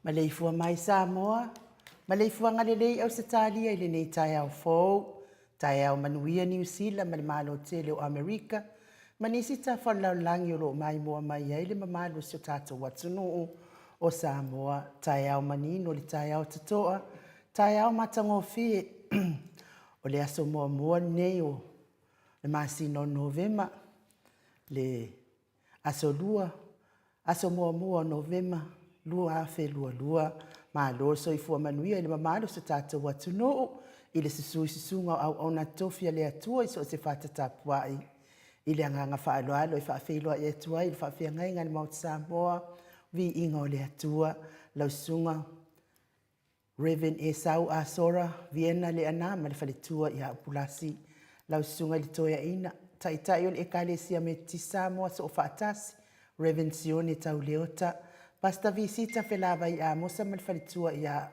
Maleifua mai Samoa, maleifuaga lelei Ausetalia i lenei taeao fou, taeao manuia Niu Sila ma le Malo tele o Amerika, ma nisi tafa o le lalolagi o lo o maimoa mai ai le mamalu o si o tatou atunuu o Samoa. Taeao manino le taeao totoa, taeao matagofie. O le aso muamua lenei o le masina o Novema, le aso 2, aso muamua o Novema 2022. Malo le soifua manuia i le mamalu o si o tatou atunuu i le susu i susuga o auauna totofi a le Atua i so o se fata tapuai. I le agaga faaaloalo e faafeiloai atu ai i le faafeagaiga a le Maota Samoa, viiga o le Atua, lau susuga Rev. Esau Asora Viena Leaana ma le faletua ia Upulasi, lau Susuga i le Toeaina, Taitai o le Ekalesia Metotisi Samoa Soofaatasi, Rev. Sione Tauleota, Pastor Visita Felavai Amosa ma le faletua ia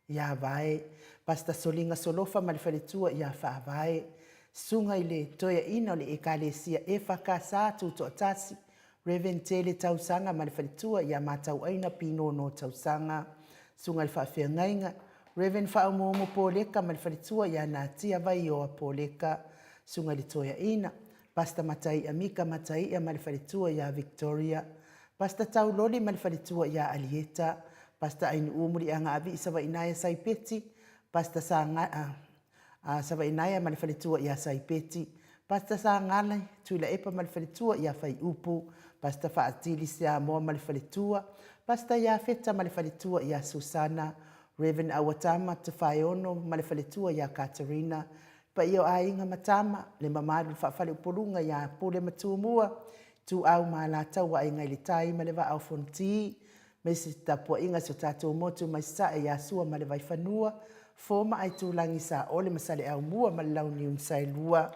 ia Vae, Pastor Soliga Solofa ma le faletua ia Faavae, Susuga i le Toeaina o le Ekalesia EFKS Tutoatasi, Rev. Tele Tausaga ma le faletua ia Matauaina Pinono Tausaga, Susuga i le Faafeagaiga, Rev. Faaumuumu Poleka ma le faletua ia Natia Vaioa Poleka, Susuga i le Toeaina, Pastor Mataia Mika Mataia ma le faletua ia Victoria, Pastor Tauloli ma le faletua ia Alieta, Pastor Ainuu Muliagaavii Savainaia Saipeti, Pastor Saga, a Savainaea ma le faletua ia Saipeti, Pastor Sagalai, Tuilaepa ma le faletua ia Faiupu, Pastor Faatili Siamoa ma le faletua, Pastor Iafeta ma le faletua ia Susana, Rev. Auatama Tafaeono ma le faletua ia Katerina, le paia o aiga ma tama, le mamalu i le faafaleupoluga ia Pule ma Tumua, Ituau ma Alataua, Aiga i le Tai ma le Vaa o Fonoti, Me se tapuaiga si o tatou motu mai Sasae ia Sua ma le Vaifanua, Fo ma Aitulagi Saole ma Saleaaumua ma le Launiu na Saelua,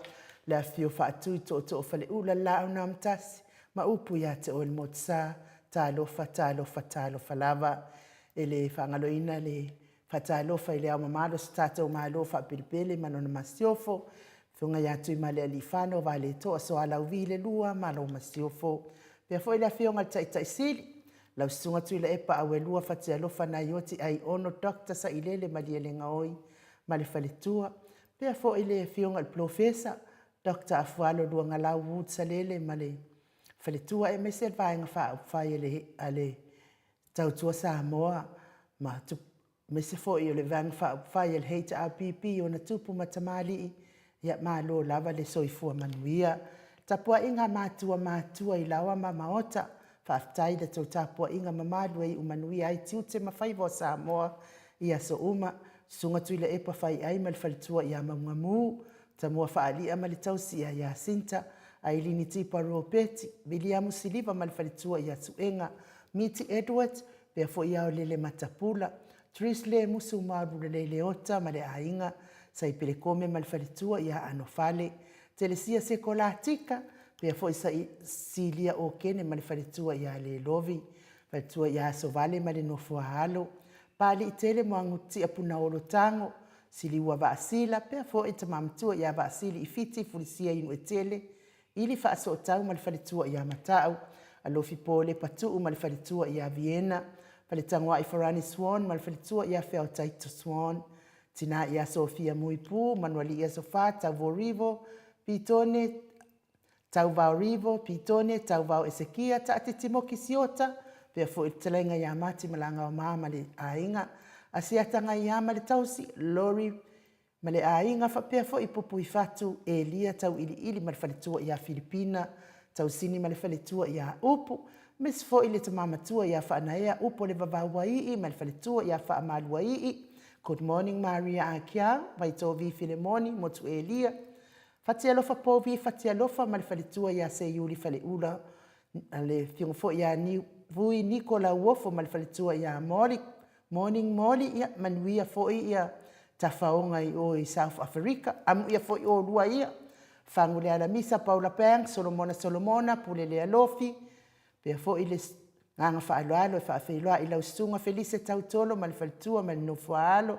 le afifio Faatui Tootoo Faleula le Laau na Amatasi ma upu ia te oe le Motusa, talofa, talofa, talofa lava. E le faagaloina le Faatalofa i Le Ao Mamalu o si tatou Malo faapelepele ma lona Masiofo, Afioga ia Tuimalealiifano Vaaletoa Sualauvi II ma lau Masiofo. Faapea foi le Afioga i le Taitai Sili, lau Susuga Tuilaepa Auelua Fatialofa Naioti Aiono Dr. Sailele Malielegaoi ma le faletua. Faapea foi le Afioga i le Polofesa Dr. Afualo Luagalau Wood Salele ma le faletua, aemaise le Vaega Faaupufai a le Tautua Samoa, aemaise foi o le Vaega Faaupufai a le HRPP i ona tupu ma tamalii, ia malo lava le soifua manuia. Le tapuaiga a matua matutua i laoa ma maota, faafetai i la outou tapuaiga mamalu e iu manuia ai tiute ma faiva o Samoa i aso uma. Susuga Tuilaepa Faiai ma le faletua ia Maugamu, Tamuafaalia ma le tausi ia Jacinta, Ailini Tipa Ropeti, Viliamu Siliva ma le faletua ia Suega, Miti Edward, faapea foi Aolele Matapula, Therese Lemusu Maulelei Leota ma le aiga, Saipele Kome ma le faletua ia Anofale, Telesia Seko Latika, faapea foi Silia Okene ma le faletua ia Lelovi, faletua ia Asovale ma le nofo a alo, Papaliitele Muagututia Punaolo Tago, Siliua Vaasila, faapea foi le tama matua ia Vaasili Fiti Fulisia Inuetele, Ili Faasootau ma le faletua ia Matau, Alofi Paul Lepatuu ma le faletua ia Viena, Faletagoai Farani Swan ma le faletua ia Feotaito Swan, tina ia Sofia Muipu, Manualii Aso Fa, Tauvorivo, Pitone Tauvaorivo, Pitone Tauvao Esekia, Taatiti Moki Siota, faapea foi le fetalaiga ia Mati Malagaoma ma le aiga, Asiata Gaia ma le tausi, Lori ma le aiga, faapea foi Pupuifatu Elia Tauiliili ma le faletua ia Filipina, Tausini ma le faletua ia Upu, aemaise foi le tama matua ia Faanaea Upu o le Vavauaii ma le faletua ia Faamaluaii. Good morning Maria Akiau, Vaitovi Filemoni, Motu Elia, Fatialofa Povi Fatialofa ma le faletua ia Seiuli Faleula, le afioga foi ia Vui Niko Lauofo ma le faletua ia Moli. Morning Moli, ia manuia foi ia tafaoga i o i South Africa. Amuia foi oulua ia. Fagu le Alamisa, Paula Banks, Solomona Solomona, Pule Lealofi, faapea foi le agaga faaaloalo e faafeiloai i lau susuga Felise Tautolo ma le faletua ma le nofo a alo,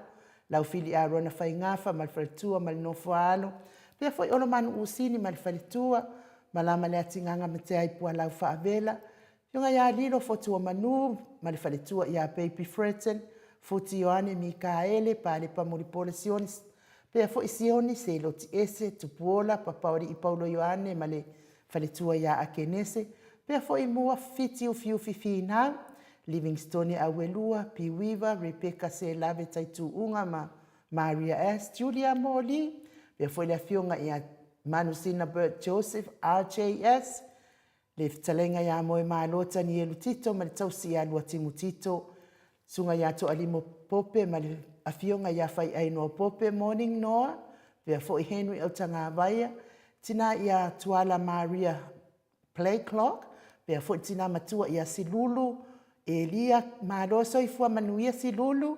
lau Fili Arona Faigafa ma le faletua ma le nofo a alo, faapea foi Olomanu Usini ma le faletua, Malama Leatigaga ma Teai Pualau Faavela, Afioga ia Lilo Fotuamanu ma le faletua ia Baby Freton, Futi Ioane Mikaele, Palepa Mulipola Sione, faapea foi Sione Seiloti Ese, Tupuola, Papaoalii Paulo Ioane ma le faletua ia Akenese, faapea foi Mua Fiti Ufiufi Finau, Livingstone Auelua, Piuiva, Rebecca Selave Taituuga ma Maria S. Julia Moli, faapea foi le afioga ia Manusina Bert Joseph RJS, le fetalaiga ia Moemalo Tanielu Tito ma le tausi ia Luatimu Tito, susuga ia Toalimo Pope ma le afioga ia Faiainoa Pope, Morning Noa, faapea foi Henry Autagavaia, tina ia Tuala Maria Playclock, faapea foi le tina matua ia Silulu Elia. Malo soifua manuia Silulu,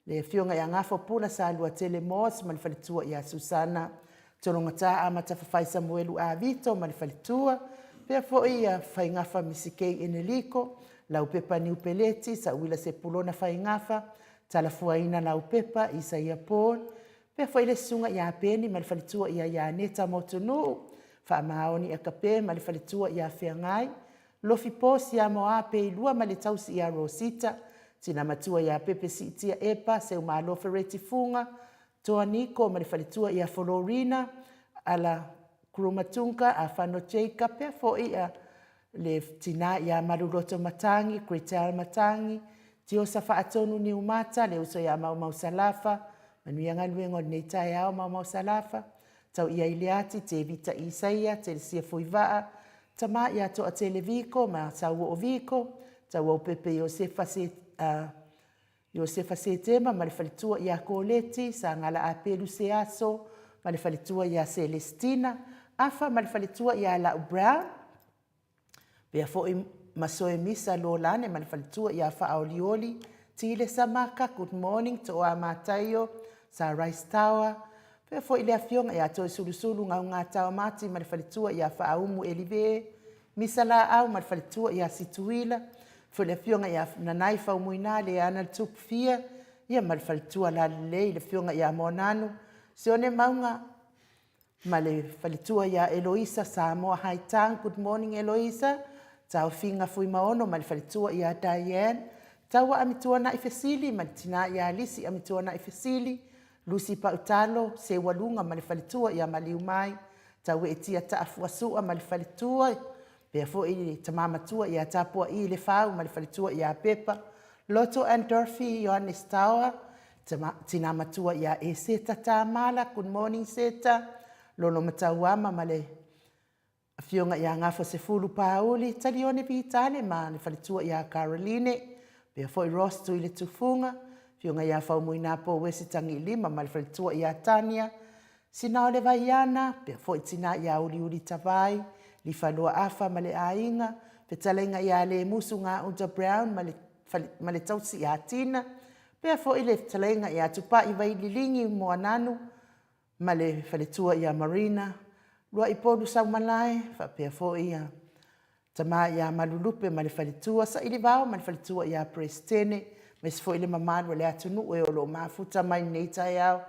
le afioga ia Gafo Pula Saluatele Moss ma le faletua ia Susana Tologata Amatafafai Samuelu Avito ma le faletua, faapea foi ia Faigafa Misikei Eneliko, Laupepa Niupeleti, Sauila Sepulona Faigafa, Talafuaina Laupepa, Isaia Paul, faapea foi le susuga ia Peni ma le faletua ia Ianeta Motunuu, Faamaoni Akape ma le faletua ia Feagai, Lofi Po Siamoa Peilua ma le tausi ia Rosita, tina matua ia Pepe Siitia Epa, Seumalo Fereti Fuga, Toa Niko ma le faletua ia Folorina, Ala Krumatunga, Afano Jacob, faapea foi le tina ia Maluloto Matangi, Gretel Matangi, Tiosa Faatonu Niumata, le uso ia Maumau Salafa, manuia galuega o lenei taeao Maumau Salafa, Tauia Ileati, Tevita Isaia, Telesia Fuivaa, Tama ia Toatele Viko ma Sauoo Viko, Tauaupepe Iosefa Se, Iosefa Setema ma le faletua ia Koleti, Sagala Apelu Seaso ma le faletua ia Celestina, Afa ma le faletua ia Lau Brown, pea foi Masoe Misa Lolane ma le faletua ia Faaolioli, Tile Samaka, Good morning, Toa Mataio, Sa Rice Tower, Faapea foi le afioga ia Toesulusulu Gaugataua Mati ma le faletua ia Faaumu Elive, Misa Laau ma le faletua ia Situila, foi le afioga ia Nanai Faumuina Leana le Tupufia, ia ma le faletua lalelei le Afioga ia Moananu Sione Mauga ma le faletua ia Eloisa Samoa Haitang. Good morning Eloisa. Taofiga Fuimaono ma le faletua ia Diane. Taua Amituanai Fesili ma le tina ia Lisi Amituanai Fesili. Lucy Pautalo Seualuga ma le faletua ia Maliumai. Taueetia Taafuasua ma le faletua, pea foi le tama matua ia Tapua'i Lefau ma le faletua ia Pepa. Loto and Dorothy Ioannes Taoa, tina matua ia Eseta Tamala. Good morning Seta. Lolo Matauama ma le Afioga ia Gafosefulu Pauli, Talione Vitale ma le faletua ia Caroline, pea foi Ross Tuiletufuga, Afioga ia Faumuinapo Uesi Tagiilima ma le faletua ia Tania, Sinaole Vaiana, pea foi tina ia Uliuli Tavai, Lifalua Afa ma le aiga, fetalaiga ia Lemusu Gauta Brown ma le, ma le tausi ia Tina, pea foi le fetalaiga ia Tupai Vaililigi Moananu ma le faletua ia Marina, Luaipolu Saumalae, faapea foi ia tama ia Malulupe ma le faletua, Sailivao ma le faletua ia Peresetene, aemaise foi le mamalu o le atunuu e o lo o mafuta mai lenei taeao.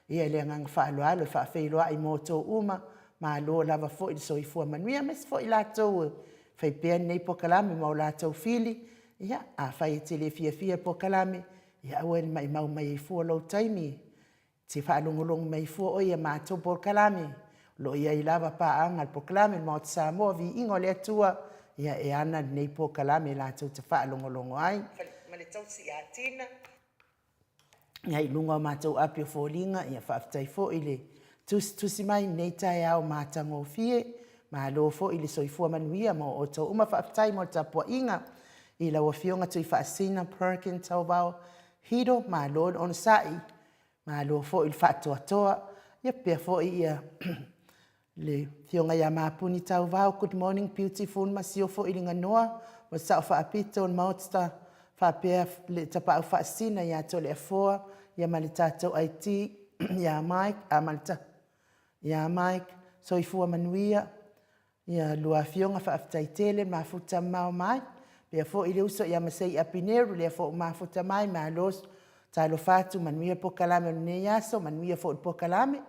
Ia i le agaga faaaloalo e faafeiloai mo outou uma, malo lava foi le soifua manuia, aemaise foi i latou e fai pea lenei polokalame ma o latou fili. Ia, afai e te le fiafia i le polokalame, ia aua le maimau mai ai fua lou taimi e te faalogologo mai fua oe i a matou polokalame. O lo o i ai lava paaga a le polokalame a le Maota Samoa, Viiga o le Atua, ia e ana lenei polokalame latou te faalogologo ai. Ma le tausi ia Tina. Ia, i luga o matou api o foliga, ia faafetai foi le tusitusi mai i lenei taeao matagofie. Malo foi le soifua manuia mo outou uma. Faafetai mo le tapuaiga i lau Afioga Tuifaasisina Perkin Tauvao Hiro, malo le onosai, malo foi le faatoatoa. Ia faapea foi ia le Afioga ia Mapuni Tauvao, good morning beautiful Masiofo Iliganoa, o le Sao Faapito o le Maota, faapea le Tapaau Faasisina ia Toleafoa, ia ma le tatou IT ia Mike, a ma le ia Mike, soifua manuia. Ia lua afioga faafetai tele mafuta mamao mai. Faapea foi le uso ia Masei Apineru, lea foi ua mafuta mai, malo. Talofa atu, manuia polokalame o lenei aso, manuia foi le polokalame.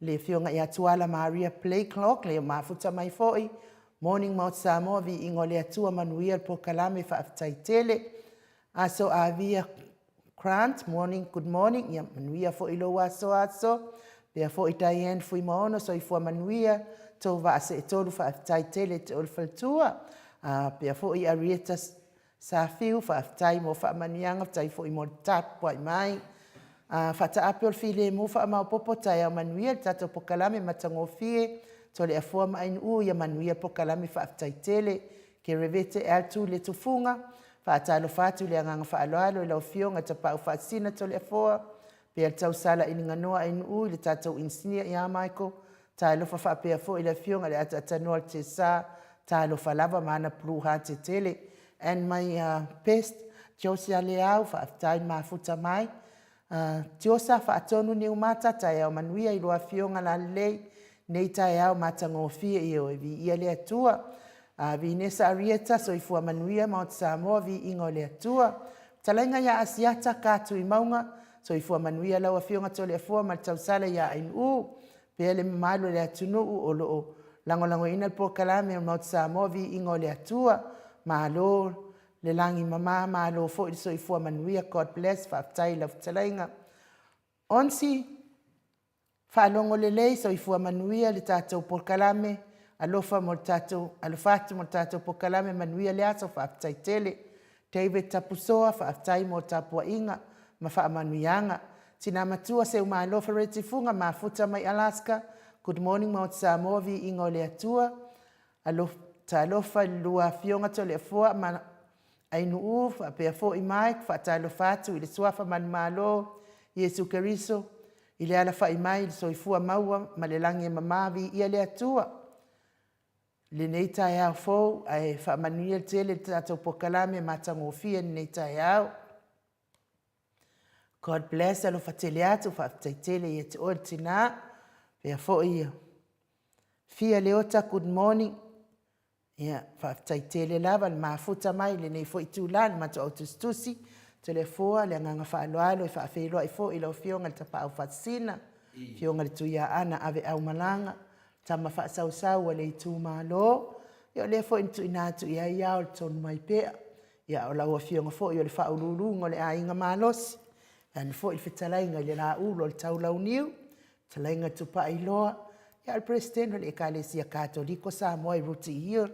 Le afioga ia Tuala Maria Blakelock, lea ua mafuta mai foi. Morning Maota Samoa, viiga o le Atua, manuia le polokalame, faafetai tele. Aso Avia Grant, morning, good morning, ia manuia foi lou aso aso. Pea foi Diane Fuimaono, soifua manuia, tou vaa seetolu, faafetai tele te oe le faletua. Pea foi Arieta Safiu, faafetai mo faamanuiaga, faafetai foi mo le tapuai mai. Faataape o le filemu faamaopoopo, taeao manuia le tatou polokalame matagofie, Toleafoa ma Ainuu, ia manuia le polokalame, faafetai tele. Kerevete Altu Letufuga, faatalofa atu i le agaga faaaloalo i lau Afioga Tapaau Faasisina Toleafoa, pea le tausala i Liganoa Ainuu i le tatou inisinia ia Michael, talofa faapea foi i le Afioga i le Ataatanoa o le Tesa, talofa lava ma ana puluha tetele. And my best, Josia Leau, faafetai mafuta mai. Tiosa Faatonu Niumata, taeao manuia i lua afioga lalelei, nei taeao matagofie ioe, viia le Atua. Vinesa Arieta, soifua manuia Maota Samoa, viiga o le Atua. Fetalaiga ia Asiata Ka Tuimauga, soifua manuia lau afioga Toleafoa ma le tausala ia Ainuu, pea le mamalu o le atunuu o lo o lagolagoina le polokalame o le Maota Samoa, viiga o le Atua. Malo le lagi mama, malo foi le soifua manuia, God bless, faafetai i lau fetalaiga. Onsi, faalogo lelei, soifua manuia le tatou polokalame, alofa mo le tatou, alofa atu mo le tatou polokalame, manuia le aso, faafetai tele. David Tapusoa, faafetai mo le tapuaiga ma faamanuiaga. Tina matua Seumalo Fereti Fuga, mafuta mai Alaska, good morning Maota Samoa, viiga o le Atua. Alofa, talofa i le lua afioga Toleafoa ma Ainuu, faapea foi Mike, faatalofa atu i le suafa manumalo, Iesu Keriso, i le alafai mai i le soifua maua ma le lagi e mama, viia le Atua. I lenei taeao fou, ae faamanuia tele le tatou polokalame matagofie i lenei taeao. God bless, alofa tele atu, faafetai tele ia te oe le tina. Faapea foi ia Fia Leota, good morning. Ia, faafetai tele lava le mafuta mai i lenei foi itula i le matou au tusitusi. Toleafoa, le agaga faaaloalo e faafeiloai foi i lau Afioga i le Tapaau Faasisina, Afioga i le Tuiaana Aveaumalaga, tama faasausau a le itumalo. Ia o lea foi na tuuina atu i ai ao i le tonu mai pea. Ia o lau Afioga foi o le Faauluuluga o le Aiga Malosi, tainane foi le fetalaiga i le Laulu o le Taulauniu, fetalaiga Tupailoa, a o le Peresetene o le Ekalesia Katoliko Samoa i Rooty Hill.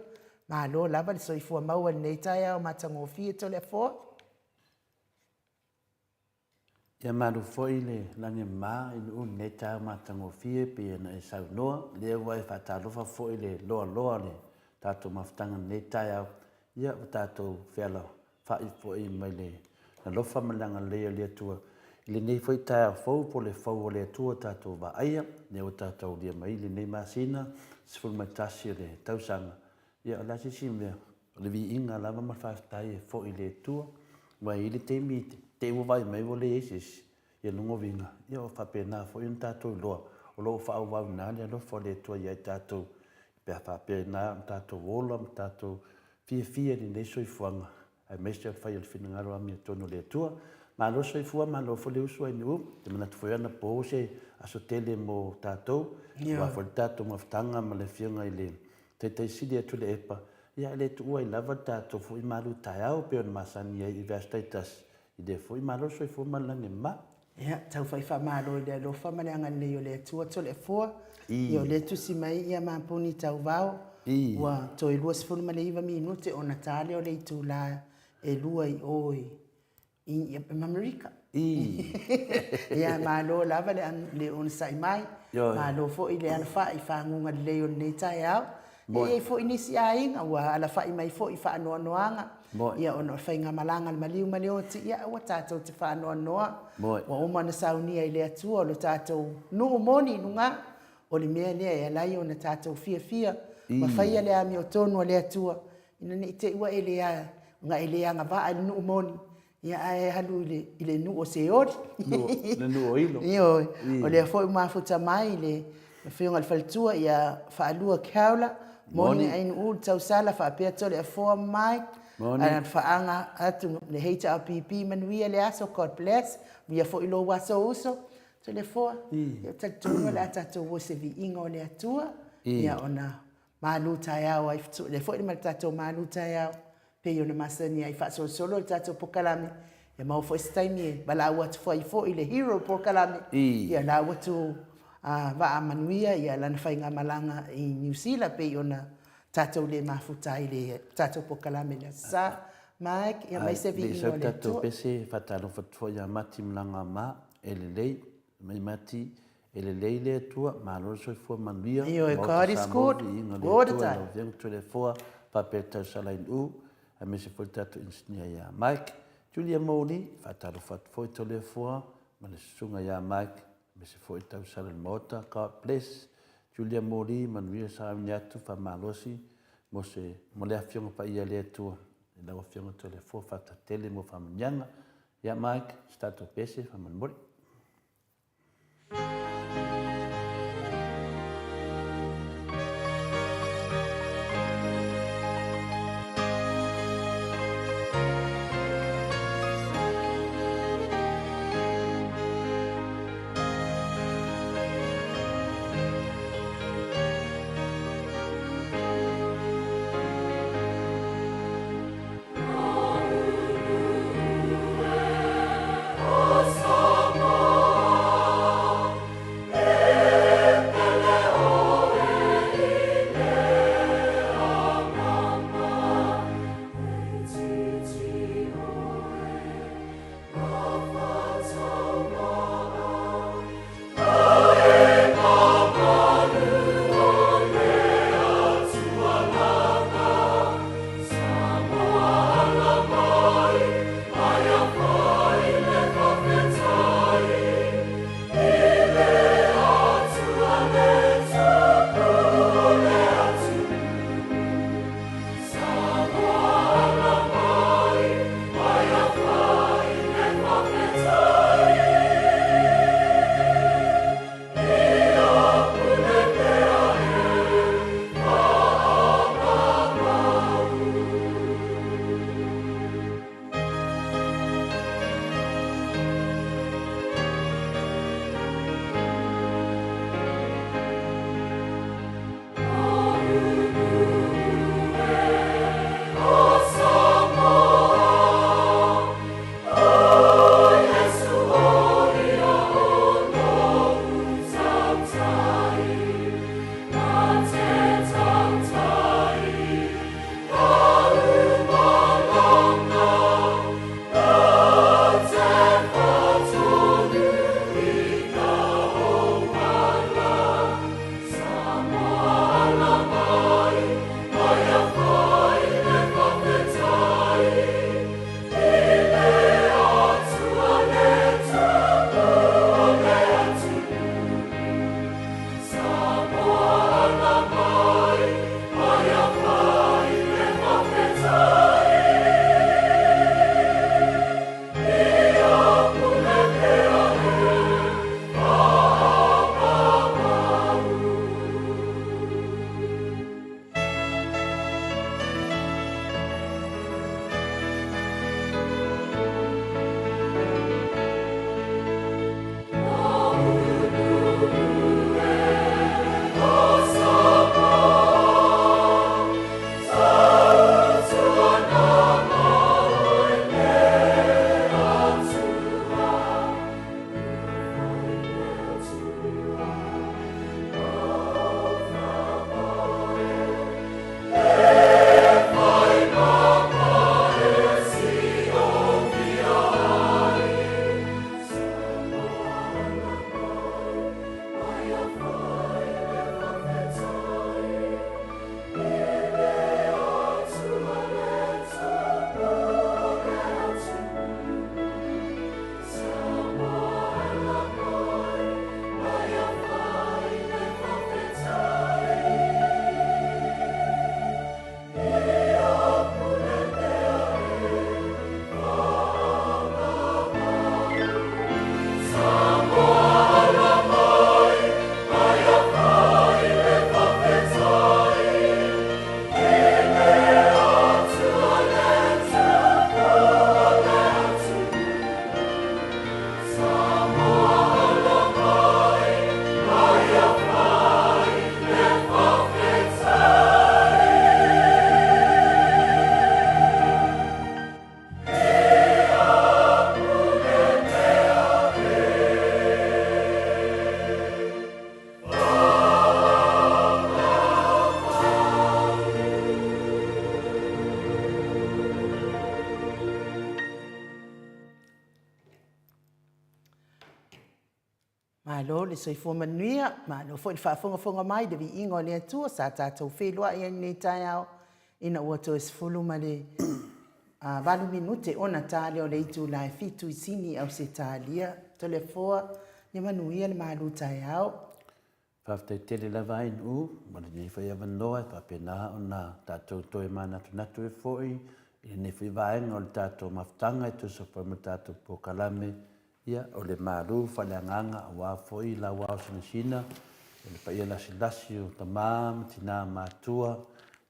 Malo lava le soifua maua i lenei taeao matagofie Toleafoa. Ia malu foi le lagi e mama i Nu'u i lenei taeao matagofie pei ona e saunoa, o lea ua e faatalofa foi i le loaloa o le tatou mafutaga i lenei taeao, ia ua tatou fealofai foi mai le alofa ma le agalelei o le Atua i lenei foi taeao fou po o le fou o le Atua ua tatou vaaia, lea ua tatou aulia mai lenei masina 11 o le tausaga. Ia o le a se isi mea, o le viiga lava ma le faafetai e foi i le Atua, aua e i ai le taimi i te i ua vaai mai ua leai se isi, ia o lona uiga, ua faapena foi ona tatou iloa o lo o faaauau le alofa o le Atua ia i tatou pe a faapena ona tatou ola ma tatou fiafia i lenei soifuaga, aemaise o le fai o le finagalo amiotonu o le Atua. Malo le soifua malo foi le usu aunuu. Ou te manatu foi anapo o se aso tele mo tatou, aua foi le tatou mafutaga ma le Afioga i le Taitai Sili ia Tuilaepa, ia e le tuua ai lava le tatou foi malutaeao pei ona masani ai i vaiaso taitasi i lea foi malo le soifua ma le lagi e mama. Ia, tau fai faamalo i le alofa ma le agalelei o le Atua Toleafoa. Ia o lea e tusi mai Mapuni Tauvao, ua toe 29 minute ona ta lea o le itula e 2 i o i Amerika. Ia, malo lava le onosai mai, malo foi le alafai i faguga lelei o lenei taeao. E i ai foi nisi aiga ua alafai mai foi i faanoanoaga, ia ona o le faigamalaga a le maliu ma le oti, ia aua tatou te faanoanoa, ua uma ona saunia e le Atua lo tatou nuu moni i luga, o le mea lea e ala ai ona tatou fiafia ma faia le amiotonu a le Atua, ina ne i te i ua e le agavaa i le nuu moni, ia ae alu i le nuu o Seoli. Le nuu o ilo. Ioe. O lea foi ua mafuta mai le afioga i le faletua ia Faalua Keaula, moni Ainuu le tausala faapea Toleafoa Mike, faaga atu le HRPP manuia le aso, God bless. Manuia foi lou aso uso. Toleafoa, ia talitonu o le a tatou o i se viiga o le Atua, ia ona malu taeao ai lea foi ma le tatou malu taeao pei ona masani ai faasolosolo le tatou polokalame, ia maua foi se taimi e valaau atu ai foi i le hero polokalame, ia lau atu vaa manuia ia lana faigamalaga i Niu Sila pei ona tatou le mafuta ai i le tatou polokalame i le Aso Sa. Mike, ia aumai se viiga o le Atua. Tatou pese faatalofa atu foi ia Mati Malaga ma e lelei mai Mati e lelei le Atua malo le soifua manuia. Ioe, God is good all the time. Lau Afioga Toleafoa faapea Tausala i Nu'u aemaise foi le tatou inisinia ia Mike Julia Moli faatalofa atu foi Toleafoa ma le susuga ia Mike aemaise foi Tausala i le Maota. God bless Julia Moli manuia sauni atu faamalosi mo se mo le Afioga Paia a le Atua i lau Afioga Toleafoa faafetai tele mo faamanuiaga. Ia Mike se tatou pese faamolemole. Malo le soifua manuia, malo foi le faafogafoga mai i le viiga o le Atua sa tatou feiloai ai i lenei taeao ina ua toe 18 minute ona ta lea o le itula e 7 i Sini, Ausetalia. Toleafoa, ia manuia le malu taeao. Faafetai tele lava Ainuu mo lenei foi avanoa e faapena ona tatou toe manatunatu ai foi i lenei foi vaega o le tatou mafutaga e tusa foi ma le tatou polokalame, ia, o le malu faaleagaga aua foi lauao sinasina o le paia lasilasi o tama ma tina matutua,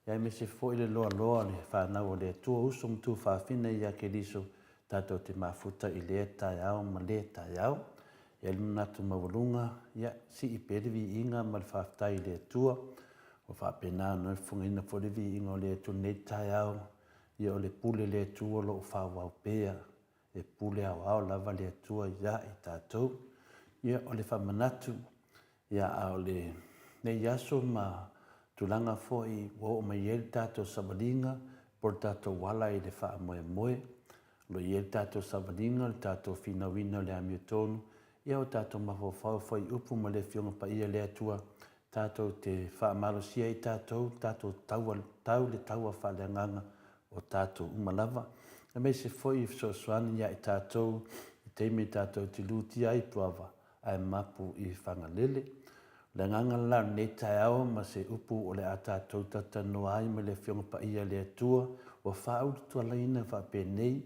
aemaise foi le loaloa o le fanau a le Atua, uso ma tuafafine ia Keriso tatou te mafuta i lea taeao ma lea taeao. E i ai le manatu maualuga, ia, sii pea le viiga ma le faafetai i le Atua, ua faapena ona fofogaina foi le viiga o le Atua i lenei taeao, ia o le pule a le Atua o lo o faaauau pea, e pule aoao lava le Atua ia i tatou. Ia, o le faamanatu, ia, a o lenei aso ma tulaga foi ua oo mai ai le tatou savaliga po o le tatou ala i le faamoemoe, O lo o i ai le tatou savaliga, le tatou finauina o le amiotonu, ia o tatou mafaufau fai upu ma le Afioga Paia le Atua, tatou te faamalosia ai tatou, tatou taua, tau le taua faaleagaga o tatou uma lava. Aemaise foi fesoasoani ia i tatou i taimi tatou te lutia ai i Puava ae mapu i Fagalele. O le agaga la o lenei taeao ma se upu o le a tatou talatalanoa ai ma le Afioga Paia a le Atua ua faaulutualaina faapenei,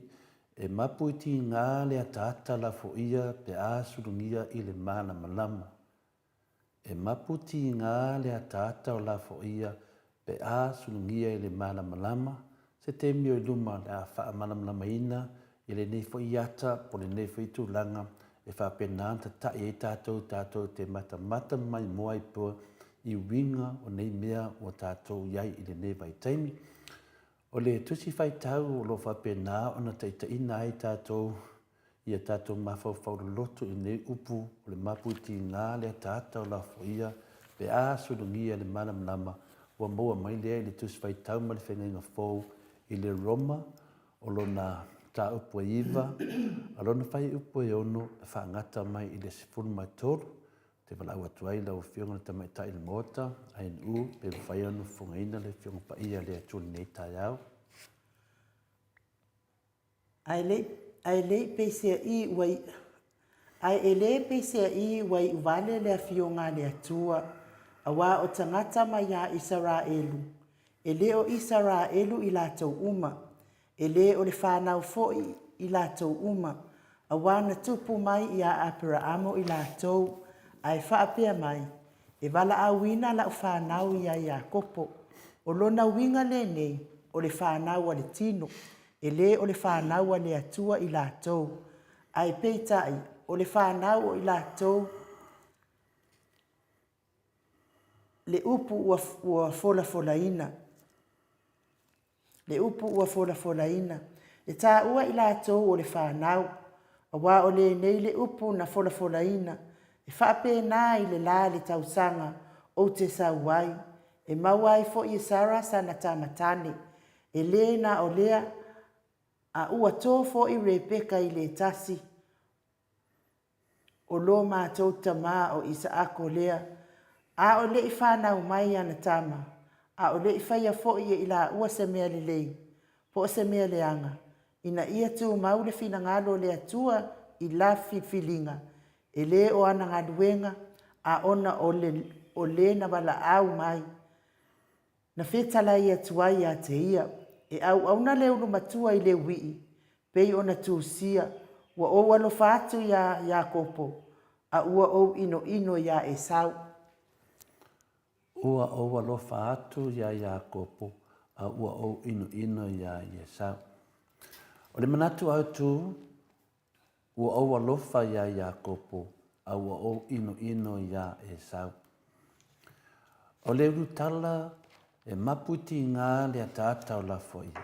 E mapu i tiga le ataata lafoia pe a sulugia i le malamalama. E mapu tiga le ataata o lafoia pe a sulugia i le malamalama, se taimi o i luma o le a faamalamalamaina i lenei foi ata po o lenei foi tulaga e faapena ona tata'i ai tatou tatou te matamata maimoa ai pea i uiga o nei mea ua tatou i ai i lenei vaitaimi. O le Tusi Faitau o lo o faapena ona taitaiina ai tatou ia tatou mafaufau loloto i nei upu o le mapu i tiga le ataata o lafoia pe a sulugia le malamalama ua maua mai lea i le Tusi Faitau ma le Feagaiga Fou i le Roma o lona mataupu e 9 a lona fuaiupu e 6 e faagata mai i le 13. Ou te valaau atu ai i lau Afioga i le Tamaitai o le Maota, ANU, pe mafai ona fofogaina le Afioga Paia a le Atua i lenei taeao. Ae le ae le i peiseai ua i ae e le peiseai ua iuvale le Afioga a le Atua, auā o tagata mai iā Isaraelu, e le o Isaraelu i latou uma, E lē o le fanau foi i latou uma, auā na tupu mai iā Aperaamo i latou, ae faapea mai, E valaauina la'u fanau iā Iakopo. O lona uiga lenei, o le fanau a le tino, e lē o le fanau a le Atua i latou, ae peitai, o le fanau o i latou le upu ua folafolaina. Le upu ua folafolaina, e taua i latou o le fanau, auā o lenei le upu na folafolaina, e faapena i le la le tausaga ou te sau ai, e maua ai foi e Sara sana tama tane, e lē na o lea, a ua tō foi Rebeka i le tasi o lo matou tama o Isaako lea, a o le i fanau mai ana tama, a o le i faia foi e i laua se mea lelei, po o se mea leaga, ina ia tumau le finagalo o le Atua i la filifiliga, e lē o ana galuega, a ona o le, o le na valaau mai, Na fetalai atu ai ia te ia, E auauna le ulu matua i le uii, pei ona tusia, ua ou alofa atu iā Iakopo, a ua ou inoino iā Esau. Ua ou alofa atu iā Iakopo, a ua ou inoino iā Esau. O le manatu autu, Ua ou alofa iā Iakopo, a ua ou inoino iā Esau. O le ulutala e mapu i tigā le ataata o Lafoia,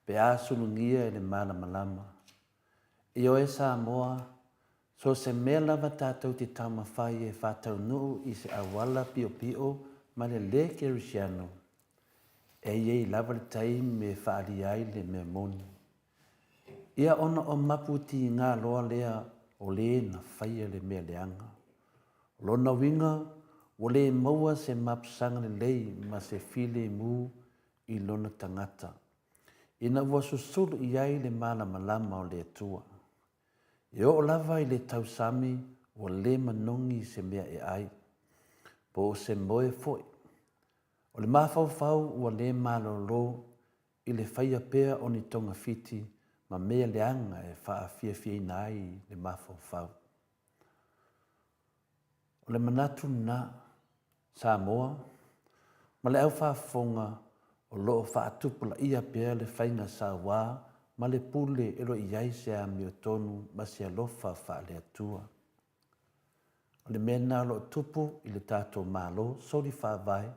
pe a sulugia e le malamalama. Ioe Samoa, so se mea lava tatou te taumafai e faataunuu i se auala piopio ma le lē kerisiano, e i ai lava le taimi e faaalia ai le mea moni. Ia ona o mapu tigā loa lea o lē na faia le mea leaga. O lona uiga, ua le maua se mapusaga lelei ma se filemu i lona tagata, ina ua susulu i ai le malamalama o le Atua. E oo lava i le tausami ua le manogi se mea e ai, po o se moe foi. O le mafaufau ua le malolo i le faia pea o ni togafiti ma mea leaga e faafiafiaina ai le mafaufau. O le manatu lena, Samoa, ma le au faafofoga o lo o faatupulaia pea le faiga sauā ma le pule e le o i ai se amiotonu ma se alofa faale-Atua. O le mea lena o lo o tupu i le tatou Malo soli faavae,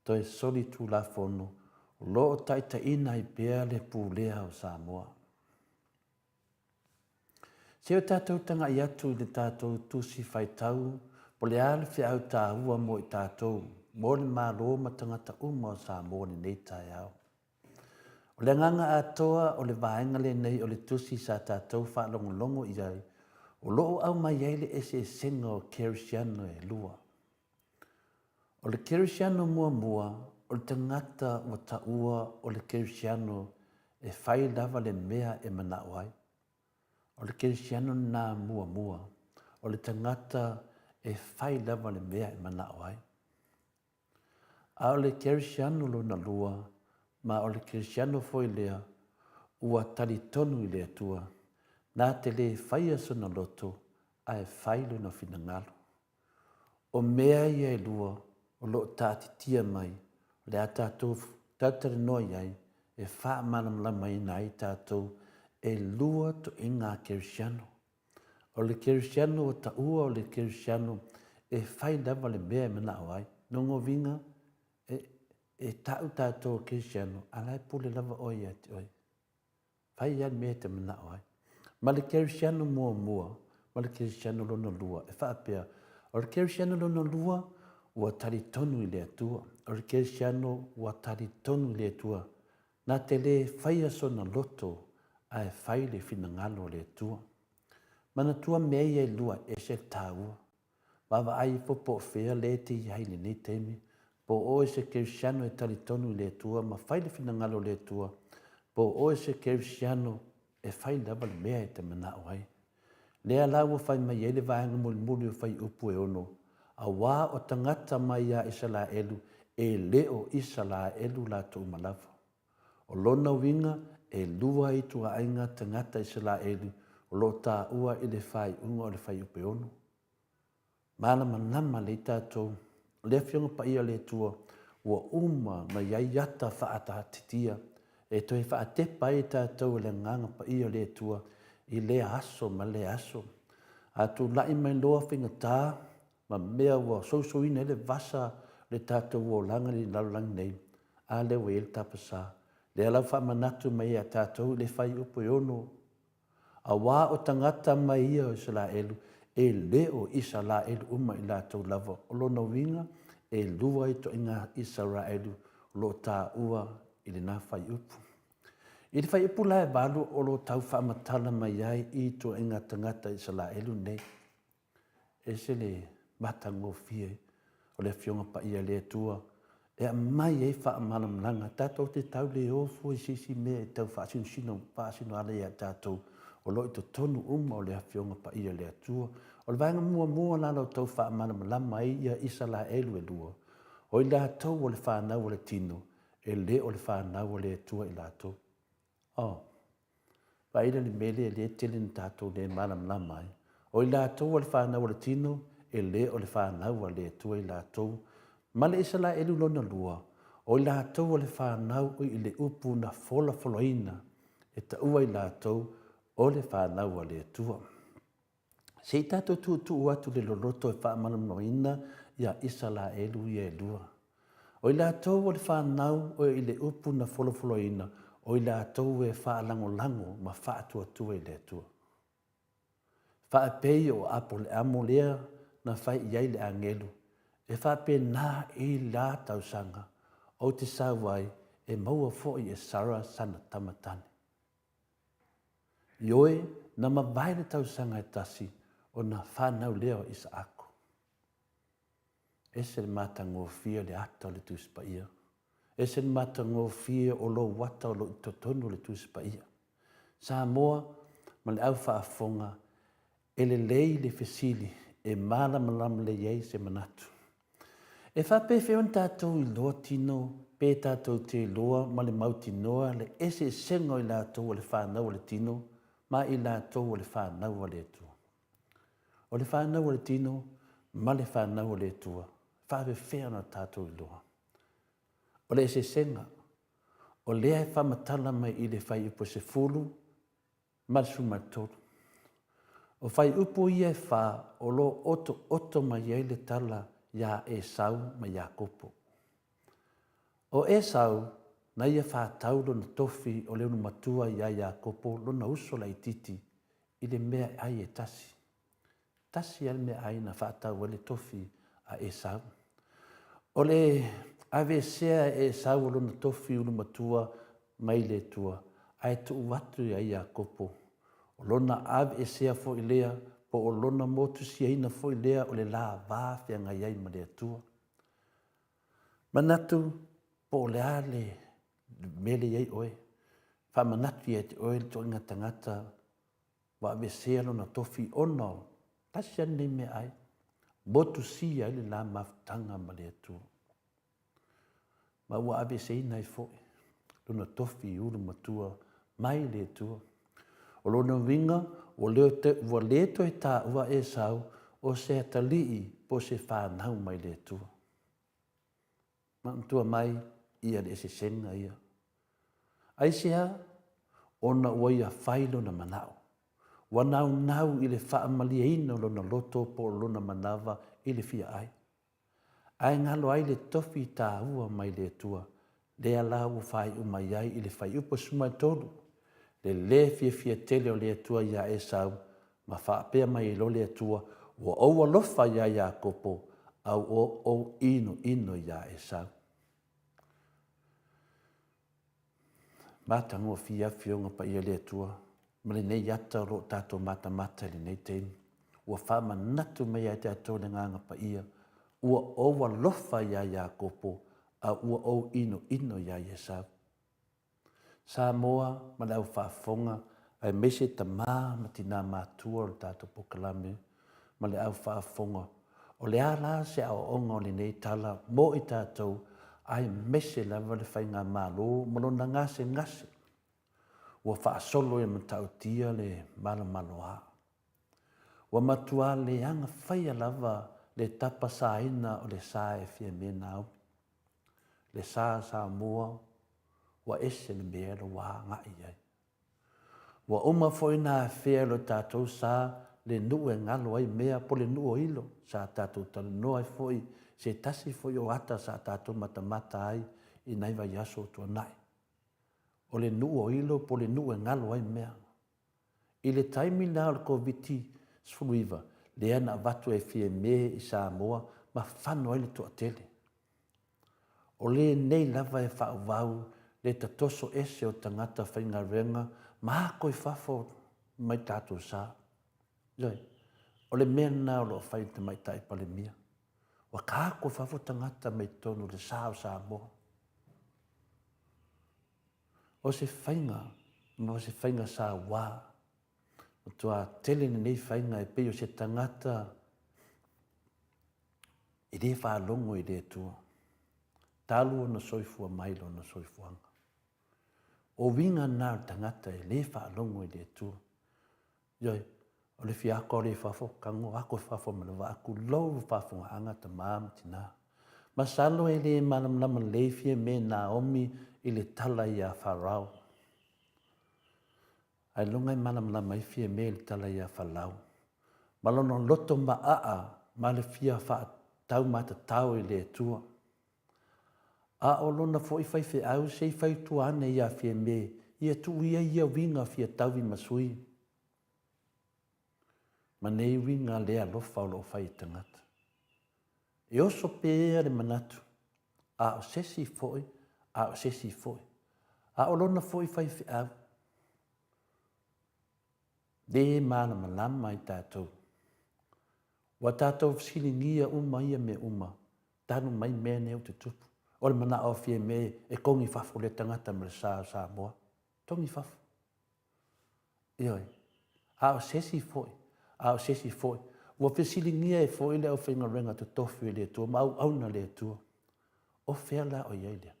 toe soli tulafono o lo o taitaiina ai pea le pulea o Samoa. Se i o tatou tagai atu i le tatou tusi faitau po o le a le feau taua mo i tatou, mo le Malo ma tagata uma o Samoa i lenei taeao. O le agaga atoa o le vaega lenei o le tusi sa tatou faalogologo i ai, o lo o aumai ai le eseesega o kerisiano e lua. O le kerisiano muamua, o le tagata ua taua o le kerisiano e fai lava le mea e manao ai. O le kerisiano lena muamua, o le tagata e fai lava le mea e manao ai. A o le kerisiano lona lua, ma o le kerisiano foi lea ua talitonu i le Atua, na te le faia sona loto, ae fai lona finagalo. O mea ia e lua o lo o taatitia mai, o le a tatou talatalanoa i ai e faamalamalamaina ai tatou e lua toega kerisiano. O le kerisiano ua taua o le kerisiano e fai lava le mea e manao ai. Lona uiga, e, e tau tatou o kerisiano, a la e pule lava oe ia te oe. Fai lava le mea e te manao ai. Ma le kerisiano muamua ma le kerisiano lona lua, e faapea, o le kerisiano lona lua, ua talitonu i le Atua. O le kerisiano ua talitonu i le Atua, na te le faia sona loto, ae fai le finagalo o le Atua. Manatua mea ia e lua e ese le taua. Vaavaai ifo po o fea lea e te i ai i lenei taimi, po o oe se kerisiano e talitonu i le Atua ma fai le finagalo o le Atua, po o oe se kerisiano e fai lava le mea e te manao ai. Lea la ua fai mai ai le vaega mulimuli o Fuaiupu e 6, Auā o tagata mai iā Isalaelu e le o Isalaelu latou uma lava. O lona uiga, e lua ituaiga tagata Isalaelu o lo o taua i le faaiuga o le Fuaiupu e 6. Malamalama lelei tatou, o le Afioga Paia a le Atua ua uma ona i ai ata faaataatitia e toe faatepa ai tatou e le Agaga Paia o le Atua i lea aso ma lea aso. A tulai mai loa faigata ma mea ua sousouina ai le vasa o le tatou olaga i le lalolagi nei, a lea ua i ai le tapasā. Lea la ua faamanatu mai ia tatou i le Fuaiupu e 6, Auā o tagata mai ia o Isalaelu, e le o Isalaelu uma i latou lava. O lona uiga, e lua ituaiga Isaraelu o lo o taua i lena fuaiupu. I le fuaiupu la e valu o lo o tau faamatala mai ai i ituaiga tagata Isalaelu nei. Ese le matagofie o le Afioga Paia a le Atua e aumai ai faamalamalamaga. Tatou te tau le o fua i se isi mea e tau faasinosino, faasinoala ia tatou o lo o i totonu uma o le Afioga Paia a le Atua. O le vaega muamua la o lo o tau faamalamalama ai ia Isalaelu e lua, o i latou o le fanau a le tino, e le o le fanau a le Atua i latou. Oh, vaai la le mea lea lea e tele na tatou le malamalama ai. O i latou o le fanau a le tino, e le o le fanau a le Atua i latou. Ma le Isalaelu lona lua, o i latou o le fanau i le upu na folafolaina, e taua i latou o le fanau a le Atua. Se i tatou tuutuu atu le loloto e faamalamalamaina ia Isalaelu ia e lua. O i latou o le fanau o i le upu na folafolaina, o i latou e faalagolago ma faatuatua i le Atua. Faapei o Apoleamo lea na fai i ai le agelu, e faapena i la tausaga ou te sau ai e maua foi e Sara sana tama tane. Ioe, na mavae le tausaga e tasi ona fanau lea o Isaako. Ese le matagofie o le ata o le Tusi Paia. Ese le matagofie o lou ata o lo o i totonu o le Tusi Paia. Samoa ma le au faafofoga, e lelei le fesili e malamalama lelei ai se manatu. E faapefea ona tatou iloa tino pe tatou te iloa ma le mautinoa le eseesega o i latou o le fanau a le tino ma i latou o le fanau a le Atua? O le fanau a le tino ma le fanau a le Atua, e faapefea ona tatou iloa? O le eseesega, o lea e faamatala mai i le fuaiupu e 10 ma le 13. O fuaiupu ia e fa o lo o otooto mai ai le tala iā Esau ma Iakopo. O Esau, na ia fātau lona tofi o le ulumatua iā Iakopo lona uso laitiiti i le mea e ai e tasi. Tasi lava le meaai na faatau ai le tofi a Esau. O le aveesea e Esau o lona tofi ulumatua mai le Atua, ae tuu atu ia Iakopo, o lona aveesea foi lea, po o lona motusiaina foi lea o le la va feagai ai ma le Atua. Manatu po o le a le mea lea e i ai oe, faamanatu ia te oe le ituaiga tagata ua aveesea lona tofi ona o tasi lava lenei meaai, motusia ai le la mafutaga ma le Atua. Ma ua aveeseina ai foi lona tofi ulu matua mai le Atua. O lona uiga, ua le toe taua Esau o se atalii po o se fanau mai le Atua. Manatua mai ia le eseesega ia. Aisea? Ona ua ia fai lona manao. Ua naunau i le faamalieina o lona loto po o lona manava i le fia ai. Ae galo ai le tofi taua mai le Atua, lea la ua faaiu mai ai i le fuaiupu 13, le lē fiafia tele o le Atua iā Esau, ma faapea mai ai loa le Atua, Ua ou alofa iā Iakopo, a ua ou inoino iā Esau. Matagofie Afioga Paia a le Atua ma lenei ata o lo o tatou matamata i lenei taimi. Ua faamanatu mai ia te tatou le Agaga Paia, ua ou alofa iā Iakopo, a ua ou inoino iā Esau. Samoa ma le au faafofoga aemaise tama ma tina matutua o le tatou polokalame ma le au faafofoga, o le a la se aoaoga o lenei tala mo i tatou aemaise lava le Faigamalo ma lona gasegase ua faasolo i le matautia le malomaloa. Ua matua leaga faia lava le tapasaina o le sa e Fiame Naomi. Le sa Samoa ua ese le mea la ua agai i ai. Ua uma foi ona afea e lo tatou sa le nuu e galo ai mea po o le nuu o Hilo sa tatou talanoa ai foi i se tasi foi o ata sa tatou matamata ai i nai vaiaso ua tuanai. O le nuu o Hilo po o le nuu e galo ai mea. I le taimi la o le Koviti-19, lea na avatu ai e Fiame i Samoa ma fano ai le toatele. O lenei lava e faaauau le tatoso ese o tagata faigaluega ma ako i fafo mai tatou sa. Ioe, o le mea lena o lo o fai e le Tamaitai Palemia. Ua taako i fafo tagata mai totonu o le sa o Samoa. O se faiga ma o se faiga saua, matua tele lenei faiga e pei o se tagata e le faalogo i le Atua, talu ona soifua mai lona soifuaga. O uiga na o le tagata e le faalogo i le Atua. Ioe, o le fiako lea i fafo, tago ako i fafo ma le vaa, tulou le faafofogaaga tama ma tina. Masalo e le malamalama lelei Fiame Naomi i le tala ia Farao. Ailoga e malamalama ai Fiame i le tala ia Farao. Ma lona loto maaa ma le fia faataumatatao i le Atua. A o lona foi faifeau se i fautua ane ia Fiame ia tuu ia ia uiga fia taui ma sui. Ma nei uiga le alofa o lo o fai e tagata. E oso pea le manatu, a o se isi foi, a o se isi foi. A o lona foi faifeau, le malamalama i tatou. Ua tatou fesiligia uma ia mea uma. Talu mai mea nei o tutupu. O le manao o Fiame e togi i fafo lea tagata ma le sa o Samoa. Togi i fafo. Ioe. A o se isi foi, a o se isi foi, ua fesiligia ai foi le aufaigaluega totofi o le Atua ma auauna a le Atua. O fea la o i ai lea?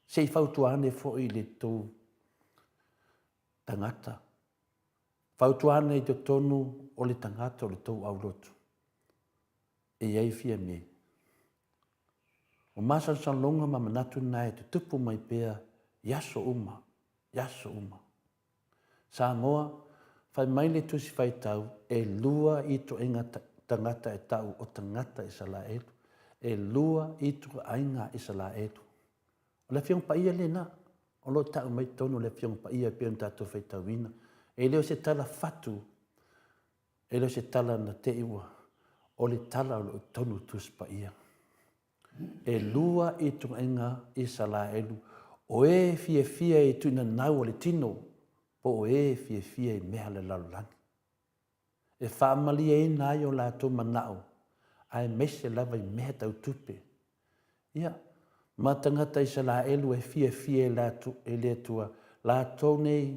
Se i fautua ane foi i le tou tagata. Fautua ane i totonu o le tagata o le tou aulotu. E i ai Fiame. O masalosaloga ma manatu na e tutupu mai pea i aso uma, i aso uma. Samoa, fai mai le Tusi Faitau, e lua ituaiga tagata e tau o tagata Isalaelu, e lua ituaiga Isalaelu. O le Afioga Paia lena, o lo o tau mai totonu o le Afioga Paia e pei ona tatou faitauina. E le o se tala fatu, e le o se tala na te i ua, o le tala o lo o i totonu o le Tusi Paia. E lua ituaiga Isalaelu, o e fiafia i tuinanau o le tino, po o e fiafia i mea a le lalolagi. E faamalieina ai o latou manao, aemaise lava i mea tau tupe. Ia, ma tagata Isalaelu e fiafia i le Atua, latou nei,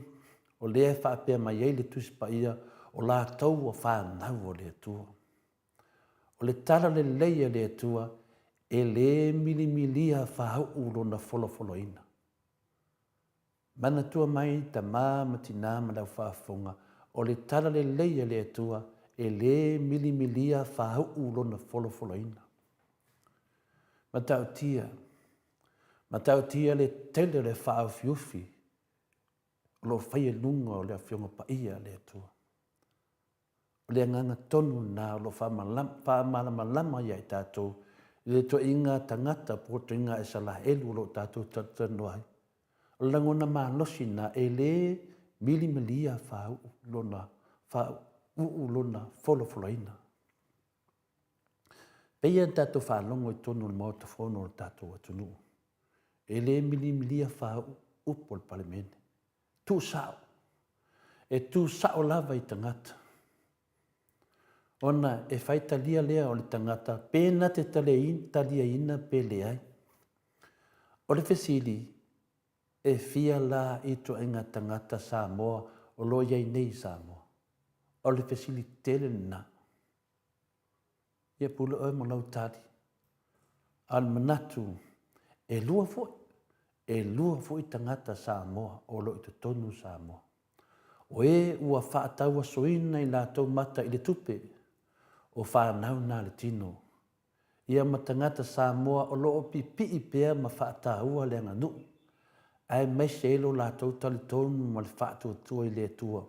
o lea e faapea mai ai le Tusi Paia, o latou ua fanau o le Atua. O le tala lelei a le Atua, e le milimilia faauu lona folafolaina. Manatua mai tama ma tina ma le au faafofoga, o le tala lelei a le Atua, e le milimilia faauu lona folafolaina. Matautia, matautia le tele o le faaofiufi o lo o faia i luga o le Afioga Paia a le Atua. O le agaga tonu lena o lo o faamalamalama ia i tatou i le toeaiga tagata po o toeaiga Isalaelu o lo o tatou talatalanoa ai. O le lagona malosi lena e le milimilia faauu lona, faauu lona folafolaina. Pei ona tatou faalogo i totonu o le Maota Fono o le tatou atunuu, e le milimilia faauu upu o le Palemene. Tuusao. E tuusao lava i tagata. Ona e fai talia lea o le tagata pe na te taliaina pe leai. O le fesili, e fia la ituaiga tagata Samoa o lo o i ai nei i Samoa? O le fesili tele lena. Ia pule oe ma lau tali. A o le manatu, e lua foi, e lua foi tagata Samoa o lo o i totonu o Samoa. O e ua faatauasoina i latou mata i le tupe, o fanau na le tino. Ia ma tagata Samoa o lo o pipii pea ma faataua le aganuu, aemaise ai lo latou talitonu ma le faatuatua i le Atua.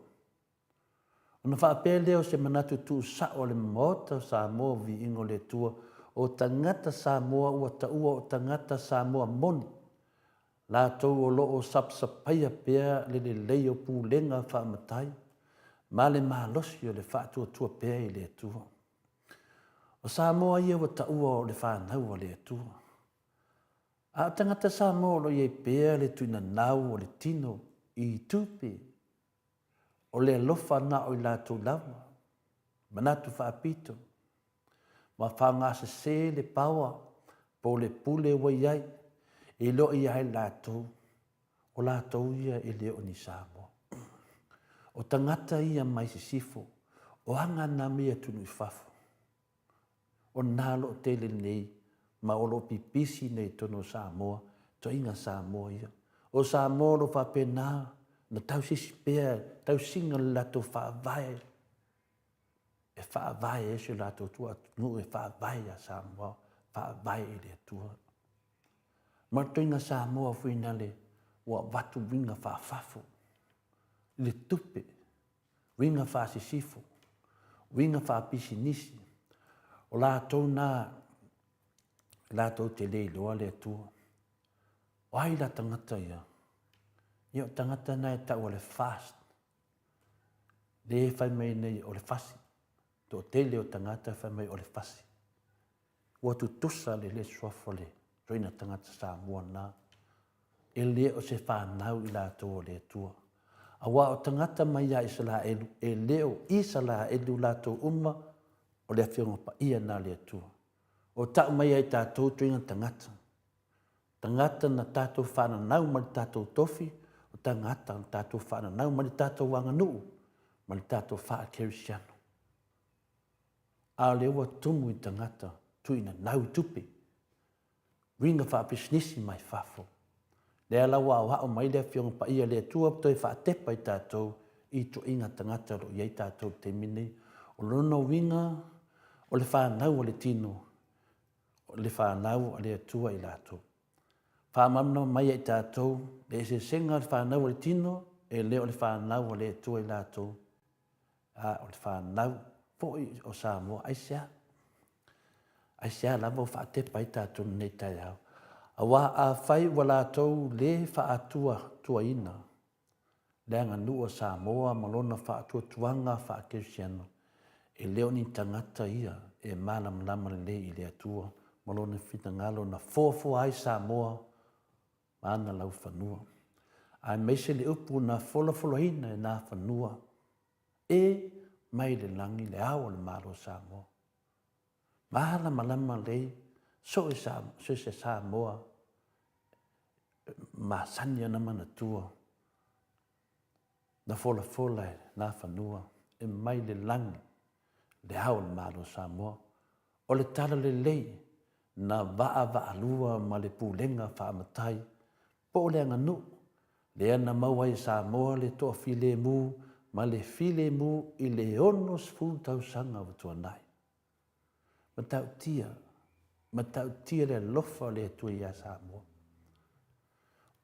Ona faapea lea o se manatu tuusao a le Maota o Samoa o Viiga o le Atua, o tagata Samoa ua taua o tagata Samoa moni, latou o lo o sapasapaia pea le lelei o pulega faamatai ma le malosi o le faatuatua pea i le Atua. O Samoa ia ua taua o le fanau a le Atua. A o tagata Samoa o lo o i ai pea le tuinanau o le tino i tupe, O le alofa na o i latou lava, manatu faapito, ma fagasese le paoa po o le pule ua i ai, e iloa ia ai latou, o latou ia e le o ni Samoa. O tagata ia mai sisifo, o aga na mai atunuu i fafo. O na o lo o tele nei ma o lo o pipisi nei i totonu o Samoa, toeaiga Samoa ia. O Samoa o lo o faapena ona tausisi pea tausiga o le latou faavae e faavae ai si o latou atunuu e faavae ia Samoa, faavae i le Atua. Ma le toeaiga Samoa foi nale ua avatu uiga faafafo i le tupe uiga faasisifo, uiga faapisinisi, o latou na latou te le iloa le Atua. O ai la tagata ia? Ia o tagata na e tau o le fast. Le fai mai nei o le fasi. Toatele o tagata fai mai o le fasi. Ua tutusa le le suafa o le toeaina tagata Samoa na, e le o se fanau i latou o le Atua. Aua o tagata mai ia Isalaelu, e le o Isalaelu latou uma, o le Afioga Paia na a le Atua. O tau mai ai tatou tuiga tagata. Tagata na tatou faananau ma le tatou tofi, o tagata na tatou faananau ma le tatou aganuu ma le tatou faa-kerisiano. A o lea ua tumu i tagata tuuina nau i tupe, uiga faapisinisi mai fafo. Lea la ua aoao mai le Afioga Paia a le Atua toe faatepa i tatou i ituaiga tagata o lo o i ai tatou i le taimi lenei. O lona uiga, o le fanau a le tino, o le fanau a le Atua i latou. Faamalamalama mai ia i tatou le eseesega o le fanau a le tino, e le o le fanau a le Atua i latou, a o le fanau foi o Samoa. Aisea? Aisea lava ua faatepa ai tatou i lenei taeao? Aua afai ua latou lē faatuatuaina le aganuu a Samoa ma lona faatuatuaga faakerisiano, e le o ni tagata ia e malamalama lelei i le Atua ma Lona finagalo na foafoa ai Samoa ma ana laufanua, aemaise le upu na folafolaina e Nafanua e mai le lagi le ao o le Malo o Samoa. Malamalama lelei so o se Samoa masani ona manatua na folafola e Nafanua e mai le lagi le ao o le Malo o Samoa. O le tala lelei na vaavaalua ma le pulega faamatai po o le aganuu lea na maua ai e Samoa le toafilemu ma le filemu i le 60 tausaga ua tuanai. Matautia, matautia le alofa o le Atua iā Samoa.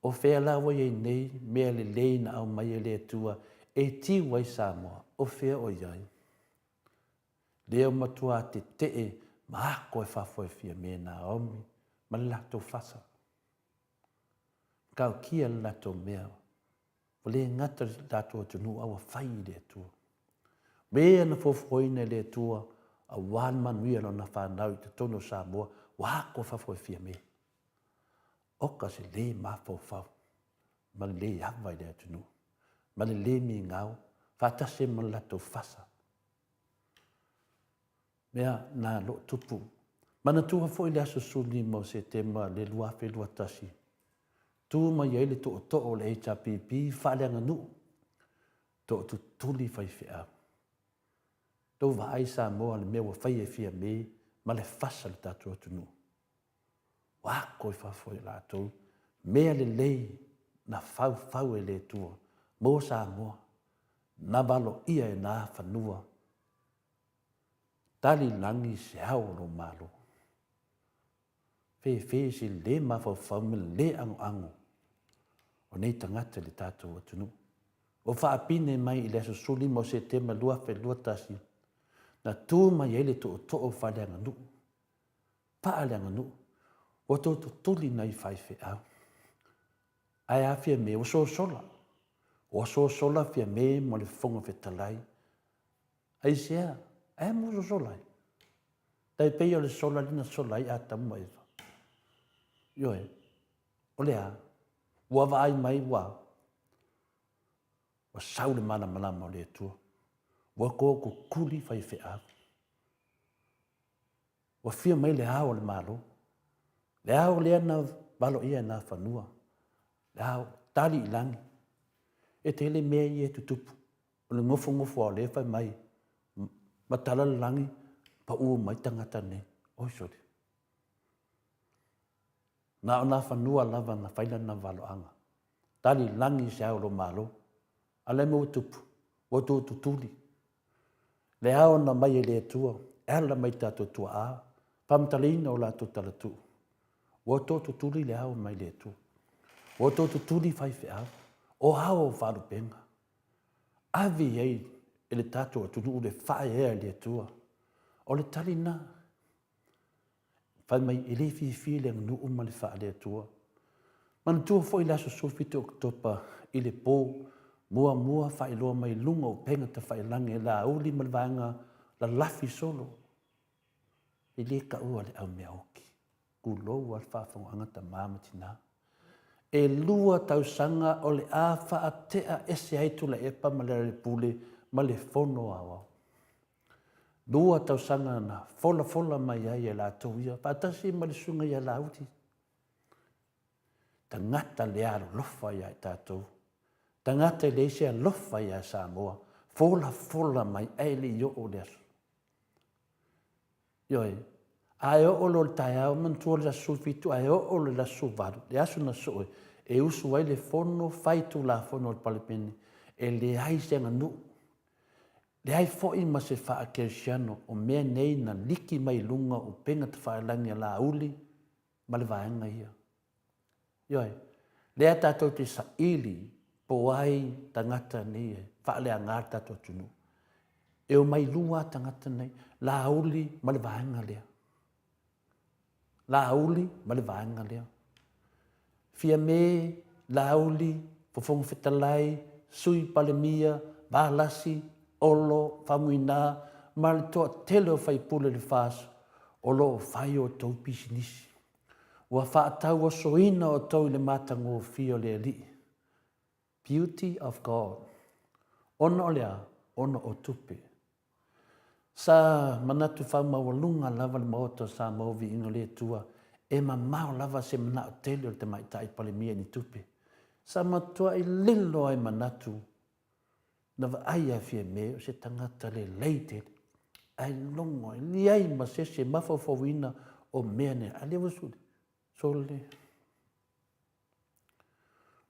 O fea la ua i ai nei mea lelei na aumai e le Atua e tiu ai Samoa? O fea o i ai? Lea ua matua tetee ma ako e fafo e Fiame Naomi ma le latou fasa. Matautia le latou mea. Ua le gata i le tatou atunuu a ua fai i le Atua. Mea na fuafuaina e le Atua aua le manuia o lana fanau i totonu o Samoa, ua ako e fafo e Fiame. Oka se le mafaufau ma le le ava i le atunuu, ma le le migao, faatasi ai ma le latou fasa. Mea na loo tupu. Manatua foi le aso 15 o Setema le 2021, tu mai ai le tootoo o le HRPP faaleaganuu, tootutuli faifeau. Tou vaai Samoa le mea ua faia e Fiame ma le fasa i le tatou atunuu. Ua ako i fafo e latou mea lelei na faufau e le Atua mo Samoa, na valoia e na fanua. Tali lagi se ao o lou Malo. Fefe se le mafaufau ma le agoago o nei tagata i le tatou atunuu. Ua faapine mai i le aso 15 o Setema 2021, na tu mai ai le tootoo faaleaganuu, faaleaganuu, ua tootutuli nai faifeau. Ae a Fiame, ua sosola. Ua sosola Fiame ma le Fofoga Fetalai. Aisea? Ae mo sosola ai? Tai pei o le sola lea na sola ai Atamu ma Eva. Ioe, o le a? Ua vaai mai ua ua sau le malamalama o le Atua. Ua tootutuli faifeau. Ua fia mai le ao o le Malo. Le ao lea na valoia e Nafanua. Le ao tali i lagi. E tele mea ia e tutupu. O le nofonofo lava o lea e fai mai, matala le lagi, pau mai tagata nei. Oi sole. Na o Nafanua lava na fai lana valoaga. Tali lagi se ao o lo Malo. A le mea ua tupu, ua tututuli. Le ao na mai e le Atua, e ala mai i tatou tuaa, faamatalaina o latou talatuu. Ua tootutuli le ao mai le Atua. Ua tootutuli faifeau, o ao o faalupega. Ave i ai e le tatou atunuu le faaeaea i le Atua. O le tali lena. Fai mai, e le fiafia le aganuu ma le faale-Atua. Manatua foi le aso 17 o Oketopa i le po, muamua faailoa mai luga o upega tafailagi e Laauli ma le vaega lalafi solo. E le taua le aumeaoki, tulou lava le faafogaaga tama ma tina. E 2 tausaga o le a faatea ese ai Tuilaepa ma Lealailepule ma le Fono Aoao. Lua tausaga na folafola mai ai e latou ia, faatasi ma le susuga ia Laauli. Tagata le alolofa ia i tatou, tagata e leai se alofa ia Samoa, folafola mai ae le i oo le aso. Ioe, a e oo loa i le taeao, manatua le aso 17 ae oo le aso 18, le aso na sosoo e usu ai le fono faitulafono a le Palemene, e leai se aganuu, leai foi ma se faakerisiano o mea nei na liki mai luga o upega tafailagi a Laauli ma le vaega ia. Ioe, lea tatou te saili po o ai tagata nei e faaleaga le tatou atunuu. E omai lua lava tagata nei, Laauli ma le vaega lea. Laauli ma le vaega lea. Fiame, Laauli, Fofoga Fetalai, Sui Palemia, Valasi, Olo, Faumuina ma le toatele o faipule o le FAST o lo o fai a outou pisinisi. Ua faatauosoina outou i le matagofie o le Alii. Beauty of God. Ona o le a? Ona o tupe. Sa manatu faamaualuga lava le Maota o Samoa Viiga o le Atua e mamao lava se manao tele o le Tamaitai Palemia i ni tupe. Sa matuai lilo ai manatu na vaai ia Fiame o se tagata lelei tele ae logo e leai ma se isi e mafaufauina o mea nei. A lea ua sole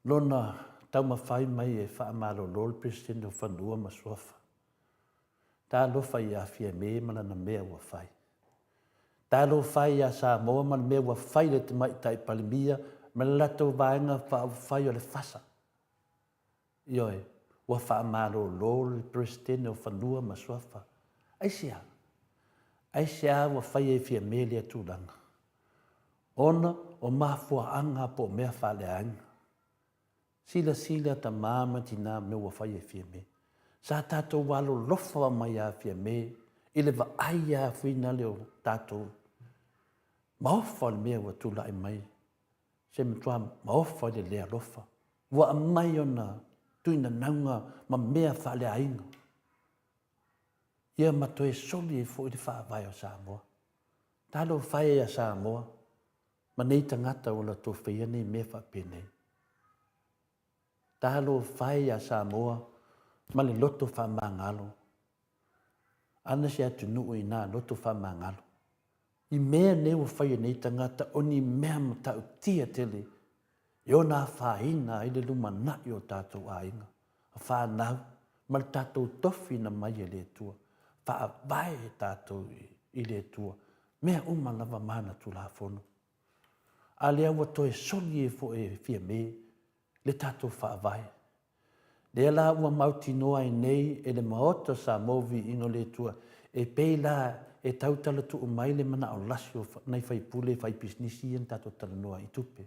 lona taumafai mai e faamalolo le Peresetene o Fanua ma Suafa. Talofa ia Fiame ma lana mea ua fai. Talofa e ia Samoa ma le mea ua fai i le Tamaitai Palemia ma le latou Vaega Faaupufai o le FASA. Ioe, ua faamalolo le Peresetene o Fanua ma Suafa. Aisea? Aisea ua fai ai Fiame lea tulaga? Ona o mafuaaga po o mea faaleaiga. Silasila tama ma tina mea ua fai e Fiame. Sa tatou alolofa mai ia Fiame i le vaai lava fuinale o tatou maofa o le mea ua tulai mai se matua maofa i le le alofa. Ua aumai ona tuinanauga ma mea faaleaiga ia ma toe soli ai foi le faavae o Samoa. Talofa e ia Samoa ma nei tagata ua latou faia nei mea faapenei. Talofa e ia Samoa ma le loto faamagalo. Ana se atunuu ina loto faamagalo. I mea nei ua fai e nei tagata o ni mea matautia tele e ona afaina ai le lumanai o tatou aiga, fanau ma le tatou tofi na mai e le Atua. Faavae tatou i le Atua, mea uma lava ma ana Tulafono. A lea ua toe soli ai foi e Fiame le tatou Faavae. Lea la ua mautinoa ai nei e le Maota o Samoa Viiga o le Atua, e pei la e tautala tuu mai le manao lasi o nai faipule faipisinisi ia na tatou talanoa ai i tupe.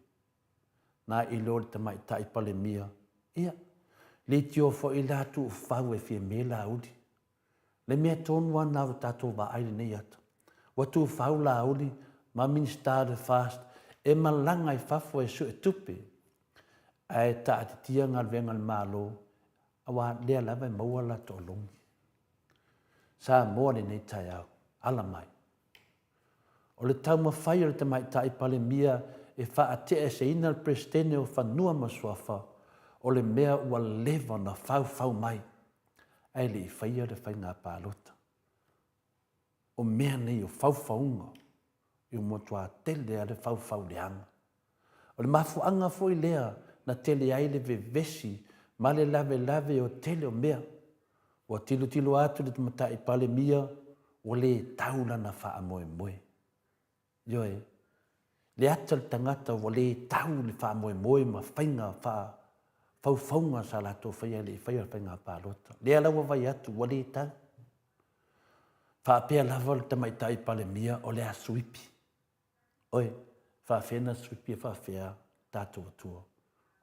Na i lo le Tamaitai Palemia, ia, leitio foi la tuufau e Fiame Laauli. Le mea tonu lava lena ua tatou vaai lenei ata. Ua tufau Laauli ma Minisita o le FAST e malaga i fafo e sue tupe ae taatitia galuega a le Malo aua lea lava e maua la toalogi. Samoa lenei taeao, ala mai. O le taumafai o le Tamaitai Palemia e faateaeseina le Peresetene o Fanua ma Suafa, o le mea ua leva ona faufau mai ae le i faia le faiga palota. O mea nei o faufauga, ua matua tele lava le faufau leaga. O le mafuaaga foi lea na tele ai le vevesi ma le lavelave o tele o mea. Ua tilotilo atu le Tamatai Palemia ua le tau lana faamoemoe. Ioe, le ata o le tagata ua le tau le faamoemoe ma faiga faa faufauga sa latou faia e le i faia le faiga palota. Lea la ua vaai atu ua le tau. Faapea lava le Tamaitai Palemia o le a suipi. Oe, faafefea na suipi e faafefea tatou Atua.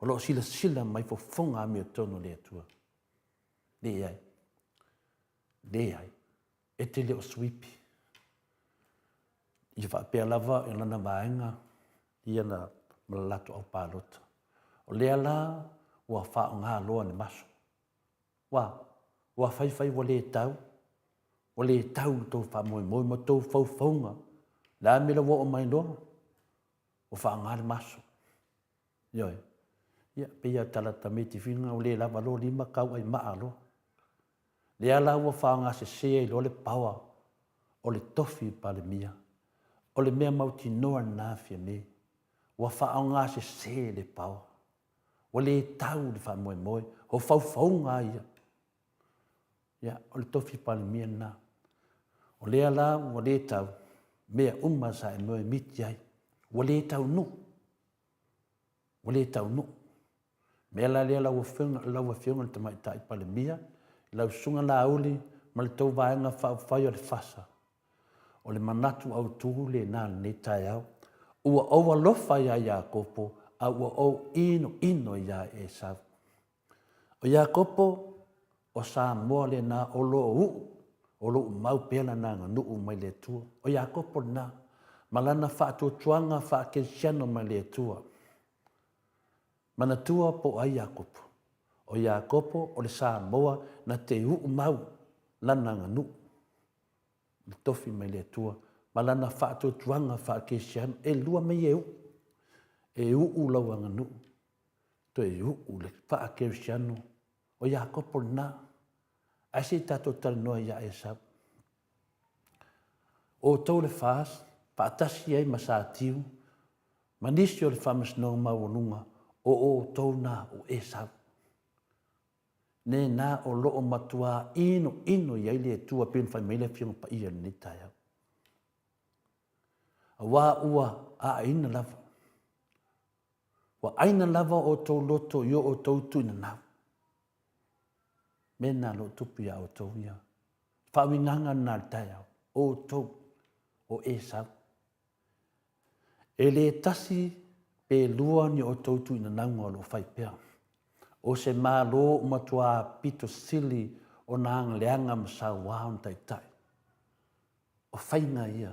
O lo o silasila mai fofoga amiotonu le Atua. Leai. Leai. E te le o suipi. Ia faapea lava i lana vaega ia na ma le latou au palota. O lea la ua faaaoga loa le maso. Ua, ua faifai ua le tau. Ua le tau lo tou faamoemoe ma tou faufauga. O le a le mea la ua oo mai loa? Ua faaaoga le maso. Ioe. Ia, pei lava o le tala a tamaiti foi lena, ua le lava loa lima tau ai maa loa. Lea la ua faaaoga sese ai loa le power o le tofi Palemia. O le mea mautinoa lena Fiame, ua faaaoga sese le power. Ua le tau le faamoemoe, o faufauga lava ia. Ia, o le tofi Palemia lena. O lea la ua le tau, mea uma sa e moemiti ai, ua le taunuu, ua le taunuu. O le mea la lea lau Afioga, lau Afioga i le Tamaitai Palemia, lau Susuga Laauli ma le tou Vaega Faaupufai o le FASA, o le manatu autu lena i lenei taeao, ua ou alofa ia Iakopo, a ua ou inoino ia Esau. O Iakopo, o Samoa lena o lo o uu, o lo o mau pea lana aganuu mai le Atua. O Iakopo lena, ma lana faatuatuaga faakerisiano mai le Atua. Manatua po o ai Iakopo? O Iakopo o le Samoa na te uu mau lana aganuu, le tofi mai le Atua, ma lana faatuatuaga faakerisiano. E lua mea ia e uu. E uu lau aganuu, toe uu le faakerisiano. O Iakopo lena. Ae se i tatou talanoa ia Esau. O outou le FAST, faatasi ai ma Satiu, ma nisi o le Faamasinoga Maualuga, o outou na o Esau. Nena o lo o matuā inoino i ai le Atua pei ona fai mai le Afioga Paia i lenei taeao. Aua ua aaina lava. Ua aina lava o outou loto i o outou tuinanau. Mea na o lo o tupu ia outou ia. Faauigaga lena i le taeao, o outou, o Esau. E le tasi pe lua ni outou tuinanauga o lo o fai pea. O se Malo ua matua pito sili ona agaleaga ma sauā ona taitai. O faiga ia,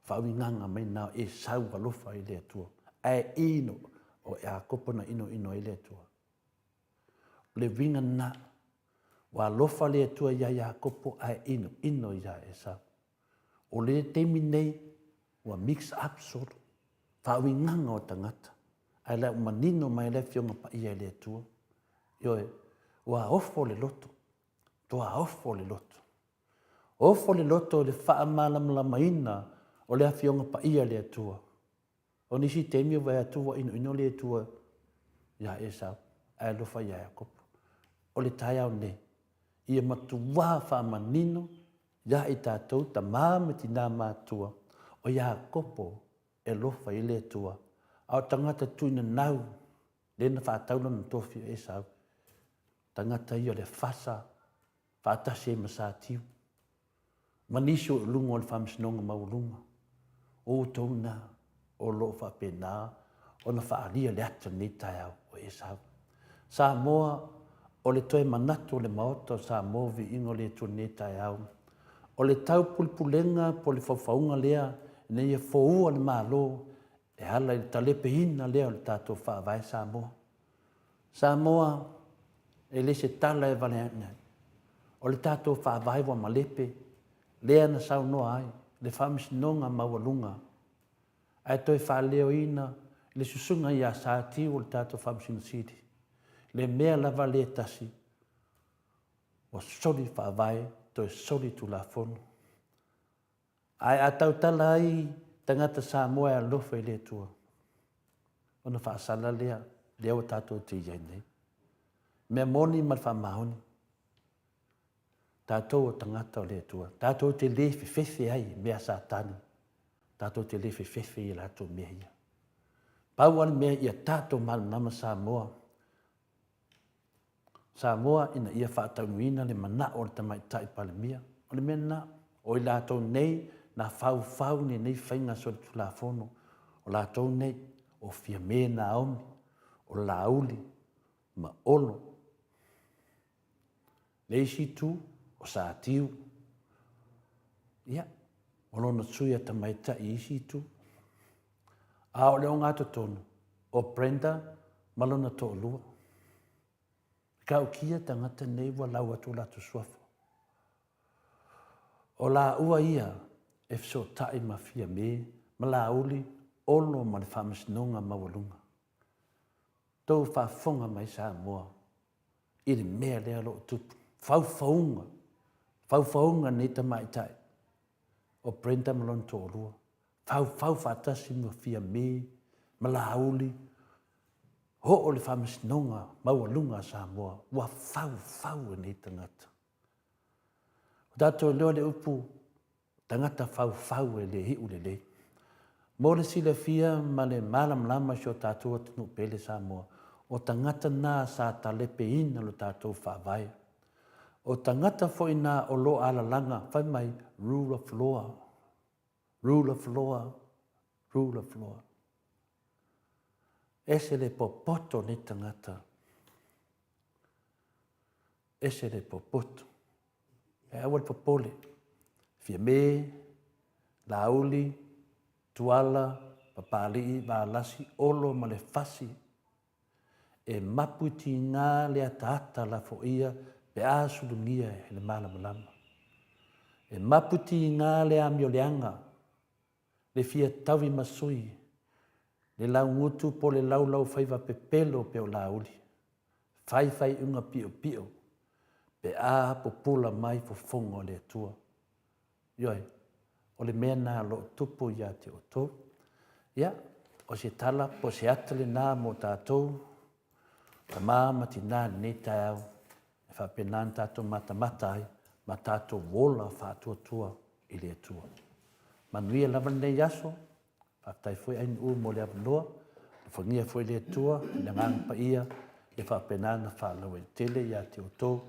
faauigaga mai na o Esau alofa i le Atua, ae ino o Iakopo na inoino ai le Atua. O le uiga lena, ua alofa le Atua iā Iakopo ae inoino iā Esau. O le taimi nei, ua mix up solo, faauigaga o tagata, ae la ua manino mai le Afioga Paia e le Atua. Ioe, ua ofo le loto, toa ofo le loto. Ofo le loto i le faamalamalamaina o le Afioga Paia a le Atua. O nisi taimi e vaai atu ua inoino le Atua iā Esau, ae alofa iā Iakopo. O le taeao nei, ia matuā faamanino iā i tatou tama ma tinā matutua, o Iakopo e alofa i le Atua, a o tagata tuinanau lea na faatau lona tofi o Esau, tagata ia o le fasa faatasi ai ma Satiu, ma nisi o i luga o le Faamasinoga Maualuga, o outou na o lo o faapena ona faaalia le ata i lenei taeao o Esau. Samoa, o le toe manatu o le Maota o Samoa Viiga o le Atua i lenei taeao, o le taupulepulega po o le faufauga lea ina ia foua le Malo e ala i le talepeina lea o le tatou Faavae Samoa. Samoa, e le se tala e valeaʻe ai. O le tatou Faavae ua malepe, lea na saunoa ai le Faamasinoga Maualuga, ae toe faaleoina i le susuga ia Satiu o le tatou Faamasino Sili, le mea lava lea tasi, ua soli Faavae, toe soli Tulafono. Ae a tautala ai tagata Samoa e alofa i le Atua, ona faasala lea, lea ua tatou te i ai nei. Mea moni ma le faamaoni, tatou o tagata o le Atua, tatou te le fefefe ai i mea a Satani, tatou te le fefefe i a latou mea ia. Pau lava le mea ia tatou malamalama Samoa, Samoa ina ia faataunuuina le manao o le Tamaitai Palemia. O le mea lena, o i latou nei na faufau lenei faiga solitulafono, o latou nei, o Fiame Naomi, o Laauli ma Olo. Le isi itu, o Satiu, ia, o lona sui a tamaitai i isi itu. A o le ogatotonu, o Brenda ma lona toalua. E tautia tagata nei ua lau atu o latou suafa. O laua ia e fesootai ma Fiame ma Laauli, Olo ma le Faamasinoga Maualuga. Tou faafofoga mai Samoa i le mea lea o lo o tupu, faufauga, faufauga nei tamaitai o Brenda ma lona toalua, faufau faatasi ma Fiame ma Laauli, oo i le Faamasinoga Maualuga a Samoa, ua faufau e nei tagata. Ua tatou iloa le upu tagata faufau e le iu lelei. Mo le silafia ma le malamalama i si o tatou atunuu pele Samoa, o tagata na sa talepeina lo tatou Faavae. O tagata foi na o lo alalaga fai mai rule of law, rule of law, rule of law. Ese le popoto o nei tagata. Ese le popoto. Ae aua le popole. Fiame, Laauli, Tuala, Papalii, Valasi, Olo ma le Fasi. E mapu i tiga le ataata lafoia pe a sulugia e le malamalama. E mapu i tiga le amioleaga, le fia taui ma sui, le laugutu po o le laulaufaiva pepelo pe o Laauli. Fai faaiuga piopio pe a pupula mai fofoga o le Atua. Ioe, o le mea lena o lo o tupu ia te outou. Ia, o se tala po o se ata lena mo tatou, tama ma tina i lenei taeao, e faapena ona tatou matamata ai ma tatou ola faatuatua i le Atua. Manuia lava lenei aso. Faafetai foi Ainuu mo le avanoa. Alofagia foi le Atua i le Agaga Paia ia faapena ona faalauaitele ia te outou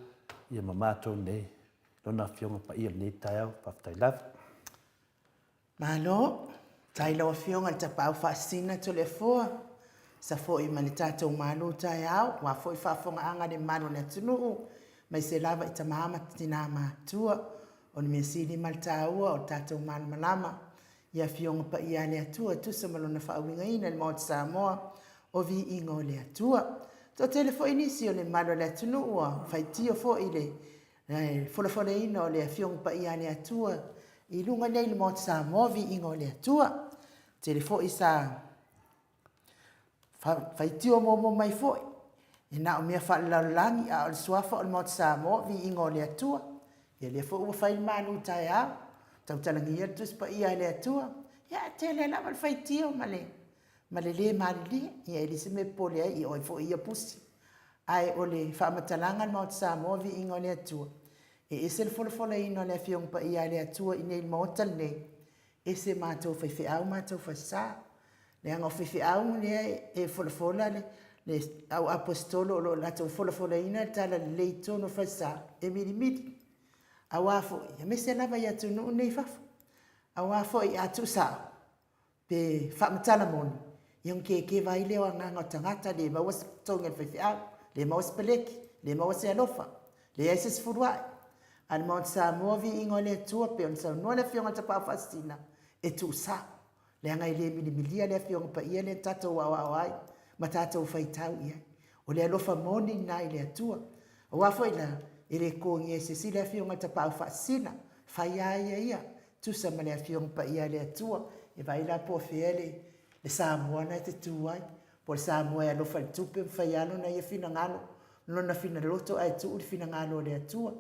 ia ma matou nei i Lona Afioga Paia i lenei taeao. Faafetai lava. Malo, faafetai i lau Afioga i le Tapaau Faasisina Toleafoa, sa foi ma le tatou malu taeao, aua foi faafofogaaga a le mamalu o le atunuu, aemaise lava i tama ma tina matutua. O le mea sili ma le taua o le tatou malamalama i Afioga Paia a le Atua e tusa ma Lona faauigaina i le Maota Samoa, o Viiga o le Atua. Toatele foi nisi o le mamalu o le atunuu ua faitio foi i le folafolaina o le Afioga Paia a le Atua i luga nei i le Maota Samoa, Viiga o le Atua. Tele foi sa Faitio muamua mai foi, e na o mea faalelalolagi, a o le suafa o le Maota Samoa, viiga o le Atua. Ia lea foi ua fai le malu taeao, tautalagia le Tusi Paia a le Atua. Ia, e tele lava le faitio ma le, ma le le malilie. Ia e leai se mea e popole ai, ia o ai foi ia pusi. Ae o le faamatalaga a le Maota Samoa, viiga o le Atua, e ese le folafolaina o le Afioga Paia a le Atua i inei i le Maota lenei, ese matou faifeau matou falesa. Leaga o faifeau lea e folafola le, le au aposetolo o lo o latou folafolaina le talalelei i totonu o falesa e milimili. Aua foi, aemaise lava i atunuu nei i fafo. Aua foi a tuusao pe faamatala moni, ia ona kekeva ai lea o agaga o tagata, le maua se totogi a le faifeau, le maua se peleki, le maua se alofa, leai se sefuluai. A o le Maota Samoa, viiga o le Atua, pei ona saunoa le Afioga i le Tapaau Faasisina, e tuusao, leaga e le milimilia le Afioga Paia lea na tatou aoao ai ma tatou faitau i ai. O le alofa moni lena i le Atua. Aua foi la, e le totogia e se isi le Afioga i le Tapaau Faasisina, fai a ia ia, tusa ma le Afioga Paia a le Atua, e vaai la po o fea le, le Samoa lena e te tu ai, po o le Samoa e alofa i le tupe ma fai lava lona ia finagalo, lona finaloto ae tuu le finagalo o le Atua,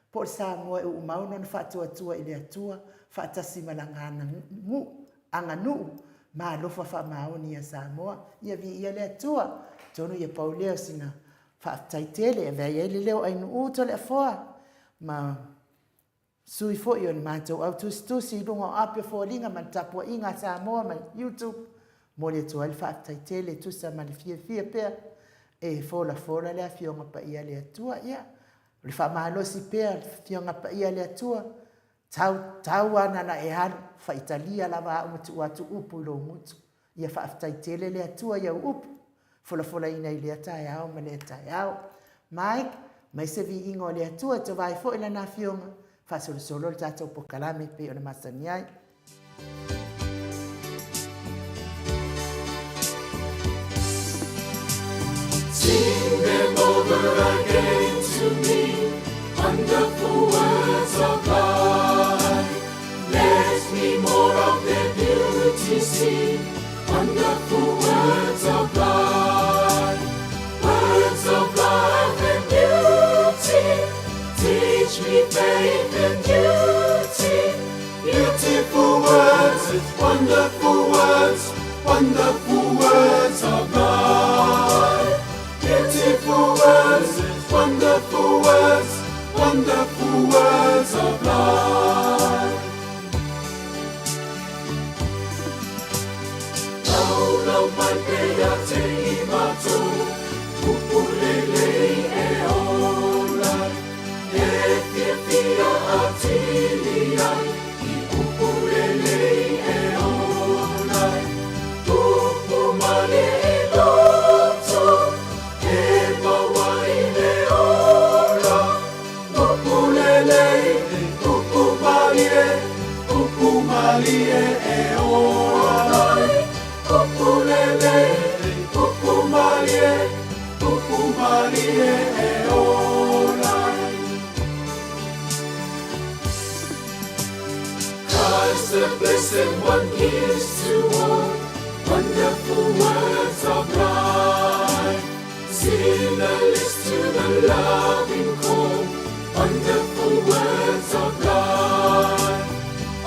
po o le Samoa e uumau lona faatuatua i le Atua faatasi ma lana aganuu ma alofa faamaoni ia Samoa. Ia viia le Atua. Atonu ia pau lea o sina faafetai tele e avea ai le leo Ainuu Toleafoa ma Sui foi o le matou au tusitusi i luga o ape o foliga ma le tapuaiga a Samoa ma YouTube, momoli atu ai le faafetai tele e tusa ma le fiafia pea e folafola le Afioga Paia a le Atua. Ia, o le faamalosi pea le Afioga Paia a le Atua, tau, tau ana na e alu, faitalia lava au ma tuu atu upu i lou gutu. Ia faafetai tele le Atua i au upu, folafolaina i lea taeao ma lea taeao. Mike, mai se viiga o le Atua e tova ai foi Lana Afioga, faasolosolo le tatou pokalame e pei ona masani ai. Sing them over again to me, wonderful words of love. Beautiful words of life, words of love and beauty. Teach me faith and duty. Beautiful words, wonderful words, wonderful words of life. Beautiful words, wonderful words, wonderful words of life. Laulau mai pea te i matou, upu lelei e ola ai, e fiafia atili ai, i upu lelei e ola ai. Upu malie i loto, e maua ai le ola, upu lelei, upu malie, upu malie e ola ai. Upu lelei, upu malie, upu malie e ola ai. Christ the Blessed One gives to all wonderful words of life. Sinner list to the loving call, wonderful words of life.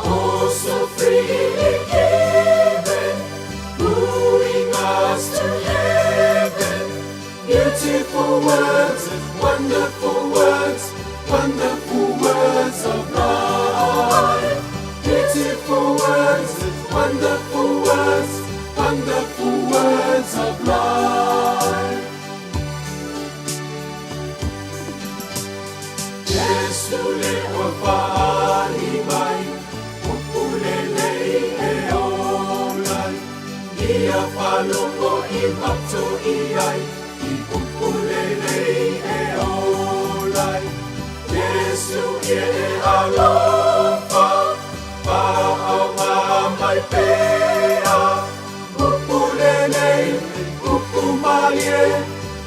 Oh, so freely given, wooing us to heaven. Beautiful words, wonderful words, wonderful words of life. Beautiful words, wonderful words, wonderful words of life. Iesu le ua fa'ali mai, upu lelei e ola ai, ia faalogo i matou i ai, i upu lelei e ola ai. Iesu ia e alofa, fa'aaoga mai pea, upu lelei, upu malie,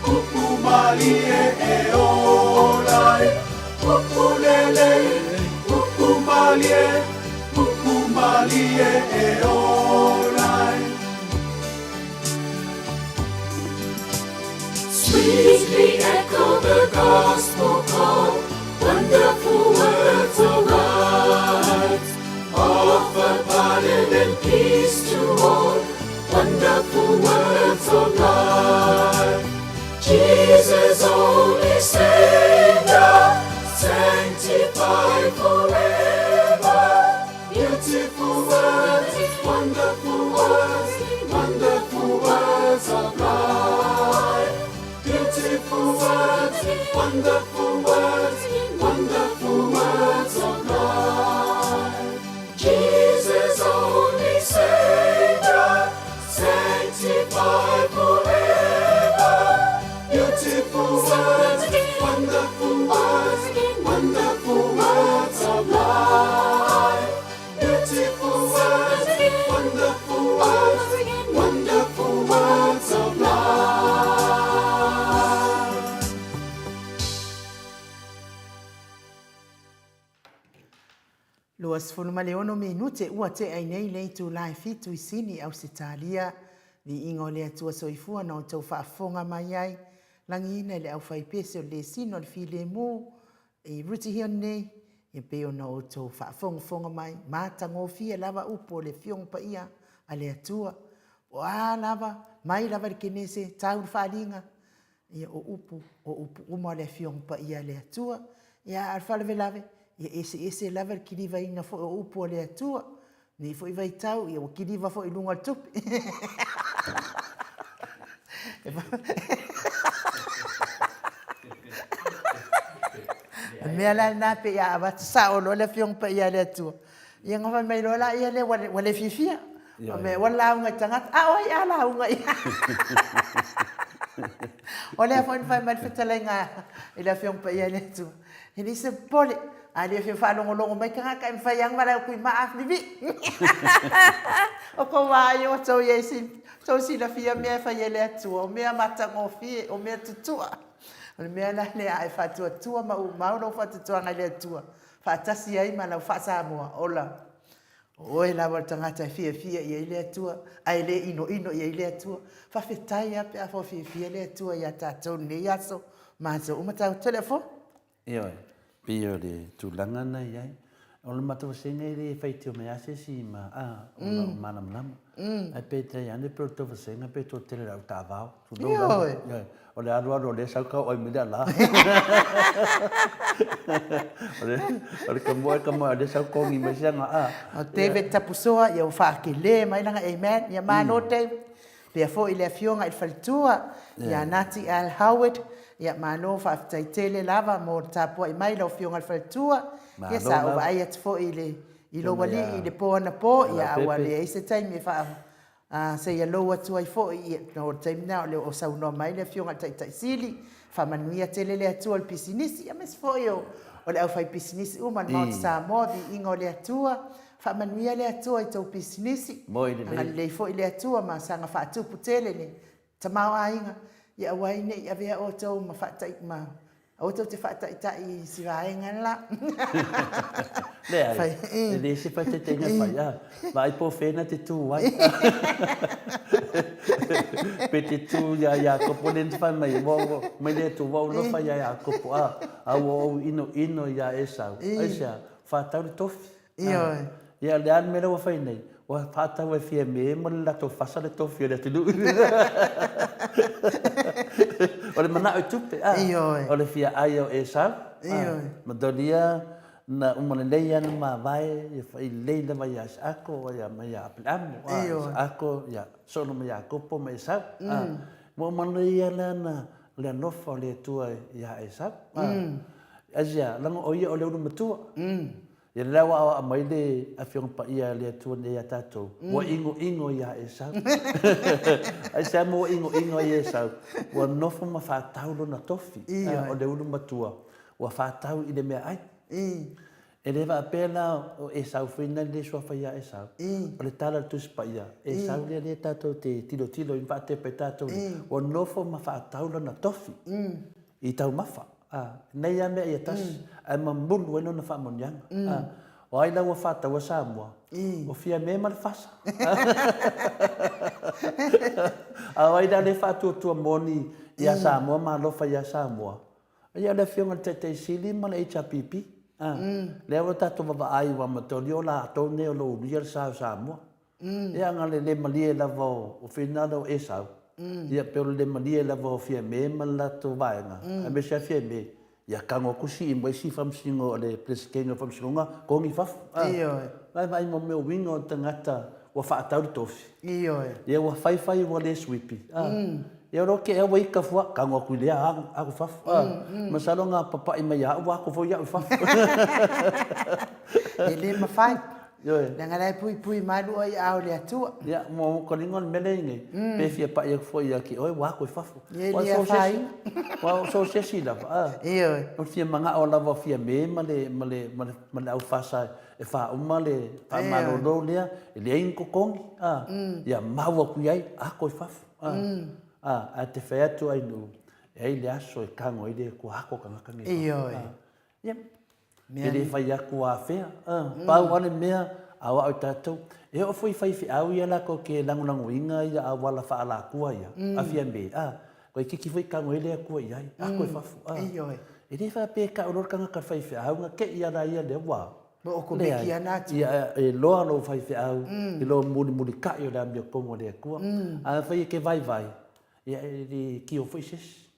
upu malie e ola ai. Upu lelei, upu malie, upu malie e ola ai. Sweetly echo the gospel call, wonderful words of life. Offer pardon and peace to all, wonderful words of life. Jesus, only Savior, sanctify forever. Beautiful words, wonderful words, wonderful words of life. Beautiful words, wonderful words, wonderful words of life. Jesus, only Savior, sanctify forever. Beautiful words, wonderful words, wonderful words of life. Beautiful words, wonderful words, wonderful words of life. 26 minute ua tea ai nei le itula e fitu i Sini, Ausetalia. Viiga o le Atua Soifua na outou faafofoga mai ai, lagiina i le aufaipese o le lesina o le filemu i Rutihia nei, ia pei ona outou faafogafoga mai, matagofie lava upu o le Afioga Paia a le Atua. Po o a lava, mai lava i le Kenese, tau i le Faaaliga, Ia, o upu, o upu uma o le Afioga Paia a le Atua. Ia, a o le faalavelave, ia eseese lava le kilivaina foi o upu a le Atua. Nei foi vaitau, ia ua kiliva foi i luga o le tupe. O le mea la lena pei a avatu sao loa le Afioga Paia a le Atua, Ia ona fai mai loa laia lea ua le fiafia. Fai mai ua lauga i tagata. A o ai a lauga i ai? O lea foi na fai mai le fetalaiga i le Afioga Paia a le Atua, e leai se popole, a le fia faalogologo mai tagata e mafai lava ona valaau atu i maa vivii. O kou a ia ua tou i ai tou silafia mea e fai e le Atua, o mea matagofie, o mea tutua. O le mea la lea a e faatuatua ma umau lou faatuatuaga i le Atua, faatasi ai ma lau faa-Samoa. Ola. O oe lava o le tagata e fiafia i ai le Atua, ae le inoino i ai le Atua. Faafetai lava pe a faafiafia le Atua iā tatou i lenei aso ma aso uma. Tatou te le fo. Ioe, pei o le tulaga na i ai. O le matou vasega e le faitio mai lava se isi ma, a, ona o malamalama. Ae peitai ane pei o le tou vasega pei e toatele i le au taavao. Tulou lava. Ioe. O le alu alu o lea sau kau oi mai le ala. O le, o le kamoe kamoe o lea sau kongi mai se aga a. O David Tapusoa, ia ua faakele mai lana amen. Ia malo David. Pea foi le afioga i le faletua ia Nati Al Howard. Ia malo faafetai tele lava mo le tapuai mai lau afioga i le faletua. Ia sa ou vaai atu foi i le i lou alii i le po anapo, ia a ua leai se taimi e faa A, seia lou atu ai foi, ia, o le taimi lena o le o saunoa mai le Afioga i le Taitai Sili, faamanuia tele le Atua i le pisinisi, aemaise foi o, o le aufaipisinisi uma o le Maota Samoa, viiga o le Atua, faamanuia le Atua i tou pisinisi, agalelei foi le Atua ma saga faatupu tele le tamaoaiga, ia aua ai ne i avea outou ma faatai, ma Aua tou te faataitai i si vaega la. Leai, e le se faataitaiga e fai, a. Vaai po o fea na te tū ai. Pe te tū iā Iakopo lea na te fai mai, ua, ua, mai le Atua, ua ou alofa iā Iakopo, a, a ua ou inoino iā Esau. Aisea? Faatau le tofi. Ioe. Ia, o le a le mea lea ua fai nei? Ua faatau e Fiame ma le latou fasa le tofi o le atunuu. O le manao i tupe, a. Ioe. O le fia ai o Esau. Ioe. Matolia na uma lelei ana mavae, ia fai lelei lava ia Isaako, ia ma ia Apeleamo, a. Ioe. Isaako, ia solo ma Iakopo ma Esau, a. Ua uma lelei ala na le alofa o le Atua ia Esau, a. Aisea, leaga o ia o le ulu matua. Ia lea ua aoao mai le Afioga Paia a le Atua nei ia tatou, ua inoino ia Esau. Aisea mo ua inoino ai Esau? Ua nofo ma faatau lona tofi, o le ulu matua, ua faatau i le meaai. E le faapea la o Esau foi na le suafa ia Esau. O le tala a le Tusi Paia, Esau lea lea tatou te tilotilo i ma faatepa i tatou, ua nofo ma faatau lona tofi. I taumafa, ā, nei lava mea ia tasi, ae mamulu ai lona faamanuiaga. Ā, o ai la ua faataua Samoa? O Fiame ma le Fasa. A o ai la lea e faatuatua moni ia Samoa ma alofa ia Samoa? Ia o le Afioga i le Taitai Sili ma le HRPP. Ā, lea ua tatou vavaai aua mataulia o latou nei o lo o ulia le sa o Samoa. Ia na le le malie lava o finagalo o Esau, ia pei o le le malie lava o Fiame ma le latou vaega, aemaise lava Fiame, ia tago atu sii mai si faamasino o le Peresetene o le Faamasinoga, togi i fafo. Ioe. Vaai vaai mo mea uiga o le tagata ua faatau le tofi. Ioe. Ia ua fai fai ua le suipi. Ia o lo ke ua ika fua, tago atu i lea alu i fafo. Masalo na papai mai ia au ua atu foi au i fafo. E le mafai. Ioe. Leaga la e puipui malu oe i aao o le Atua. Ia, mo taliga o le mea lea i nei, pe fia pai atu foi ia te oe, ua atu i fafo. Ia, e le afaina. Aua o so o se isi lava, a. Ioe. O le fia manao lava o Fiame ma le, ma le, ma le, ma le aufasa e faauma le faamalolo lea, e leai ni totogi, a. Ia mau atu i ai, ato i fafo, a. A, ae te fai atu ai nuu, e ai le aso e tago ai le Atua, ato tagata nei i fafo. Ioe. Ia, E le fai atu afea. Pau lava le mea, aoao i tatou. E oo foi i faifeau ia latou te lagolagoina ia auala faaalatua ia, a Fiame, a, toeitiiti foi tago ai le Atua i ai, ako i fafo, a. E le faapea e tau loa le tagata faifeau na te i ala ia lea ua, leai, ia e loa lou faifeau i lou mulimulitai o le amiotonu a le Atua. A fai e te vaivai, Ia e le tio foi se isi.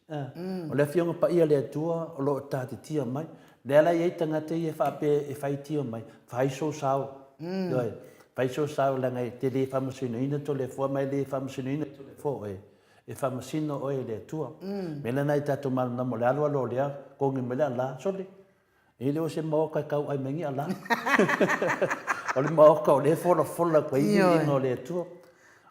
O le Afioga Paia a le Atua o lo o tatitia mai. Lea la e i ai tagata ia e faapea e faitio mai, fai sou sao. Ioe, fai sou sao leaga e te le faamasinoina Toleafoa ma e le faamasinoina Toleafoa oe, e faamasino oe e le Atua. O le mea lena i tatou malamalama o le alu alu o lea togi mai le ala, sole, E le o se maota e tau ai mai ni ala. O le maota o lea e folafola atu ai viiga o le Atua.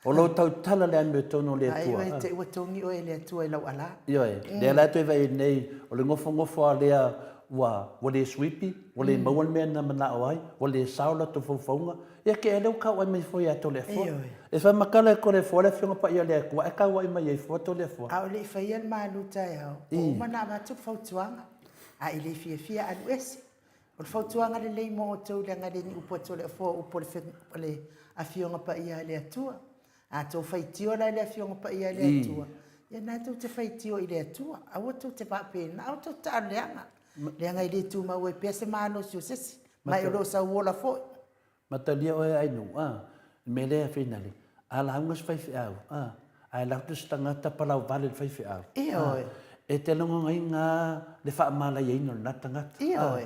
O lou tautala le amiotonu o le Atua. Ai te ua togi oe e le Atua i lau ala. Ioe, lea la e toe vaai nei, o le nofonofo lava lea ua ua le suipi, ua le maua le mea na manao ai, ua le sao latou faufauga, ia te lea ua tauai mai fua ia Toleafoa. E faamatala e Toleafoa le Afioga Paia a le Atua ae tauai mai ai fua Toleafoa. A o le i faia le malu taeao, ua uma ona avatu le fautuaga. A e le fiafia alu ese. O le fautuaga lelei mo outou leaga e le ni upu atu a le Afoa o upu o le Afioga Paia a le Atua. A tou faitio la i le Afioga Paia a le Atua, ia na tou te faitio i le Atua. Aua tou te faapena, aua tou te taalo leaga. Leaga e le tumau ai pea se malosi o se isi, ma e o lo o sauola foi. Matalia oe ai nuu, a, le mea lea e finale, a lauga se faifeau, a, ae alu atu se tagata palauvale i le faifeau, a, e te logogaina lava le faamalaieina o lena tagata, a.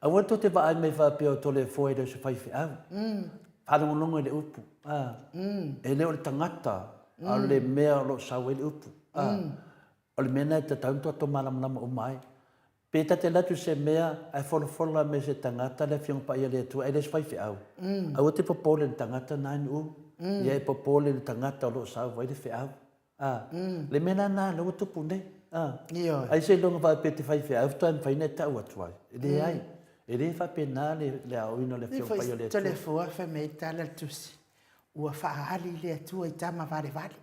Aua tou te vaai mai faapea o Toleafoa e le o se faifeau. Faalogologo i le upu, a, e le o le tagata, a o le mea o lo o sau ai le upu, a. O le mea lena e tatau ona tatou malamalama uma ai. Pe ta te alu atu i se mea ae folafola me se tagata le Afioga Paia a le Atua e le o se faifeau, aua te popole i le tagata na nuu, ia e popole i le tagata o lo o sau ai le feau. A, le mea la na lea ua tupu nei. A, ai seiloga faapea te faifeau faatoa mafai ona e tau atu ai. E leai, e le faapena le aoaoina o le Afioga Paia a le Atua. Toleafoa fai mai le tala a le Tusi, ua faaali le Atua i tama valevale.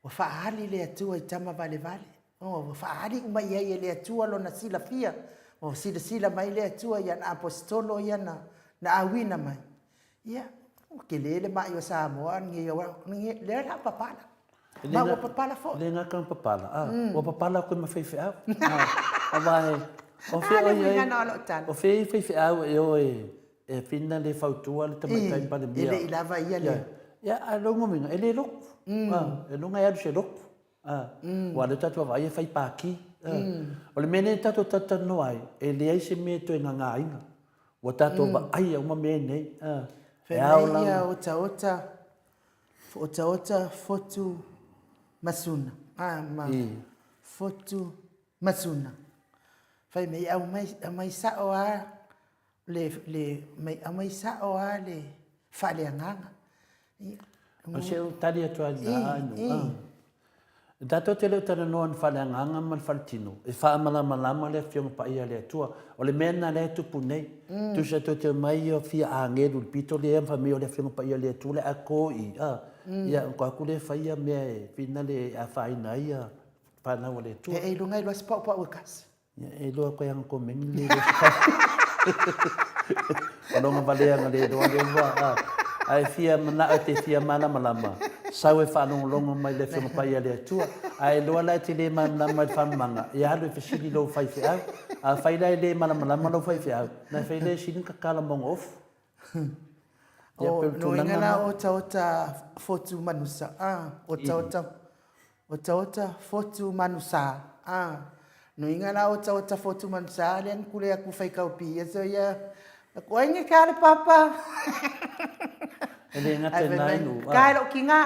Ua faaali le Atua i tama valevale. Oh, ua faaali uma i ai e le Atua lona silafia. Ua silasila mai le Atua i ana aposetolo ia na, na auina mai. Ia, ua tele le mai o Samoa, lea o le a papala. Ma ua papala foi. Le gata ona papala, a, ua papala atu ma faifeau. Aua e, o fea o i ai, o fea i faifeau e o e, E whina le fautua le tamaitai Palemia. E le i lava ia le. Ia, a o lona uiga, e le lotu. E iloga e alu i se lotu. Aua o lea tatou te vaavaai e fai pati. O le mea lea tatou te talatalanoa ai, e leai se mea e toe gagaina. Ua tatou vaaia uma mea nei. E ao lava. Fai mai ia otaota, otaota fotu masuna. Ma fotu masuna. Fai mai, aumai sao lava le, le, mai aumai sao lava le faaleagaga. O se u tali atu ai na ai no. Tatou te le o talanoa i le faaleagaga ma le faletino, e faamalamalama le Afioga Paia a le Atua. O le mea lena lea e tupu nei. Tusa tou te omai ia fia agelu i le pito lea ma fai mai o le Afioga Paia a le Atua le a ko i, a. Ia ona atu lea fai ia mea e whina le e afaina ai ia fanau a le Atua. E i luga i loa se paupau e kasi. Ia, e iloa koe ana komeni le iloa O longa valeaga le iloa le ua, a. Ae fia manao e te fia malamalama, sau e faalogologo mai le Afioga Paia a le Atua. A e iloa la e te le malamalama i le faamamaga, ia alu e fesili i lou faifeau. Afai la e le malamalama lou faifeau, ona e fai lea e sili ona tatala ma ona ofu. Ia, pei o le tulaga lena. Loiga la otaota fotu manusa, a, otaota, otaota fotu manusa, a. Noiga la otaota fotu manusa lea na kule aku fai kaupi ia so ia, aku ai nge ka le papa. E le gata i nai nu, a. Ka e lou kinga.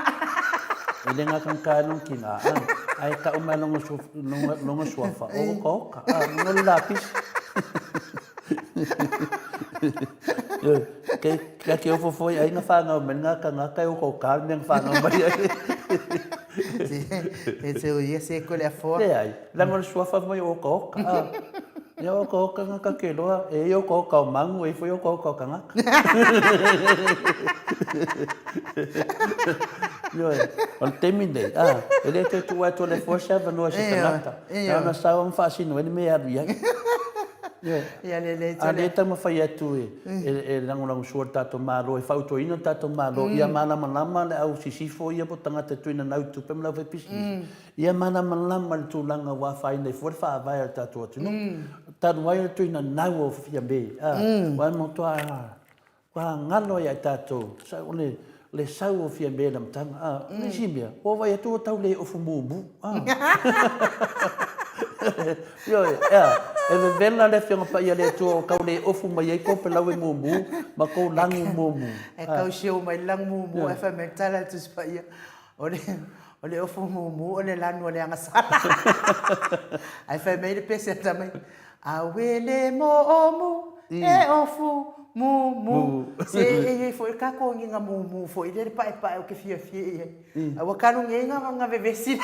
E le gata ka e lou kinga, a. Ae tau mai longa suafa, o okaoka, a, ngo le lapisi. Ke kia ke ofo foi ai na whāngau mai ngā kangaka e o kau kā mea whāngau mai ai. E te ui e se kole a foa. Le ai, langa o le suafa mai o oka oka. Ia oka oka ngā ka ke loa, e i oka oka o mangu, e foi oka oka o kangaka. Ioe, o le taimi nei, a, e le toe tuu atu o le foa se avanoa i se tagata. Na ona sau ma faasino ai le mea e alu i ai. Ia le le A lea e taumafai atu e, e, e lagolagosua le tatou Malo, e fautuaina le tatou Malo, ia malamalama le au sisifo ia po o tagata e tuuina nau tupe ma le aufaipisinisi, ia malamalama i le tulaga ua afaina ai fua le faavae a le tatou atunuu. Talu ai o le tuuina nau o Fiame, a, ua matua Ua galo ia i tatou, o le, le sau o Fiame i le amataga. A, o le isi mea, ua vaai atu ua tau le ofu mumu. A. Ioe, ea, e vevela le Afioga Paia a le Atua ua tau le ofu mai ai kou pelau e mumu ma kou lagu mumu. E tau show mai le lagu mumu ae fai mai le tala a le Tusi Paia, o le, o le ofu mumu o le lanu o le agasala. Ae fai mai le pese a tamaiti, Auē le moomu e ofu mumu. Se e i ai foi le tatou agiga mumu foi lea le paepae ou te fiafia i ai. A ua talu nei na vevesi.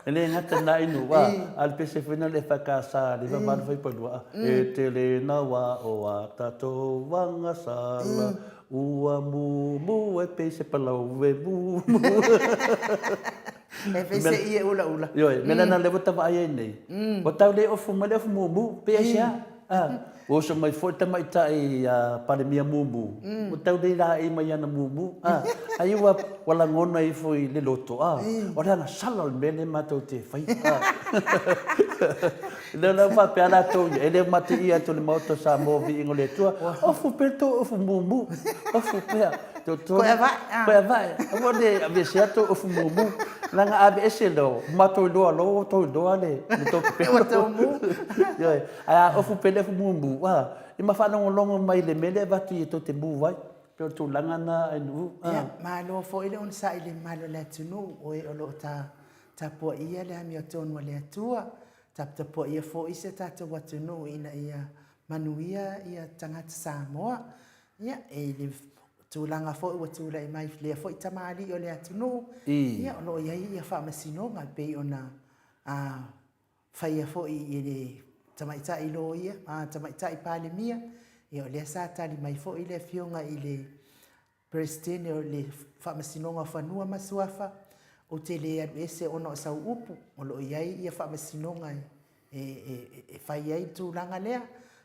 E le gata na inu, a, a le pese foi na le EFKS le 98 fai palua, e tele na wa o a tatou agasala, ua mumu e pei se palau e mumu. E fese'i e ulaula. Ioe, mea lena lea ua ta vaai ai nei, ua tau le ofu mai le ofu mumu, pe aisea? Ua oso mai foi le tamaitai Palemia mumu, ua tau le laei mai ana mumu, ai ua lagona ifo i le loto, o le agasala o le mea lea matou te faia. Lea la ua faapea latou ia, e le mateia atu e le Maota o Samoa viiga o le Atua, ofu pea le tou ofu mumu, ofu pea. Koe avae. Koe avae. Aua ne aveesea tou ofu mumu. Leaga a aveese loa, ua matou iloa loa ua outou iloa le tou pepelo. Ua tou mu. Ioe. Ae a ofu pea le ofu mumu, a, ia ma faalogologo mai i le mea lea e avatu ia tou te mu ai. Pei o le tulaga lena e Nu'u. Ia, malo foi le onosai i le mamalu o le atunuu, o e o lo o tapuaia le amiotonu a le Atua. Taputapuaia foi si o tatou atunuu ina ia manuia ia tagata Samoa. Ia, e le tulaga foi ua tulai mai lea foi tamalii o le atunuu, ia o lo o i ai ia faamasinoga e pei ona faia foi e le tamaitai loia, tamaitai Palemia, ia o lea sa tali mai foi le afioga i le Peresetene o le Faamasinoga o Fanua ma Suafa, ou te le alu ese ona o sau upu, o lo o i ai ia faamasinoga e fai ai le tulaga lea,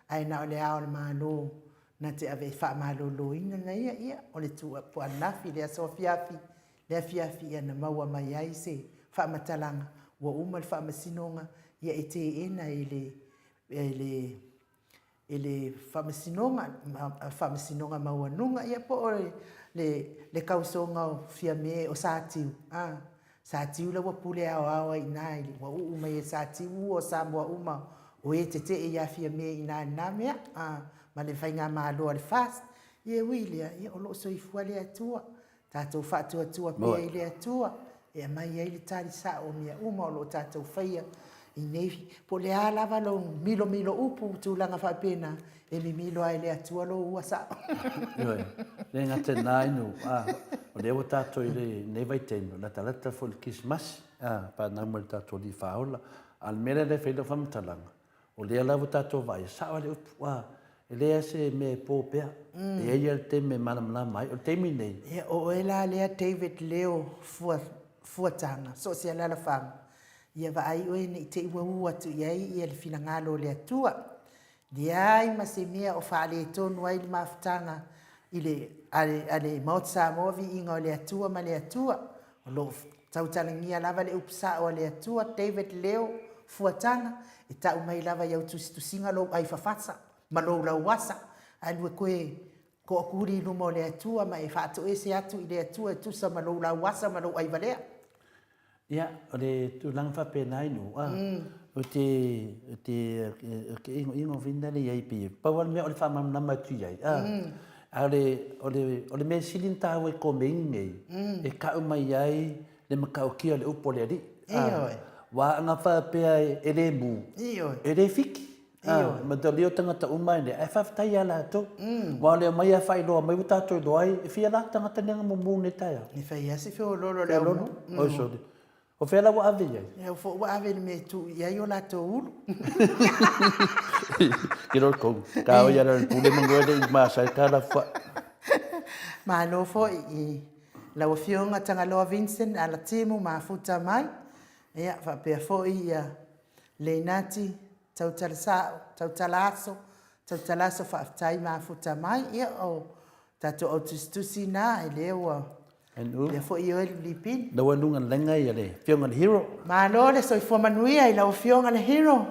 ae na o le Ao o le Malo na te ave e faamaloloina na ia, ia o le po ananafi i le aso afiafi, le afiafi ia na maua mai ai se faamatalaga ua uma le faamasinoga, ia e teena e le e le e le Faamasinoga, Faamasinoga Maualuga, ia po o le, le kausoga o Fiame, o Satiu, a, Satiu la ua pule aoao ai i ina, ua uu mai e Satiu ua o Samoa uma o e tetee ia Fiame i ina i lena mea, a, ma le Faigamalo a le FAST. Ia e ui i lea, ia o lo o soifua le Atua. Tatou faatuatua pea i le Atua e aumai ai le tali sao o mea uma o lo o tatou faia i nei, po o le a lava lou milomilo upu tulaga faapena, e mimilo lava e le Atua lou ua sao. Ioe, le gata i lena inu, a, o lea ua tatou i lenei vaitaimi, o latalata foi i le Kerisimasi, a, fanau mai le tatou Alii Faaola. A o le mea lea e fai ai lau faamatalaga, O lea la ua tatou vaai, e sao lava le upu, a, e leai lava se mea e po pea. E i ai lava le taimi e malamalama ai. O le taimi lenei. Ia, o oe la lea David Leo Fua, Fuataga, so o se alaalafaga, ia vaai oe ne i te i ua u atu i ai ia le finagalo o le Atua. Leai ma se mea o faaletonu ai le mafutaga i le, a le, a le Maota Samoa viiga o le Atua ma le Atua. O lo o tautalagia lava le upu sao a le Atua, David Leo Fuataga, e tau mai lava i au tusitusiga lou ai fafasa ma lou lauasa, alu e koe toakuli i luma o le Atua ma e faatoese atu i le Atua e tusa ma lou lauasa ma lou ai valea. Ia, o le tulaga faapena i nuu, a, o te, o te, o te inoino foi lea i ai pei, pau lava le mea o le faamalamalama atu i ai, a, A o le, o le, o le mea sili ona taua i Komeni nei, e kau mai ai le matautia o le upu a le Alii. Ioe. Aua ana faapea e le mū, Ioe. e le fiki. Ioe. Ma talia o tagata uma e ae faafetai ia latou. Aua o lea mai a faailoa mai ua tatou iloa ai, e fia la tagata nei ana mumu nei taeao. E fai lava si feoloolo o le au mū. Oi sole. O fea la ua ave i ai? Lea foi ua ave i le mea e tuu i ai o latou ulu. Ke lor kou. Ka o ia le pule mangoe le i masa i ka la fua. Malo foi i lau Afioga Tagaloa Vincent Alatimu mafuta mai. Ia, faapea foi ia Leinati Tautala Sao, Tautala Aso, Tautala Aso faafetai mafuta mai. Ia, o tatou au tusitusi na, e lea ua Lea foi i oe le Lipini. Na ua luga lenga ia le Afioga le Hero. Malo le soifua manuia i lau Afioga le Hero.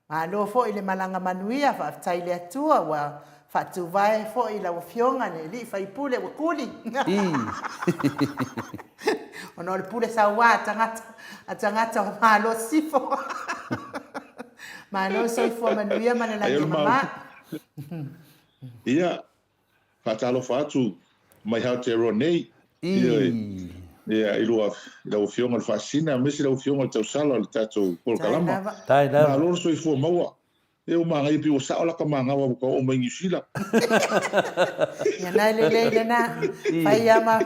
Malo foi le malaga manuia, faafetai i le Atua ua faatuvae foi i lau Afioga le alii faipule ua kuli. Ona o le pule saua a tagata, a tagata o Malo Sisifo. Malo le soifua manuia ma le lagi e mama. Ia, Faatalofa atu mai Aotearoa nei, ioe, ia, i lua, i lau Afioga i le Faasisina, aemaise lau Afioga i le Tausala o le tatou polokalama. Tai lava. Malo le soifua maua. E ua manaia pei ua sao laka magawa ua ka oo mai Niu Sila. Ia na e lelei lena. Fai ia ma,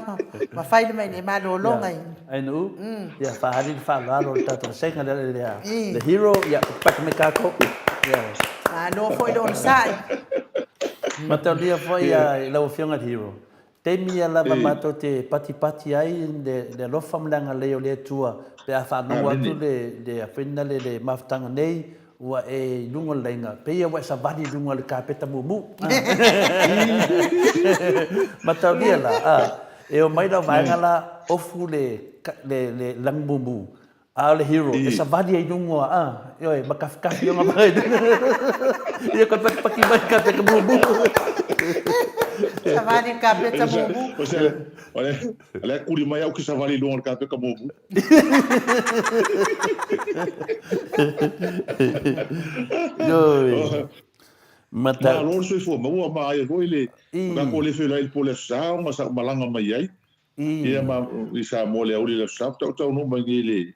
ma fai le mai nei malologa i. Ai nuu, ia faaali le faaaloalo o le tatou vasega lea le, le hero, ia paki mai kākou. Ia. Malo foi le onosai. Mataulia foi i lau Afioga i le Hero. Taimi ia lava matou te patipati ai le alofa ma le agalelei o le Atua pe a faalogo atu le le le mafutaga nei ua e i luga o le laina, pei ia ua e savali i luga o le kapeta mumu. Mataulia la, e omai lau vaega la ofu le le lagi mumu, A o le hero, e savali ai i luga, a, ioe, ma kafikafi ona mai. Ia koe patipati mai i kapeta mumu. Savali i kapeta mumu. O le kuli mai au ki savali i luga o le kapeta mumu. Ioe. Mata... Malo le soifua maua ma ai foi le kako le feiloai i le po o le Aso Sa ona sa ou malaga mai ai. Ia ma i Samoa le aoauli le Aso Sa, faatoa ou taunuu mai nei i le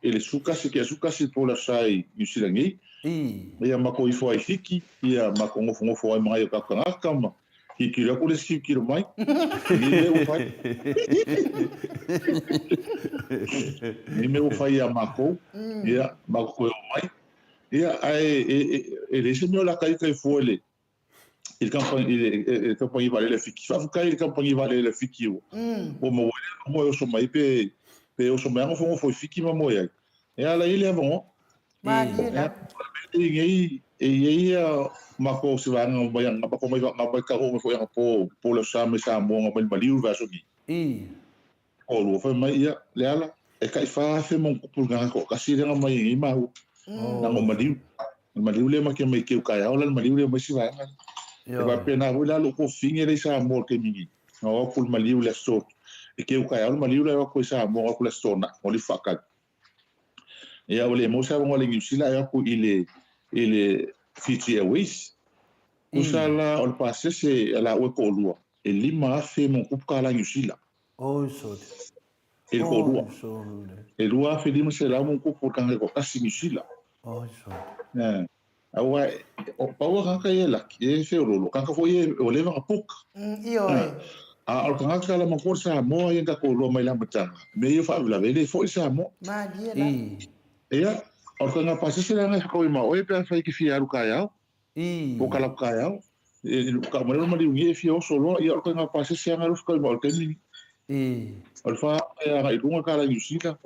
i le 11, tea 11 le po o le Aso Sa i Niu Sila nei. Ia matou ifo ai i Fiti, ia matou nofonofo ai ma nai o tatou tagata ma tilotilo atu le isi tilotilo mai. Nei mea ua fai. Nei mea ua fai ia matou, ia matou toe omai. Ia ae e leai se mea o le a ta ita ai fua i le i le kamupani, i le kamupani vaalele a Fiti. Faafetai i le kamupani vaalele a Fiti ua ua maua ai le avanoa e oso mai pe pe oso mai a nofonofo i Fiti ma moe ai. E ala i le avanoa. Malie la. E i ai e i ai ia matou se vaega mai matou mai mai taunuu mai foi anapo po le Aso Sa mai Samoa na mai le maliu le vaiaso nei. Toalua fai mai, ia, Leala, e tai 4,000 ma ona tupu i le tagata toatasi lea na mai ai nei māua. Leaga o maliu. O le maliu lea ma te mai keu taeao la le maliu lea ma isi vaega. E faapena foi la lou toafine lea i Samoa i le taimi nei. Na o atu i le maliu i le aso, e keu taeao le maliu la e o atu ai i Samoa, o atu i le Aso Toonai, o le faatali. Ia ua le maua se avanoa i le Niu Sila ae o atu i le i le Fiji Airways. Tusa la o le pasese a laua e toalua, e 5,000 ma ona tupu tala Niu Sila. Oi sole. E le toalua. E 2,500 ma ona tupu le tagata e toatasi Niu Sila. Oi sole. Aua, pau a tagata ia e laki, e feoloolo, o tagata foi ia ua leva ona puka. Ioe. A o le tagata la matua o le Samoa ia na tatou iloa mai le amataga, mea ia o faalavelave, e le foi i Samoa. Malie la. Ia, o le faiga pasese la na e whakau i ma oe pe afai e te fia alu taeao, po o kalapu taeao, ka uma lea o le maliu e fia oso loa, ia o le faiga pasese lava na whakau i ma oe i le taimi ni. O le wha e agai i luga ka la i New Zealand.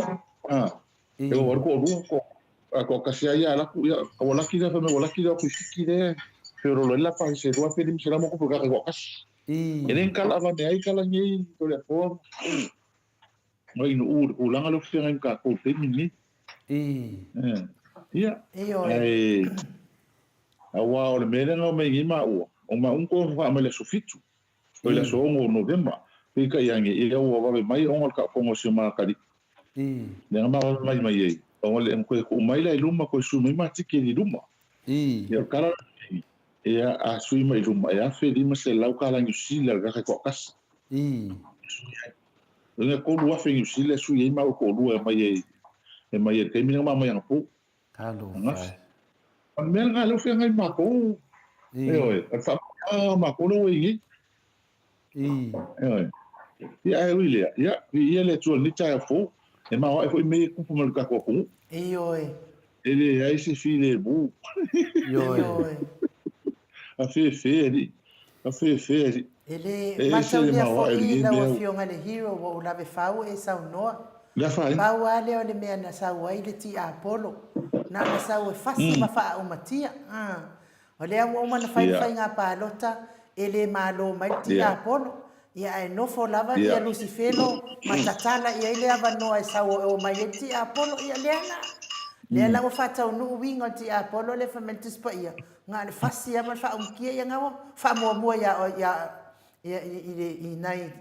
E o alu toalua, ko a toatasi lava ia alaku, ia, ua laki lea, fai mai ua laki lea o ku i Fiti lea, feololo ai la pasese e 2,500 ma tupu i le tagata toatasi. E le ni tala avane ai tala nei, Toleafoa, ma Inu'u i le tulaga lea o feagai ma tatou i le taimi lenei. Ia, ae, aua o le mea lea na omai ai nei maua, o maua na toe faa mai i le aso 7, o le aso 6 o Novema, peitai ane, ia ua vave mai ona o le taotoga o si o ma atalii. Lea na ma vave mai mai ai, ona le toe tuu mai la i luma, toe sui mai ma tiketi i luma. Ia o le tala lenei, ia a sui mai i luma, e $1,500 tala Niu Sila le tagata e toatasi. E sui ai. Lona 3,000 Niu Sila e sui ai maua toalua e aumai ai, e aumai ai i le taimi lea na ma aumai anapo. Talofa e. O le mea lena lea ua feagai ma matou. Ioe, o le faamanuiaga o matou lea ua i ai nei. Ioe. Ia ae ui i lea, ia, viia le Atua i lenei taeao fou, e maoae foi mea ia e tupu mai i le tatou atunuu. Ioe. E leai se filemu. Ioe. A fefe alii. A fefe alii. E le mataulia foi lau Afioga i le Hero ua ou lave fau e saunoa. Le afaina. Pau lava lea o le mea na sau ai le tiapolo, na ona sau e fasi ma faaaumatia. O lea ua uma ona fai le faiga palota, e le malo mai le tiapolo, ia ae nofo lava ia Lusifelo ma tatala i ai le avanoa e sau e omai ai le tiapolo. Ia lea la, lea la ua faataunuu uiga o le tiapolo lea fai mai le Tusi Paia, na o le fasi lava ma le faaumutia, ia na ua faamuamua ia ia i nai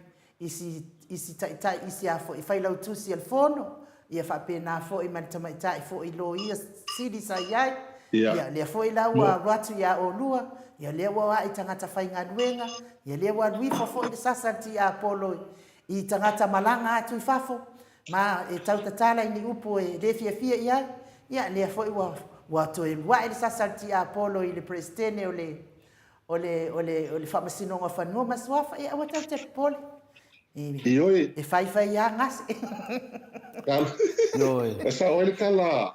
isi isi taitai isi a foi failautusi a le fono, ia faapena foi ma le tamaitai foi loia sili sa i ai, ia lea foi la ua alu atu ia olua, ia lea ua ae i tagata faigaluega, ia lea ua alu ifo foi le sasa a le tiapolo i tagata malaga atu i fafo, ma e tau tatala i ni upu e le fiafia i ai, ia lea foi ua ua toe lua'i le sasa a le tiapolo i le Peresetene o le O le, o le, o le Faamasinoga o Fanua ma Suafa, ia aua tatou te popole. E, Ioe. E faifai lava gase. Tala. Ioe. E sao ai le tala,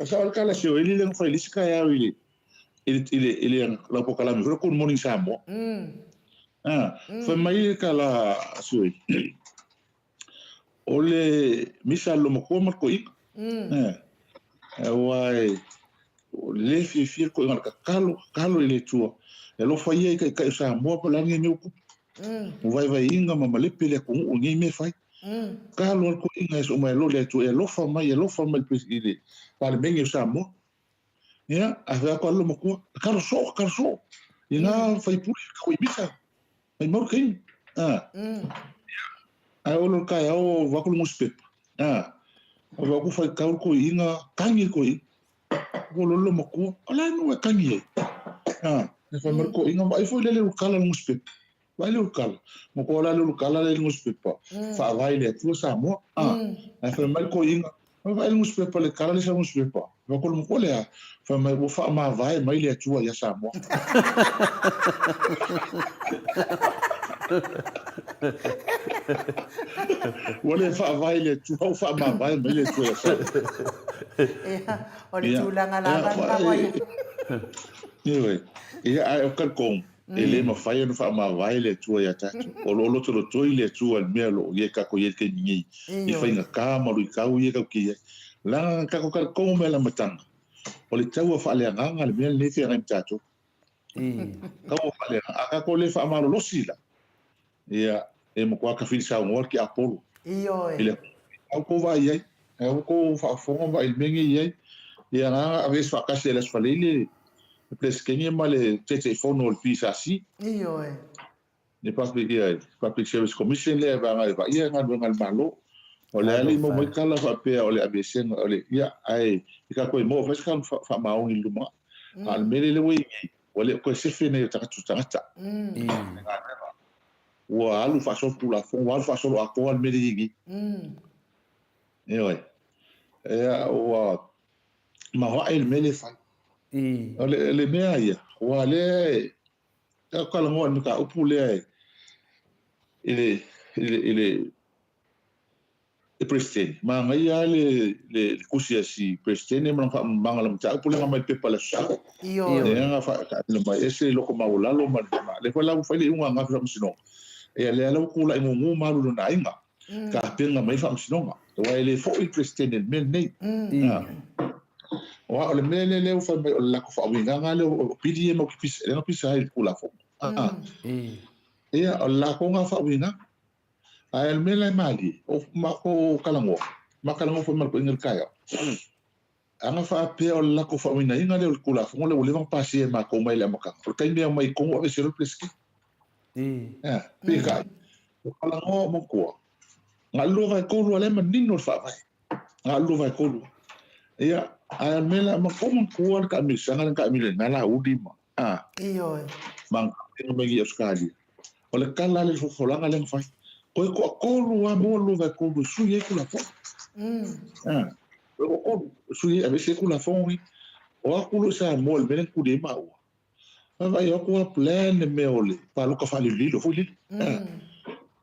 e sao ai le tala a Sioeli lea na fai i le isi taeao i le, i le, i le, i le lau polokalame foi lea Good Morning Samoa. Fai mai le tala a Sui, o le misa a le lomatua ma le toeaina. Aua e le fiafia le toeaina o le tatalo, tatalo i le Atua e alofa ia i taitai o Samoa po o le a lenei mea ua tupu. Ua vaivaiina ma malepe le atunuu i nei mea e fai. Tatalo lava le toeaina e soo mai aloa le Atua e alofa mai, alofa mai i le Palemene o Samoa. Ia, a fai atu a le lomatua, tatalo soo, tatalo soo. I ngā faipule tau i misa, mai mau le taimi. Ah. Ae o le taeao o vaku le nusipepa. Ah. O vaku faitau le toeaina, tagi le toeaina. Ua lolo lomatua, o le a le mea ua e tagi ai? Ah. E fai mai le toeaina, vaai foi lea i le ulukala o le nusipepa. Vaai le ulukala. Matua la le ulukala lea i le nusipepa. Faavae i le Atua Samoa. A. Ae fai mai le toeaina, Vaai le nusipepa, le kala le sau nusipepa. Fai atu le matua, le a? Fai mai, ua faamavae mai le Atua ia Samoa. Ua le faavae i le Atua, ua faamavae mai le Atua ia Samoa. Ia, o le tulaga lava lena ua i ai. Ioe. Ia, ae o talitonu, E le mafai ona faamavae le Atua iā tatou. O lo o lotolotoi le Atua i le mea o lo o i ai tatou i ai i le taimi nei, i faigata ma luitau ia tatou te i ai. Leaga na tatou talitonu mai i le amataga, o le taua faaleagaga le mea lenei e feagai ma tatou. Taua faaleagaga. A tatou le faamalolosi la, ia, e matua tafilisaunoa le tiapolo. Ioe. I le Aua tou vaai i ai, aua tou faafofoga ma vaai i le mea nei e i ai. Ia na ona aveese faatasi e le Aso Faraile le Peresetene ma le Taitaifono o le PSC. Ioe. Le Public, ia, Public Service Commission lea e vaega e vaaia galuega a le Malo. O le a le i maua mai tala faapea o le aveesega o le, ia, ae i tatou e maua foi se faamaoni i le lumanai. A o le mea lea ua i ai nei, ua le o toe sefe nei o tagata tagata. I le galuega. Ua alu faasolo Tulafono, ua alu faasolo atoa le mea lea e i ai nei. Ioe. Ea, ua maoae le mea lea e fai. O le, le mea ia, ua lea e, e talanoa i le mataupu lea e, i le, i le, i le, le Peresetene. Manaia lava le, le, le tusi a si Peresetene ma lana faamalamalamaga o le mataupu lea na aumai i le pepa i le Aso Sa. Ioe. Lea na faataamilo mai, ese le loto maualalo ma le, ma lea foi la ua fai le iuga ananafi i le Faamasinoga. Ia lea la ua tulai gugu ma alu i lona aiga, tapena mai le Faamasinoga. Aua e le foi le Peresetene i le mea lenei. Aua o le mea lea lea ua fai mai o le latou faauigaga lea o pili ia matou te pisa, lea na pisa ai i le Tulafono. Ia, o le latou na faauigaga. Ae o le mea la e malie, o matou talanoa, ma talanoa foi ma le toeaina i le taeao, ana faapea o le latou faauigaina lea o le Tulafono lea ua leva ona pasia e matou mai le amataga, o le taimi e aumai i totonu aveese loa le Peresetene. Ea, peitai, ua talanoa o matua, na o le 2/3 lava lea e manino le Faavae, na o le 2/3. Ia, ae o le mea la, matou manatua le taamilosaga lea na taamilo ai i na Laauli ma, A. Ioe. Ma galuega mai i Ausetalia. O le tala lea i le fofolaga lea na fai. Toe toatolu lava mo le 2/3 e sui ai Tulafono. A. Toe toatolu e sui ai, aveese ai Tulafono nei. O atu loa i Samoa i le mea lea na tuli ai maua, vaavaai atu lava plan le mea o le palota faalilolilo foi lele. A.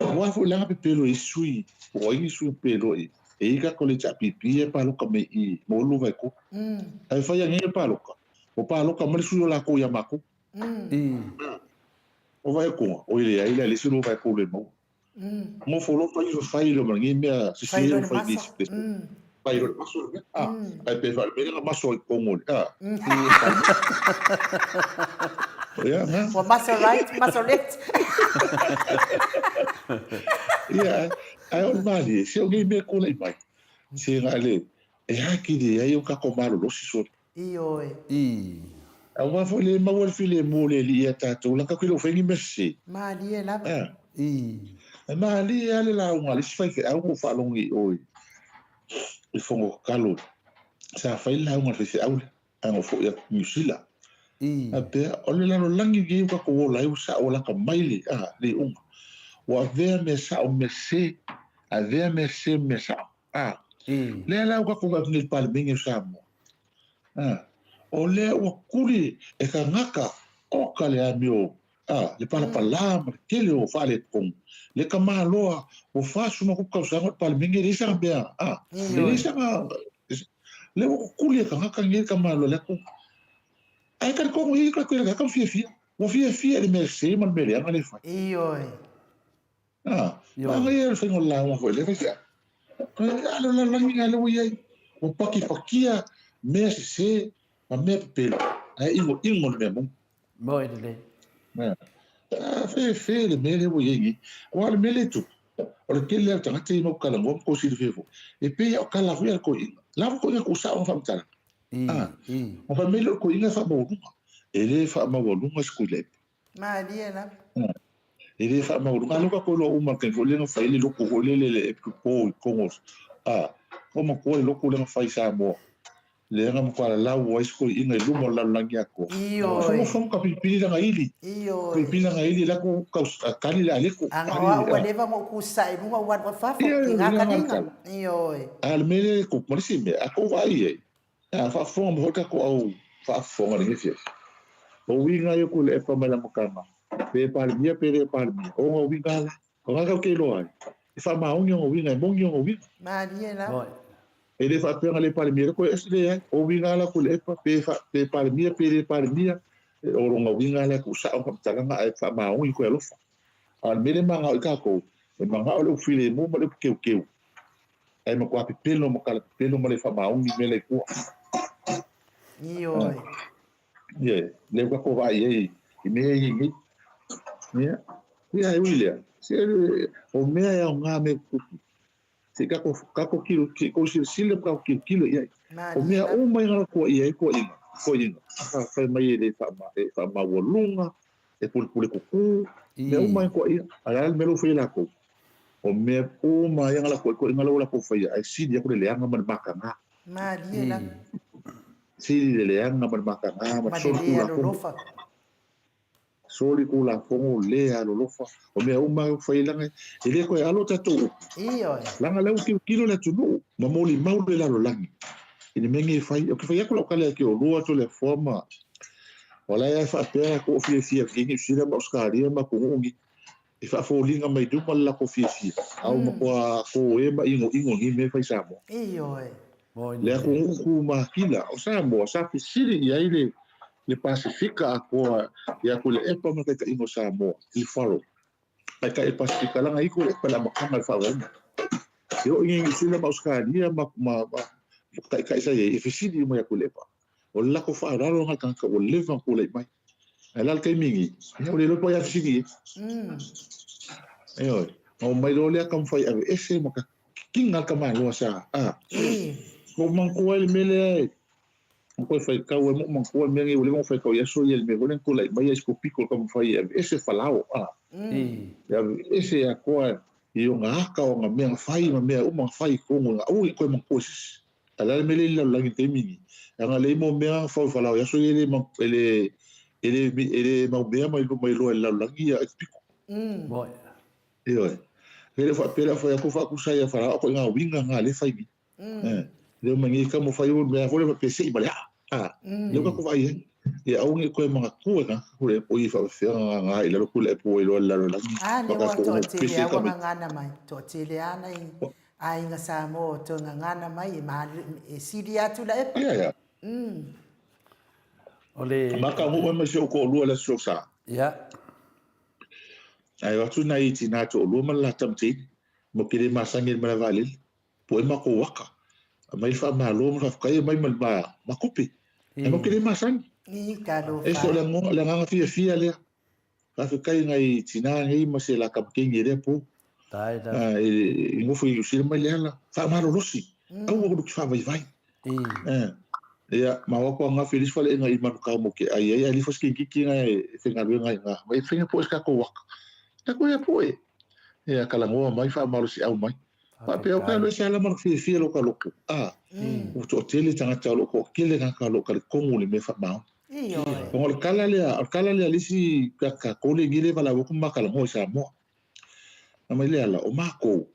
Aua foi la na pepelo ai isi sui, po o ai ni sui na pepelo ai, e i ai tatou le HRPP e palota mai i i mo le 2/3. Ae fai anei le palota, Ua palota mai le sui o lakou ia makou. Ua vaai atu, oi leai la e leai se 2/3 e maua. Nofo loa fai fai loa ma lenei mea sese ua fai nei si fai loa le maso le mea. Ae pe faale na maso ai totonu o le a. Ia na. Ua maso right, maso left. Ia, ae o le malie, se o nei mea tulai mai. Se na le, e atili ai o tatou malolosi sole. Ioe. I. Aua foi le maua le filemu o le Alii ia tatou, la tatou te le o fai ni mea sese. Malie lava. A. I. E malie lava le lauga a le isi faifeau na ou faalogo i o i le fono tatalo sa fai le lauga a le faifeau lea ae na ou foi atu i Niu Sila. I. Faapea, o le lalolagi lenei ua tatou ola ai ua sao lata mai le, a, le iuga. Ua avea mea sao ma mea sese, avea mea sese ma mea sao. A, lea la ua tatou vaai atu nei i le Palemene o Samoa, a, o lea ua tuli e tagata oka le amio, a, le palapala ma le tele o faaletonu, le tamaloa ua 47 tausaga o le Palemene, e leai sana mea, a, e leai sana, lea ua tutuli e tagata nei le tamaloa le atu. Ae talitonu i ai le tagata fiafia. Ua fiafia i le mea sese ma le mea leaga lea e fai. Ioe. A, manaia le faiga o le lauga foi lea faifeau. A le lalolagi lena lea ua i ai, ua pakipakia mea sese ma mea pepelo, ae inoino le mea moni. Moi lelei. A, fefe le mea lea ua i ai nei. Aua o le mea lea e tupu, o le tele lava o tagata ia mau talanoa ma tou silafia foi, e pei lava o tala foi a le toeaina. La foi toeaina tuusao ona faamatalaga. A, ona fai mai lea o le toeaina e faamaualuga. E le faamaualuga se Tuilaepa. Malie lava. E le faamaualuga. A lea ua tatou iloa uma i le taimi foi lea na fai ai le lotu foi lele le po i totonu o, a, ua matua le lotu lea na fai i Samoa, lea na matua lalau ai se toeaina i luma o le lalolagi atoa. Ioe. Fofoga ka pilipili lana ili. Ioe. Pilipili lana ili la ku kau kali le aleko. A na o au ua leva ona ou kusai i luga ua alu ai fafo, ki ngā kaliga. Ioe. A le mea lea e tupu ma le isi mea, a tou vaai i ai, A faafofoga mai foi tatou au faafofoga i lenei afiafi. O uiga ia ko le epa mai le amataga, pe Palemia pe le Palemia, o ona uiga la. O na tatou te iloa ai, e faamaoni ona uiga, e moni ona uiga. Malie lava. E le faapea na le Palemia le koe ese, leai. O uiga la ko le epa, pe, fa, pe Palemia pe le Palemia, o lona uiga la e tuusao faamatalaga ae faamaoni koe alofa. A o le mea lea e manao i tatou, e manao le upu filemu ma le upu keukeu. Ae matua pepelo ma tala pepelo ma le faamaoni mea la i tua. Ioe. Ia, lea ua tatou vaai ai i mea ia nei. Ia, ia e ui lea, se o mea e aoga mea tutupu. Se i tatou, tatou tilo, se i tou silasila ma tatou tilotilo i ai. O mea uma ia na toaia ai toaiga, toaiga, fai mai e le faama, e faamaualuga, e pulepule kuku, mea uma ia toaia. A o le a le mea lea ua fai e latou? O mea uma ia na latou toaiga lea ua latou faia, ae sili atu le leaga ma le mataga. Malie lava. Sili le leaga ma le mataga ma le solitulafono. Solitulafono le alolofa. O mea uma ua fai leaga e le toe alo tatou upu. Ioe. Leaga lea ua tilotilo le atunuu ma molimau le lalolagi i le mea nei e fai. Ou te fai atu lau tala ia te oulua Toleafoa ma o la e faapea latou o fiafia i Niu Sila ma Ausetalia ma atunuu nei. E faafoliga mai luma le latou fiafia, a ua matua koe ma inoino nei mea e fai i Samoa. Ioe. Le atunuu tu makila o Samoa sa fesili i ai le le Pasefika atoa ia Tuilaepa ma le taitaiga o Samoa i le faro. Taitai le Pasefika laga i Tuilaepa i le amataga o le faaauauina. E oo i Niu Sila ma Ausetalia ma ma taitai sa i ai e fesili uma ia Tuilaepa. O le latou faaaloalo lena i tagata ua leva ona tulai mai. Ae la le taimi nei, ia ua le iloa po o ai a fesili i ai. Ioe. Na omai loa lea taumafai e aveese ma kikina le tamaloa sa, a. Ua ou manatua ai le mea lea e toe faitau ai ma ou manatua le mea lenei ua leva ona ou faitau i aso ia i le mea foi lea na tulai mai ai si pito i le taumafai e aveese Falao, a. E aveese atoa i ona ata o ana mea na fai ma mea uma na fai i totonu i aua ne i toe manatua e se isi. A o le a le mea lea i le lalolagi i le taimi lenei? Leaga leai mo mea na fau i Falao i aso ia e le e le e le e le maumea ma iloa e le lalolagi ia Aikupito. Ioe. E le o faapea o le a fai atu faatusa ia Falao a o ituaiga uiga na lea e fai nei. Lea ua mai nei taumafai ua mea foi lea faapea se i ma le aa. A, lea ua tatou vaai ai. Ia aua ne i toe manatua e tagata ko le o i faapefea ona gagā i lalo Tuilaepa ua iloa e le lalolagi A ma lea ua tatou ono toatele pese lava ua tamaiti. gagana mai, toatele lava nai aiga Samoa o toe gagana mai e malu, e sili atu Tuilaepa. Ia, ia. O le. Ma taunuu ai ma si ou toalua i le Aso Sa. Ia. Ae o atu nai tinā toalua ma le la tamateine, ma ou te le masani i le malae vaalele. Po ai matou aka. Aumai le faamalo ma le faafetai, aumai ma le ma tupe. Ae matou te le masani. I, talofa. Ese o le le agaga fiafia lea. Faafetai i nai tinā nei ma se la tamateine i lea po. Tae la. I nofo i Niu Sila mai le ala. Faamalolosi. Aua ulu ki faavaivai. Ia, ma o atu angafi i le isi faleaiga i Manukau mo ke ai ai, ae le ifo se kikiki na e faigaluega i ina. Ma e faiga poe se tatou waka. Ia koe ia poe. Ia, talanoa mai, faamalosiau mai. Faapea, o kai ese ala ma le fiafia lo ka loko. A, ua toatele tagata o lo o toatele tagata o lo o talitonu i le mea faamaoni. Ioe. Ona o le tala lea, o le tala lea a le isi tagata kole nei lea e valaau atu ma talanoa i Samoa. Na mai le ala, o makou,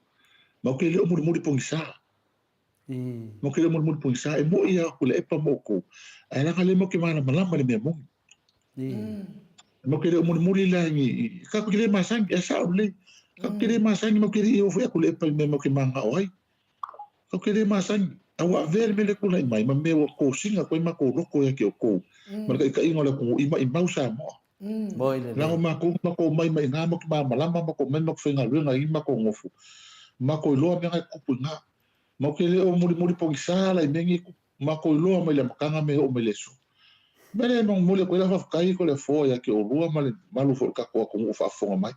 matou te le o mulimuli pogisa. Matou te le o mulimuli pogisa, e moi lava Tuilaepa ma outou, ae leaga lea matou te malamalama i le mea moni. Matou te le o mulimuli la i, tatou te le masani, e sao lelei. Tatou te le masani, matou te le i o foi a Tuilaepa i le mea matou te mananao ai. Tatou te le masani. A ua avea le mea lea e tulai mai ma mea ua tosina atu ai matou loto ia te outou ma le taitaiga o le atunuu i maimau Samoa. Moi lelei. Leaga o makou makou omai mai ina matou malamalama makou omai matou faigaluega i matou nofo matou iloa mea na e tutupu ina matou te le o mulimuli pogisa la i mea nei e tupu matou iloa mai le amataga mea e oo mai le aso. O le mea lea e momoli atu ai lau faafetai i le Afoa ia te oulua ma le mamalu foi o le tatou atunuu o faafofoga mai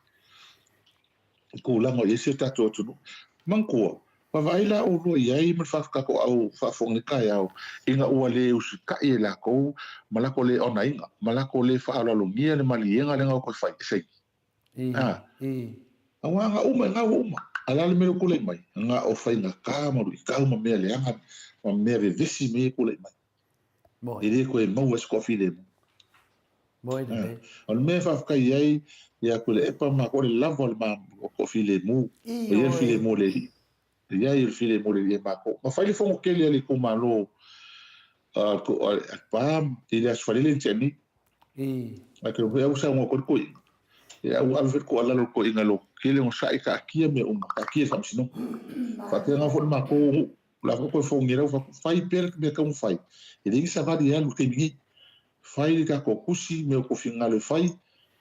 i tulaga o i ai si o tatou atunuu. Manatua, vaavaai la oulua i ai ma le faafetatoau faafofoga i lenei taeao ina ua le usitai e latou ma latou le onaina ma latou le faaaloalogia le maliega lea na o toe fai e saini. A. Aua na uma i ina ua uma. A o le a le mea lea ua tulai mai? Na o faigata ma luitau ma mea leaga ma mea vevesi mea ia e tulai mai. E le toe maua ai se toafilemu. O le mea e faafetai ai ia Tuilaepa ma matou o le lava o le toafilemu. E i ai le filemu o le Alii. E i ai le filemu o le Alii ia matou. Na fai le fono tele a le itumalo a Lepa i le Aso Faraile na tea nei. Ae te au saunoa atu ai le toeaina. Ia ua ave foi le tuualalo i le toeaina i lou tele onosai taatia mea uma, taatia i le faamasinoga. Faapena foi le matou nuu. O le a foi toe fogi lau fatu, fai pea le mea e tatau ona fai. E leai ni savali e alu i le taimi nei. Fai le tatou tusi, mea o tou finagalo e fai,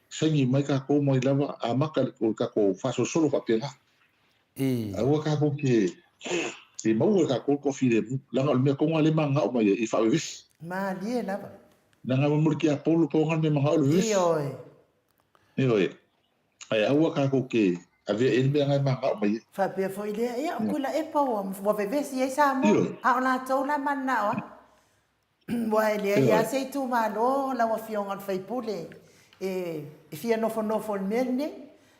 saini mai tatou mai lava, amata le tatou faasolosolo faapena. Aua tatou te e maua e tatou le toafilemu, leaga o le mea tonu lava lea e mananao mai ai, e faavevesi. Malie lava. Leaga mo le tiapolo pau lena le mea e mananao le vevesi. Ioe. Ioe. Ae aua tatou te avea i ai le mea lena e mananao mai ai. Faapea foi lea, ia o Tuilaepa ua vevesi ai Samoa, a o latou la e mananao ai. Aua e leai lava se itumalo lau Afioga i le sui usufono e fia nofonofo i le mea lenei.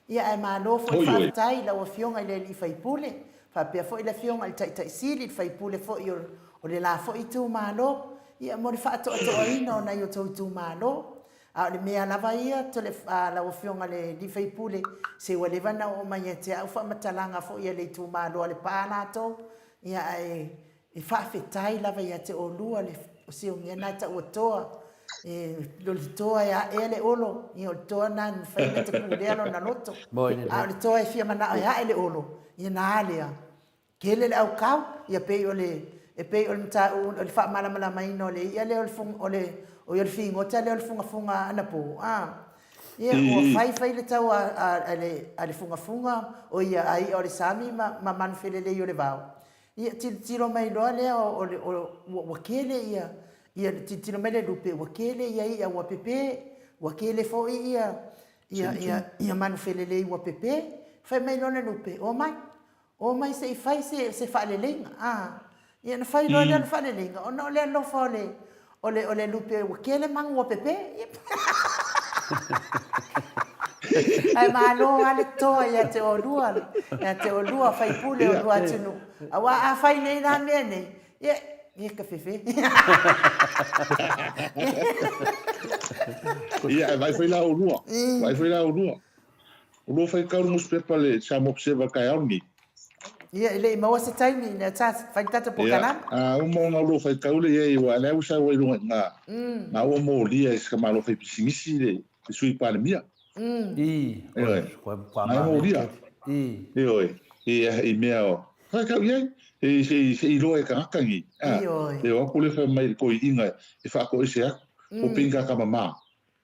Ia ae malo foi faafetai i lau Afioga i le sui usufono, faapea foi le Afioga i le Taitai Sili, le sui usufono foi o le la foi itumalo, ia mo le faatoatoaina o nai o outou itumalo. A o le mea lava ia lau Afioga i le sui usufono, se ua leva ona oo mai ia te au faamatalaga foi a le itumalo a Lepa latou, ia ae E faafetai lava ia te oulua le siogia na e taua toa, e, o le toa e aea le olo, ia o le toa na e mafai ona te pulea lona loto. A o le toa e fia manao e ae le olo, ia na lea, tele le aukau, ia pei o le, e pei o le mataupu, o le faamalamalamaina o le i'a lea o le, o le, o le figota lea o le fugafuga anapo, a. Ia, ua fai fai le tau a, a, a, le, a le fugafuga, o ia, a i'a o le sami ma, ma manu felelei o le vao. Ia tilotilo mai loa lea o le ua tele ia ia tilotilo mai le lupe ua tele ia i'a ua pepe ua tele foi ia ia ia ia manu felelei ua pepe. Fai mai loa le lupe, omai, omai se i fai se se faaleleiga. A ia na fai loa lea o le faaleleiga ona o le alofa o le O le, o le lupe ua tele manu ua pepe. Ae malo lava le toa ia te oulua, ia te oulua faipule o lua atunuu. Aua a fai nei la mea nei, ia, ia ka fefe. Ia, ae vaai foi la oulua. Vaai foi la oulua. Oulua faitau le nusipepa le Samoa Observer i le taeao lenei. Ia, e le i maua se taimi, ina sa fai le tatou polokalame. Ia, a uma ona oulua faitau le i ai, aua o lea ua sau ai i luga i ina, na ua molia e se tamaloa faipisinisi le Sui Palemia. Ioe, na e molia. Ioe, i mea o, faitau i ai, se i iloa e tagata nei. E o atu lea fai mai i le toeaina e faatoese atu, po o Pinga Kamama.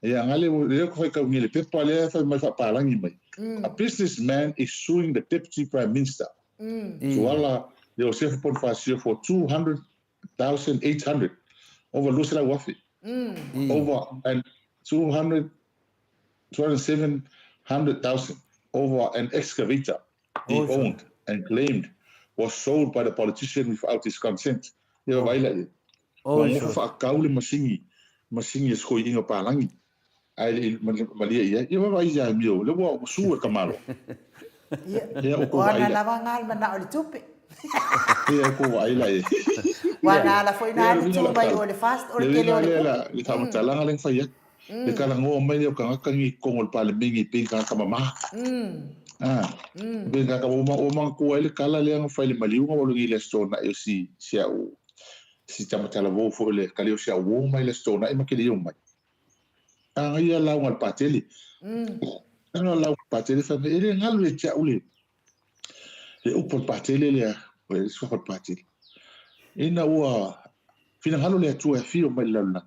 Ia, nga le, lea ko faitau nei le pepa lea fai mai faapalagi mai. A businessman is suing the deputy prime minister. Tuala Iosefa Ponifasio for 200,800 over 200,000. Over and 200 207,000 over an excavator he owned and claimed was sold by the politician without his consent. Ia vaai la i ai. Ua nofo faakau le masini, masini e sikoiina palagi, ae le i malie i ai. Ia vaavaai ia Mio, lea ua su e ka Malo. Ia, Ia, ua kou o ana lava nga le manao i le tupe. Ia, ua kou vaai la i ai. Ua ana ala foi na alu tu mai o le fast, o le tele o le kupu. Le faamatalaga lea na fai atu. Le talanoa mai lea o tagata nei i totonu o le Palemene e pei ni tagata mama. E pei ni tagata ua manatua ai le tala lea na fai i le maliuga ua alu nei i le Aso Toonai o si si au si tama talavou foi o le kali o si au uo mai le Aso Toonai ma keli mai. A ngai ia lauga le Patele. Ana lauga le Patele fai mai e le galu ia te au le le upu a le Patele lea, o le suafa o le Patele. Ina ua finagalo le Atua e afio mai i le lalolagi,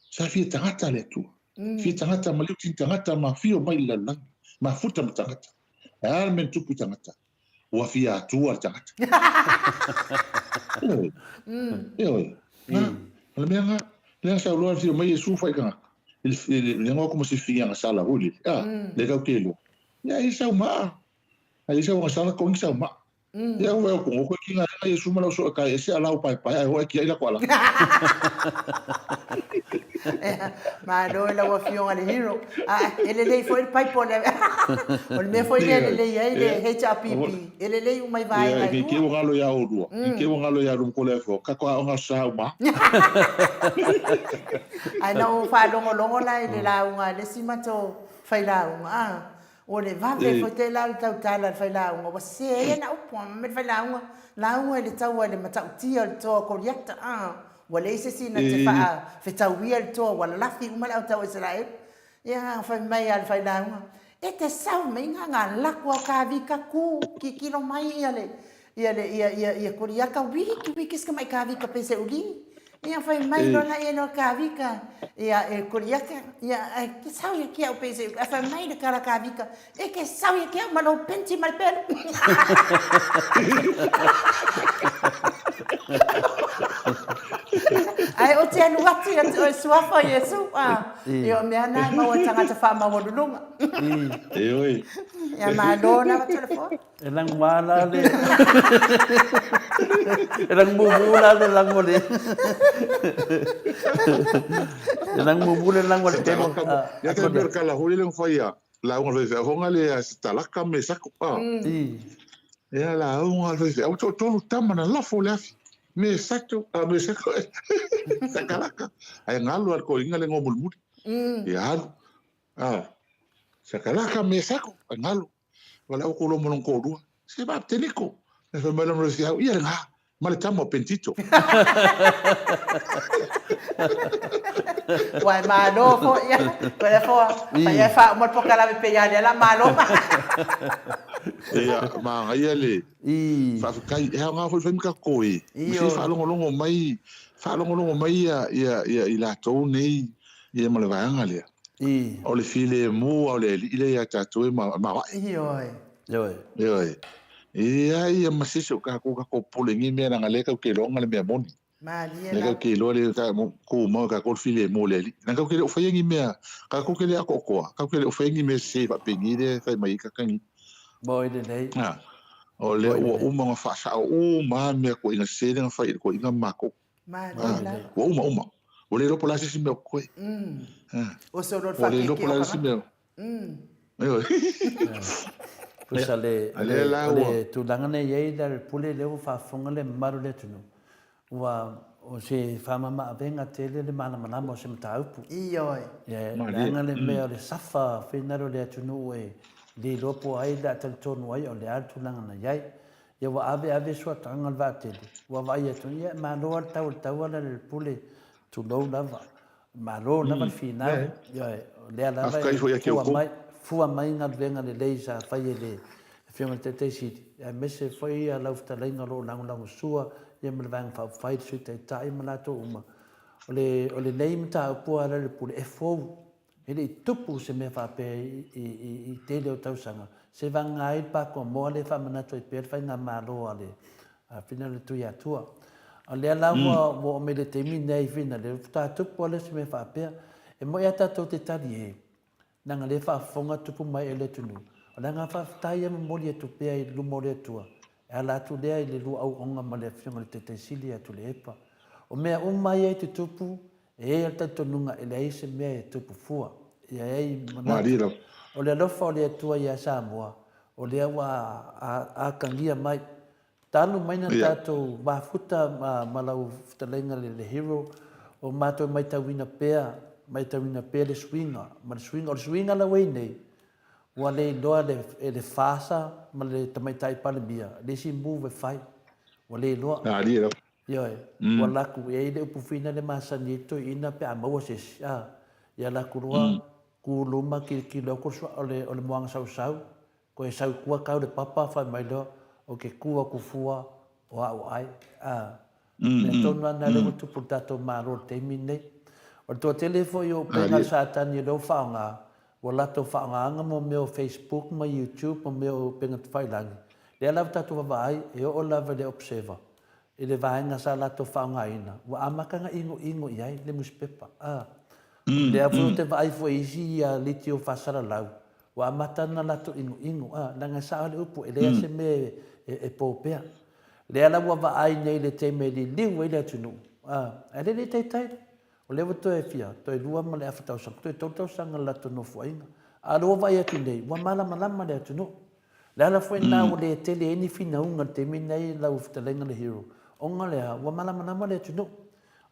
sa fia tagata le Atua. Fia tagata maliu tini tagata ma fio mai le lalolagi, mafuta ma tagata. E a le mea na tupu i tagata? Ua fia atua le tagata. Ioe. Ioe. Na, o le mea nga, lea sa uloa le fio mai Iesu fai tagata. I le, le ngoa kuma si fianga sala hui le. A, le kau ke lo. Ia i sau maa. A i sau sala kongi sau maa. Ia ua e kongo koe ki nga lenga Iesu ma lau so kai ese ala o pae pae ai hoa ki ai la ko ala. Malo i lau afioga le hero. Ah, e lelei foi le paipo le. O le mea foi lea e lelei ai le HRPP. E lelei uma i vaega e lua. Ke ua galo ia olua. Ke ua galo ia lua ko le afio. Ka ko aoga sa uma. Ae na ou faalogologo la i le lauga a le isi matou failauga, ah, O le vave foi tele la le tautala a le failauga, ua sese ai ana upu a me le failauga, lauga i le taua i le matautia o le toa o Koliata, a, ua leai se isi na te faafetauia le toa, ua lalafi uma le au tau Isaraelu. Ia, fai mai a le failauga, E te sau mai nga nga laku au kavika ku, kikilo mai ia le, ia le, ia, ia, ia Koliata, wiki, wiki ska mai kavika pese uli. Ia fai mai loa la ia loa kavika, ia e Koliata, ia e ke sau ia ki au pese, a fai mai le kala kavika, e ke sau ia ki au ma lou penti ma le pelu. Ae o te alu atu ia te oe suafa o Iesu, a, ia o mea na e maua tagata whaamaualulunga. E oi. Ia malo lava telefoni. E langu la le E langu mumu la le langu le E langu mumu le langu le temo. Ia te mea kala hoi le whaia. La unga fai honga le a talaka me sako. Ah. Ia la unga fai au to tolu tama na lafo le afi. Me sako, a me sako. Sakalaka. Ai ngalu al ko inga le ngomulmuli. Ia alu. Ah. Sakalaka me sako, ai ngalu. Wala o ko mo ko rua. Se ba teniko. Me fa mala mo si au ia nga ma le tama pentito. Wai malo fo ia. Ko le fo. Pa ia fa mo po kala pe ia le la malo. Ia ma ia le. Fa kai e nga foi fa mi ka ko e. Si fa longo longo mai fa longo longo mai ia ia ia i la tou nei ia ma le vaega lea. O le filemu a o le alii lea ia tatou e maoae. Ioe. Ioe. Ioe. Ia ia ma sese o kākou kākou pole ngi mea langa le kau ke loa le mea moni. Malie Le la. kau ke loa le ka ku mau kākou le filemu le alii. Nanga kau ke le o whai ngi mea, kākou ke le ako koa, kau ke le o whai ngi mea se fa pengi le whai mai ka kangi. Mo i lelei. Ha. O le ua uma nga whaasao uma mea ko inga se le nga whai ko inga mako. Malie la. Ua uma uma. Ua le iloa po o le a se isi mea o koe. O solo le Ua le iloa whakeke po o le o a se isi ka mea. Ioe. Pusa le, A lea la o ua. le tulaga nei i ai le pule lea ua faafofoga le mamalu o le atunuu, ua, o se faamama-avega tele le malamalama o se mataupu. Ioe. Ia, Malie. leaga le mea o le safa finagalo o le atunuu e le iloa po o ai le a talitonu ai o le a le tulaga na i ai. Ia ua ave ave suataga o le vaatele, ua vaai atu, ia malo lava le tau o le taua la le pule, tulou lava, malo lava le finau, ioe, o lea lava e fua mai, fua mai galuega lelei sa fai e le Afioga i le Taitai Sili, aemaise foi ia lau fetalaiga o lo o lagolagosua ia ma le Vaega Faaupufai, le Sui Taitai ma latou uma. O le, o lenei mataupu a le pule, e fou, E le i tupu se mea faapea i i tele o tausaga, se vagana ai le Pakoamoa lea e faamanatu ai pea le faigamalo a le Fina le Tuiatua. O lea la ua oo mai le taimi nei Fina le faatoa tupu lava lea o se mea faapea. E moi lava tatou te talie, leaga lea e faafofoga tupu mai e le atunuu. O le agaga faafetai e momoli atu pea i luma o le Atua, e ala atu lea i le lua auaunga ma le Afioga i le Taitai Sili ia Tuilaepa. O mea uma ia e tutupu, E i ai le talitonuga e leai se mea e tupu fua. E i ai manatu, o le alofa o le Atua ia Samoa, o lea ua atagia mai. Talu mai na tatou mafuta ma lau fetalaiga le Hero, o matou maitauina pea, maitauina pea le suiga, ma le suiga, o le suiga la ua i nei, ua le iloa e le FASA ma le Tamaitai Palemia le isi move e fai, ua le iloa. Ioe, ua laku, e i ai le upu fina le masani ai toeaina pe a maua se isi, a, ia laku loa, ku luma kilokilo aku o le, o le moana sausau, koe sau kua kau le papa, fai mai loa, o ke ku aku fua o a'u ai, a. Mea tonu lava lena lea ua tupu i le tatou Malo i le taimi lenei. O le toatele foi o upega a le Satani o lea ua faaaoga, ua latou faaaogaina mo mea o Facebook ma YouTube ma mea o upega tafailagi, lea lava tatou vaavaai e oo lava i le Observer, i le vaega sa latou faaaogaina, ua amata ona inoino i ai le nusipepa. A. O lea foi ou te vaai foi i isi leitio faasalalau, ua amata ona latou inoino, a, leaga e sao le upu, e leai lava se mea e po pea. Lea la ua vaai nei i le taimi e liliu ai le atunuu, a, ae le i taitai. O lea ua toe fia, toe lua ma le afa tausaga, toe tolu tausaga o le latou nofoaiga. A o lea ua vaai atu nei, ua malamalama le atunuu. O le ala foi lena ua le tele ai ni finauga i le taimi lenei lau fetalaiga le Hero, ona o le a? Ua malamalama le atunuu.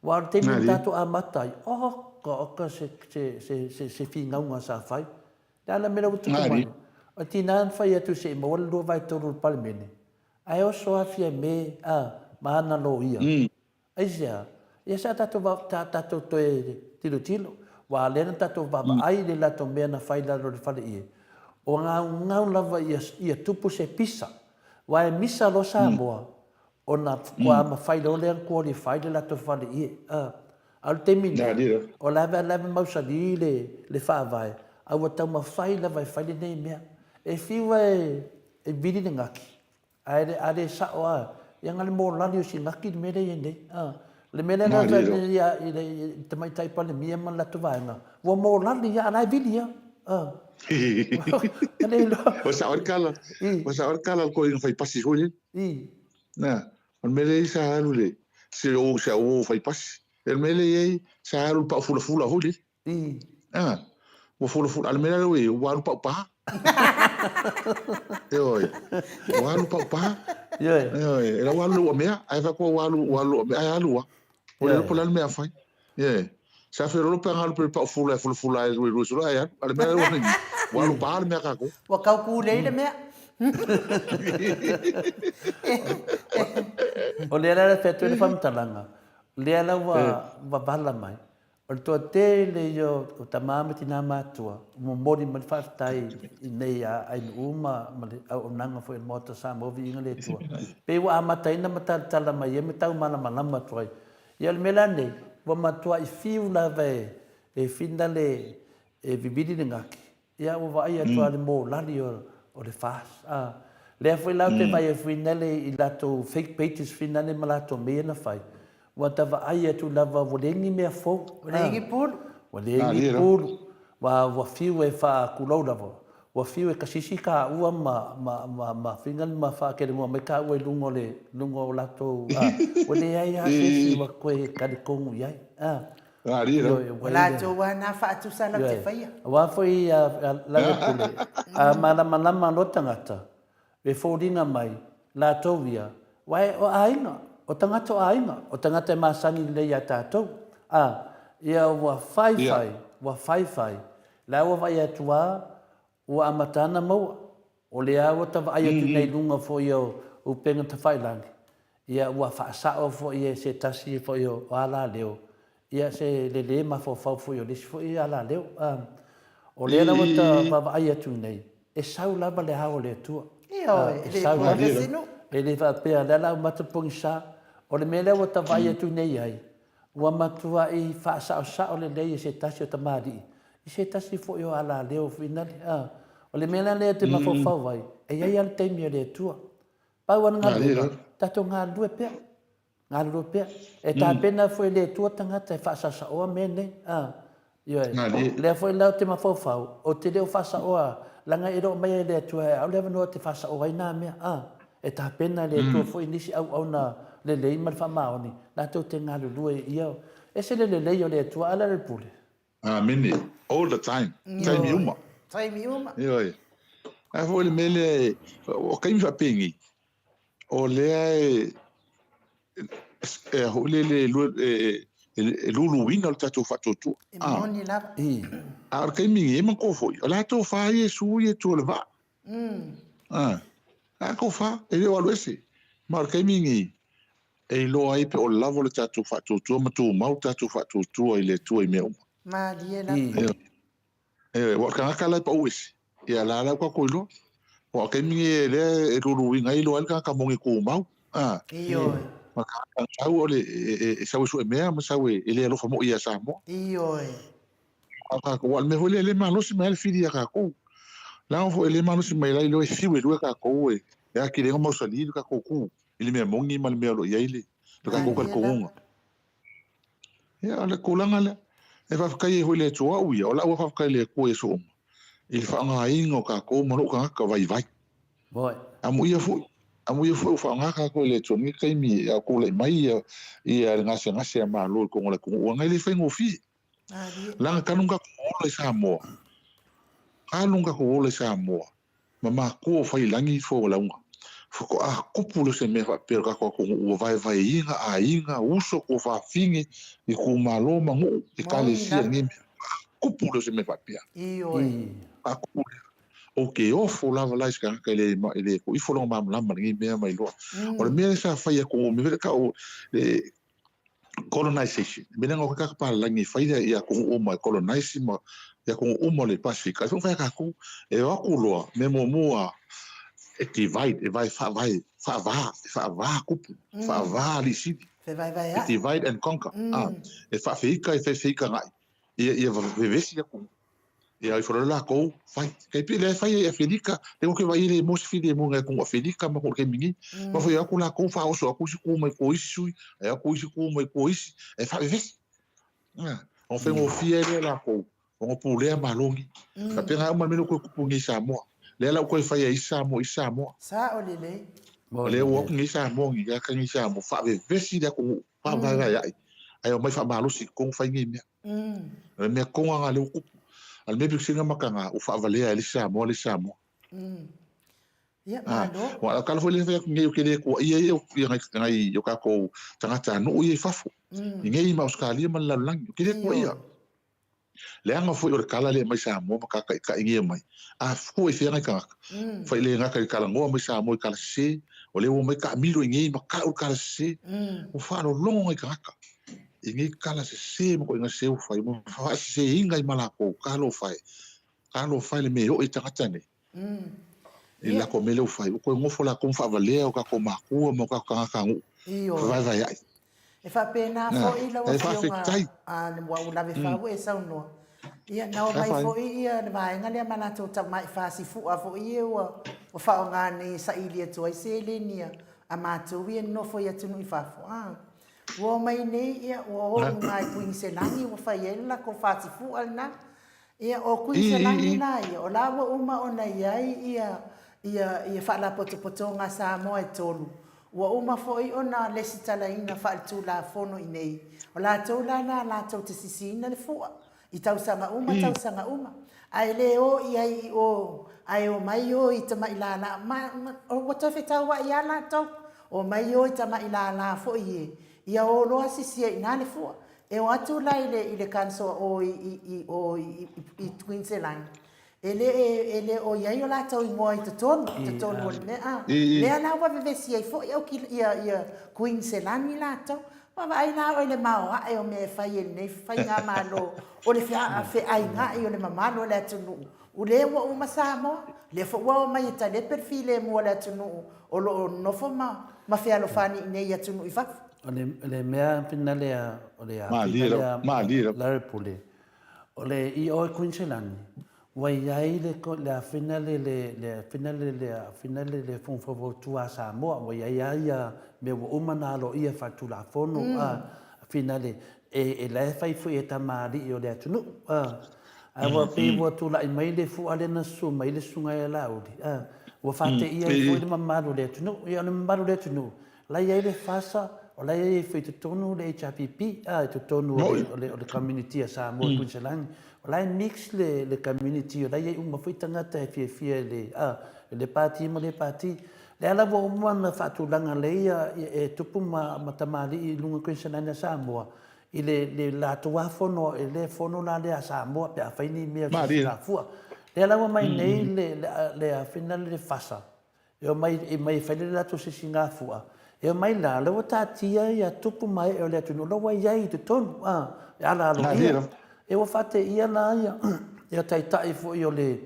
Aua o le taimi na tatou amata ai, oka oka se, se, se, se, se finauga sa fai. O le a le mea lea ua tupu mai? O le tiga na fai atu se i maua le 2/3 o le Palemene, ae oso lava Fiame a, ma ana loia. Aisea? Ia sa tatou ta tatou toe tilotilo, aua lea na tatou vaavaai i le latou mea na fai i lalo o le faleie, o gaugau lava ia ia tupu se pisa. Aua e misa loa Samoa, ona faatoa mafai loa lea ona qualify le latou faleie. A o le taimi nei, o la e la e mausali le le faavae, a ua taumafai lava e fai lenei mea. E fiu e e vili le gaki, Ae le, a le sao lava, ia na o le mōlali o si gaki le mea lea e i ai nei. A, o le mea lea na fai atu nei i le Tamaitai Palemia ma le latou vaega, ua mōlali lava, a o la e vili lava. A. Ua le iloa. Ua sao ai le tala, ua sao ai le tala a le toeaina fai pasi foi lele. Na, o le mea lea sa alu i le, si ou, si au uo fai pasi. O le mea lea e i ai, sa alu i le pau fulafula foi lele. Ah, ua fulafula, a o le mea lea ua i ai, ua alu pau pa. Ioe, ua alu pau pa. Ioe. Ioe, e la ua alu le uamea, ae fai atu ua alu, ua alu uamea, ae alu lava. Ua le iloa po o le a le mea a fai. Ioe. Sa feololo pe ana alu pe pau fula e fulafula ai rue rue solo ae alu. A o le mea lea ua nei, ua alu pa le mea a tatou. Ua tau kūlei le mea. O lea la e fai atu ai le faamatalaga, lea la ua vala mai, O le toatele ia o tama ma tina matutua ua momoli mai le faafetai i nei a ainuu ma le auaunaga foi a le Maota Samoa Viiga le Atua. Pei ua amataina ma talatala mai ai ma tau malamalama atu ai. Ia o le mea la lenei, ua matuai fiu lava e finale e vivili le gaki Ia ua vaai atu lava i le mōlali o le FAS. A, lea foi la ou te vaai ai finale i latou fake pages finale ma latou mea ia na fai, ua ta vaai atu lava ua leai ni mea fou. Ua leai ni pulu. Ua leai ni pulu. Ua, ua fiu e faakulou lava. Ua fiu e kasisi kaua ma, ma, ma, ma finale ma faakelemoa mai kaua i luga o le, luga o latou, a, ua leai lava se isi ua toe talitonu i ai. A. O latou lava na faatusa lau te faia. Aua foi a Lalopule, a malamalama loa tagata, e foliga mai, latou ia, aua o aiga, o tagata o aiga, o tagata e masani lelei ia tatou. A, ia ua fai fai, ua fai fai, la ua vaai atu a, Ua amata ana maua. O lea ua ta vaai atu nei i luga foi o upega tafailagi, ia ua faasao foi e se tasi foi o alaleo, ia se lele mafaufau foi o le isi foi alaleo. O lea la ua ta vaavaai atu nei, e sau lava le ao o le Atua. Ioe, e le po le isi nuu. E le faapea, o lea la ua mata pogisa. O le mea lea ua ta vaai atu nei ai, Ua matuai faasaosao lelei e se tasi o tamalii i se tasi foi o alaleo finale. A, o le mea la lea e te mafaufau ai, e i ai lava le taimi a le Atua. Pau lava le galuega, tatou galulue pea, galulue pea. E tapena foi e le Atua tagata e faasaosaoa mea nei. A, ioe. O lea foi la ou te mafaufau, ou te le o faasaoa, leaga e le o aumaia e le Atua e au le avanoa ou te faasaoa ai na mea. A, e tapena e le Atua foi nisi auauna lelei ma le faamaoni, latou te galulue ia. E ese le lelei o le Atua, a le le pule. Amene. All the time. Taimi uma. Taimi uma. Ioe. A foi le mea lea, o taimi faapenei, o lea e, e foi lele e luluina le tatou faatuatua. E moni lava. A o le taimi nei, manatua foi, o le a tofa Iesu ia i tua o le vaa. A, a tofa, e le o alu ese. Ma o le taimi nei, e iloa ai pe o lava le tatou faatuatua ma tumau le tatou faatuatua i le Atua i mea uma. Malie lava. Ioe, aua o le tagata la e pau ese, ia la la ua tatou iloa. Aua o le taimi lenei lea e luluina ai iloa ai le tagata moni tumau. Ioe. Ma ka sau o le e sau e sue mea ma sau e le alofa moi ia Samoa. Ioe. A kākou, aua o le mea foi lea e le malosi mai lava le fili ia kākou. Leaga foi e le malosi mai la iloa e fiu e lua kākou e e atili ai ona mausali le kākou kū i le mea moni ma le mea o lo o i ai le kākou Malie lava. talitonuga. Ia, o le tulaga lea. E faafetai ai foi i le Atua au ia, o lau lava faafetai i le Atua i aso uma, i le faaaogaina o kākou ma lou tagata vaivai. Moi. Amuia foi, amuia foi ua faaaoga kākou e le Atua i lenei taimi a o tulai mai ia, ia le gasegase a Malo i totonu o le atunuu, leaga e le faigofie. Leaga talu ona tatou ola i Samoa, talu ona tatou ola i Samoa, ma matua o Faiilagi folauga, faatoa tupu lea o se mea faapea o le tatou atunuu ua vaevaeina aiga, uso, tuafafine, itumalo ma nuu, ekalesia i lenei mea. Faatoa tupu lea o se mea faapea. Faatoa tupu lea. Ou te ofo lava la i se tagata e le, e le tuu ifo lona malamalama i lenei mea ma iloa. O le mea lea sa fai atu, mea foi lea tau o le colonization. Le mea lea na o atu ai tagata palagi e fai ia atunuu uma e colonize ma ia atunuu uma o le Pasefika. E fai a tatou, e o atu loa, mea muamua e divide, e vae faavae, faava, e faava tupu, faava alii sili. E divide and conquer. E faafeika, e feifeikaga'i, ia vevesi atunuu. Ia ifo loa lakou fai. Kai pei lea e fai ai i Afelika, lea ou te vaai e le maua se filemu i ngai atunuu Afelika ma atunuu o le taimi nei. Ma fai atu lakou faaoso atu isi ku mai tua isi sui, ae atu isi ku mai tua isi, ae faavevesi. Ona faigofie ai lea o lakou ona pulea Malo nei. Faapena uma le mea lea ua toe tupu nei i Samoa. Lea la ua toe fai ai isi Samoa i isi Samoa. Sao lelei. O lea ua o atu nei Samoa nei, lea nei Samoa, faavevesi le atunuu, faavaevaeai, ae omai faamalosi i totonu fai nei mea. O le mea tonu lava lea ua tupu. A o le mea pito sili ona mataga, ua faavalea e le isi Samoa le isi Samoa. Ia, malo. Aua o le tala foi lea e fai atu nei, ou te le tuuaia ia nai o tatou tagatanuu ia i fafo, i nei ma Ausetalia ma le lalolagi. Ou te le tuuaia. Leaga foi o le tala lea e aumai Samoa ma tātaitai nei e aumai, a fua i fea nai tagata, fai le gata i le talanoa mai Samoa i tala sese, o lea ua omai taamilo i nei ma tau le tala sese, ua faalologo nai tagata i nei tala sese ma ituaiga sese ua fai, ua faaseseina ai ma latou, talofa e, talofa e le mea e oo i tagata nei. I le latou mea lea ua fai, ua toe nofo latou ma faavalea o tatou makua ma o tatou tagatanuu, faavaevaeai. E faapena foi lau Afioga, ua ou lave fau ua e saunoa, ia na omai foi ia le vaega lea ma latou tamai fasifu'a foi ia ua faaaoga nei e saili atu ai seleni a matou ia e nonofo i atunuu i fafo. Ua omai nei ia ua o i uga i Kuiniselani ua fai ai le latou fasifu'a lena. Ia, o Kuiniselani la ia, o la ua uma ona i ai ia, ia, ia Faalapotopotoga a Samoa e tolu, ua uma foi ona lesitalaina faaletulafono i nei, o latou la na latou te sisiina le fua, i tausaga uma tausaga uma, ae le o i ai i o, ae omai o i tamai lala, ma, ma, ua toe fetauai lava latou, omai o i tamai lala foi e, ia o loa sisi ai i ina le fua. E o atu la i le i le council o i i i o i i Queensland e le e le o i ai o latou igoa i totonu i totonu o le mea a lea la ua vevesi ai foi au ia ia Queensland latou. Ua vaai la oe i le maoae o mea e fai e lenei faigamalo o le feainai o le mamalu o le atunuu O lea ua uma Samoa, lea foi ua omai e talepe le filemu a le atunuu o lo o nonofo ma ma fealofani i inei i atunuu i fafo. O le mea finale a, o le a finale a Larry Pule, o le i o i Kuiniselani, ua i ai le le a finale le le finale le a finale le Fono Faufautua a Samoa, ua i ai lava ia mea ua uma ona aloaia faatulafono a finale e la e fai foi e tamalii o le atunuu a. Ae ua pei ua tulai mai le fua lea na susu mai le susuga ia Laauli, a, ua faateia ai foi le mamalu o le atunuu. Ia o le mamalu o le atunuu, o la e i ai le FASA, o la e i ai foi i totonu le HRPP, a, i totonu o le, o le, o le community a Samoa i Kuiniselani. O la e mix le, le community, o la e i ai uma foi tagata e fiafia i le, a, i le pati ma le pati. Lea la ua uma ona faatulaga lelei ia, e tupu ma, ma tamalii i luga o Kuiniselani a Samoa, I le, le latou lava fono, e le fono la lea a Samoa pe a fai ni mea o se sisafua. Lea la ua mai nei le, le, le afina le fasa, e omai, e mai e fai le latou sisigafua, e omai la, la ua taatia ia tupu ma ee o le atunuu, la ua i ai i totonu, a, e ala aloaia. E ua faateia la ia, ia taitai foi o le,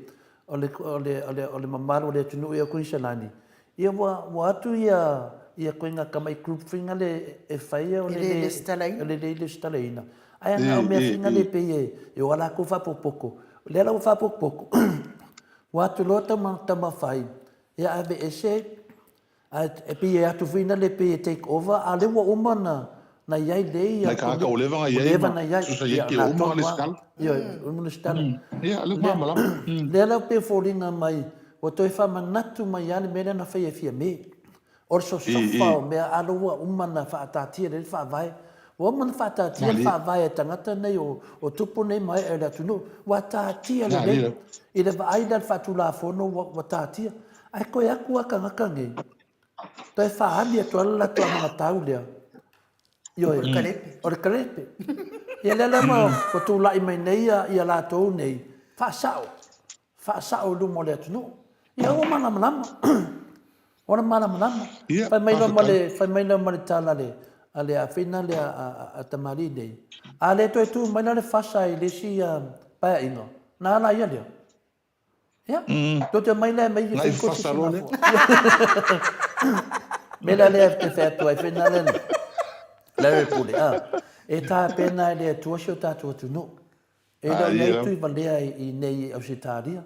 o le, o le, o le, o le mamalu o le atunuu ia Kuiniselani, ia ua, ua atu ia, ia koe nga tamai group foi le e faia o le le lesitalaina. O le le lesitalaina. Ae na o mea foi le pei e e o a latou faapopopo. O lea la ua faapopopo, ua atu loa tama tamafai e aveese Ae e pei e atu foi lea pei e take over, a o lea ua uma ona na i ai lei Nai tagata ua leva ona i ai ma sosaiete ua uma ona lesitala. Ioe, ua uma ona lesitala. Ia, lea ua malamalama. Lea la pei e foliga mai ua toe faamanatu mai lava le mea lea na faia e Fiame. O le sosofa o mea, a lea ua uma ona faataatia lelei le faavae. Ua uma ona faataatia le faavae a tagata nei o tupu nei ma ee o le atunuu. Ua taatia lelei. I le vaai lea i le faatulafono ua taatia. Ae toe atu lava tagata nei, toe faaali atu lava le latou anavatau lea. Ioe. O le kalepe. O le kalepe. Ia lea la ua tulai mai nei ia latou nei, faasao, faasao i luma o le atunuu. Ia ua malamalama. Ua malamalama. Fai mai loa ma le, fai mai loa ma le tala a le, a le afina lea a tamalii nei, a le toe tu mai la le fasa i le isi paeaiga, na ala ia lea. Ia, tou te omai lea mai Nai fasa loa lea. Me la lea te fai atu ai whena lea nei. Larry Pule, ah. E tāpena e le Atua si o tātou atunuu. E leo nei tui valea i nei i Ausetalia.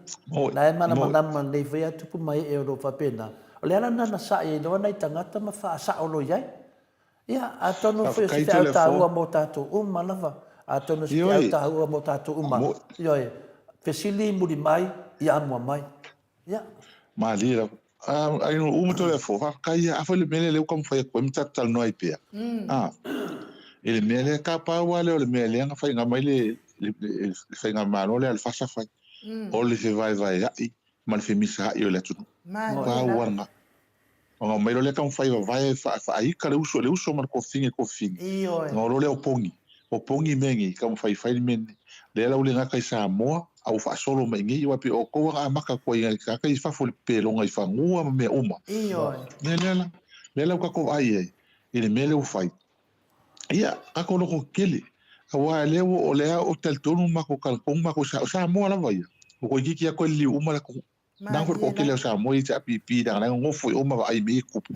Na e malamalama nei foi a tupu mai e o lo whapena. O le ala na na sa'i ai loa nai tagata ma whaasa'o lo iai. Ia, atonu foi o se feau taua mō tātou uma lava. Atonu o se feau taua mō tātou uma. Ioe, fesili muri mai, i amua mai. Ia. Malie lava. Ai no uma tole fo, faafetai ia, afai le mea lea lea ua taumafai atu ai ma tatou talanoa ai pea. I le mea lea, ka pau lava lea o le mea lea na fai, na aumai le faigamalo lea a le FASA fai, o le fevaevaea'i ma le femisaai o le atunuu. Pau lava lena. Ona omai loa lea taumafai e vavae faaika le uso i le uso ma le kofine i le kofine. Ona o loa lea o pogi. O pogi mea nei, taumafai e fai le mea lenei. Lea la ua le gata i Samoa, a ua faasolo mai i inei, aua e pei o outou na amata atu ai i tagata i fafo i le peloga i fanua ma mea uma. Lea lea la, lea la ua tatou vaai i ai i le mea lea ua fai. Ia, tatou lototetele, aua lea ua, o lea ou te talitonu matou talitonu matou i Samoa lava ia, ua toeitiiti lava toe liliu uma le atunuu. Nang foi toatele o Samoa i HRPP leaga la e nonofo i o ma vaai i mea ia e tupu.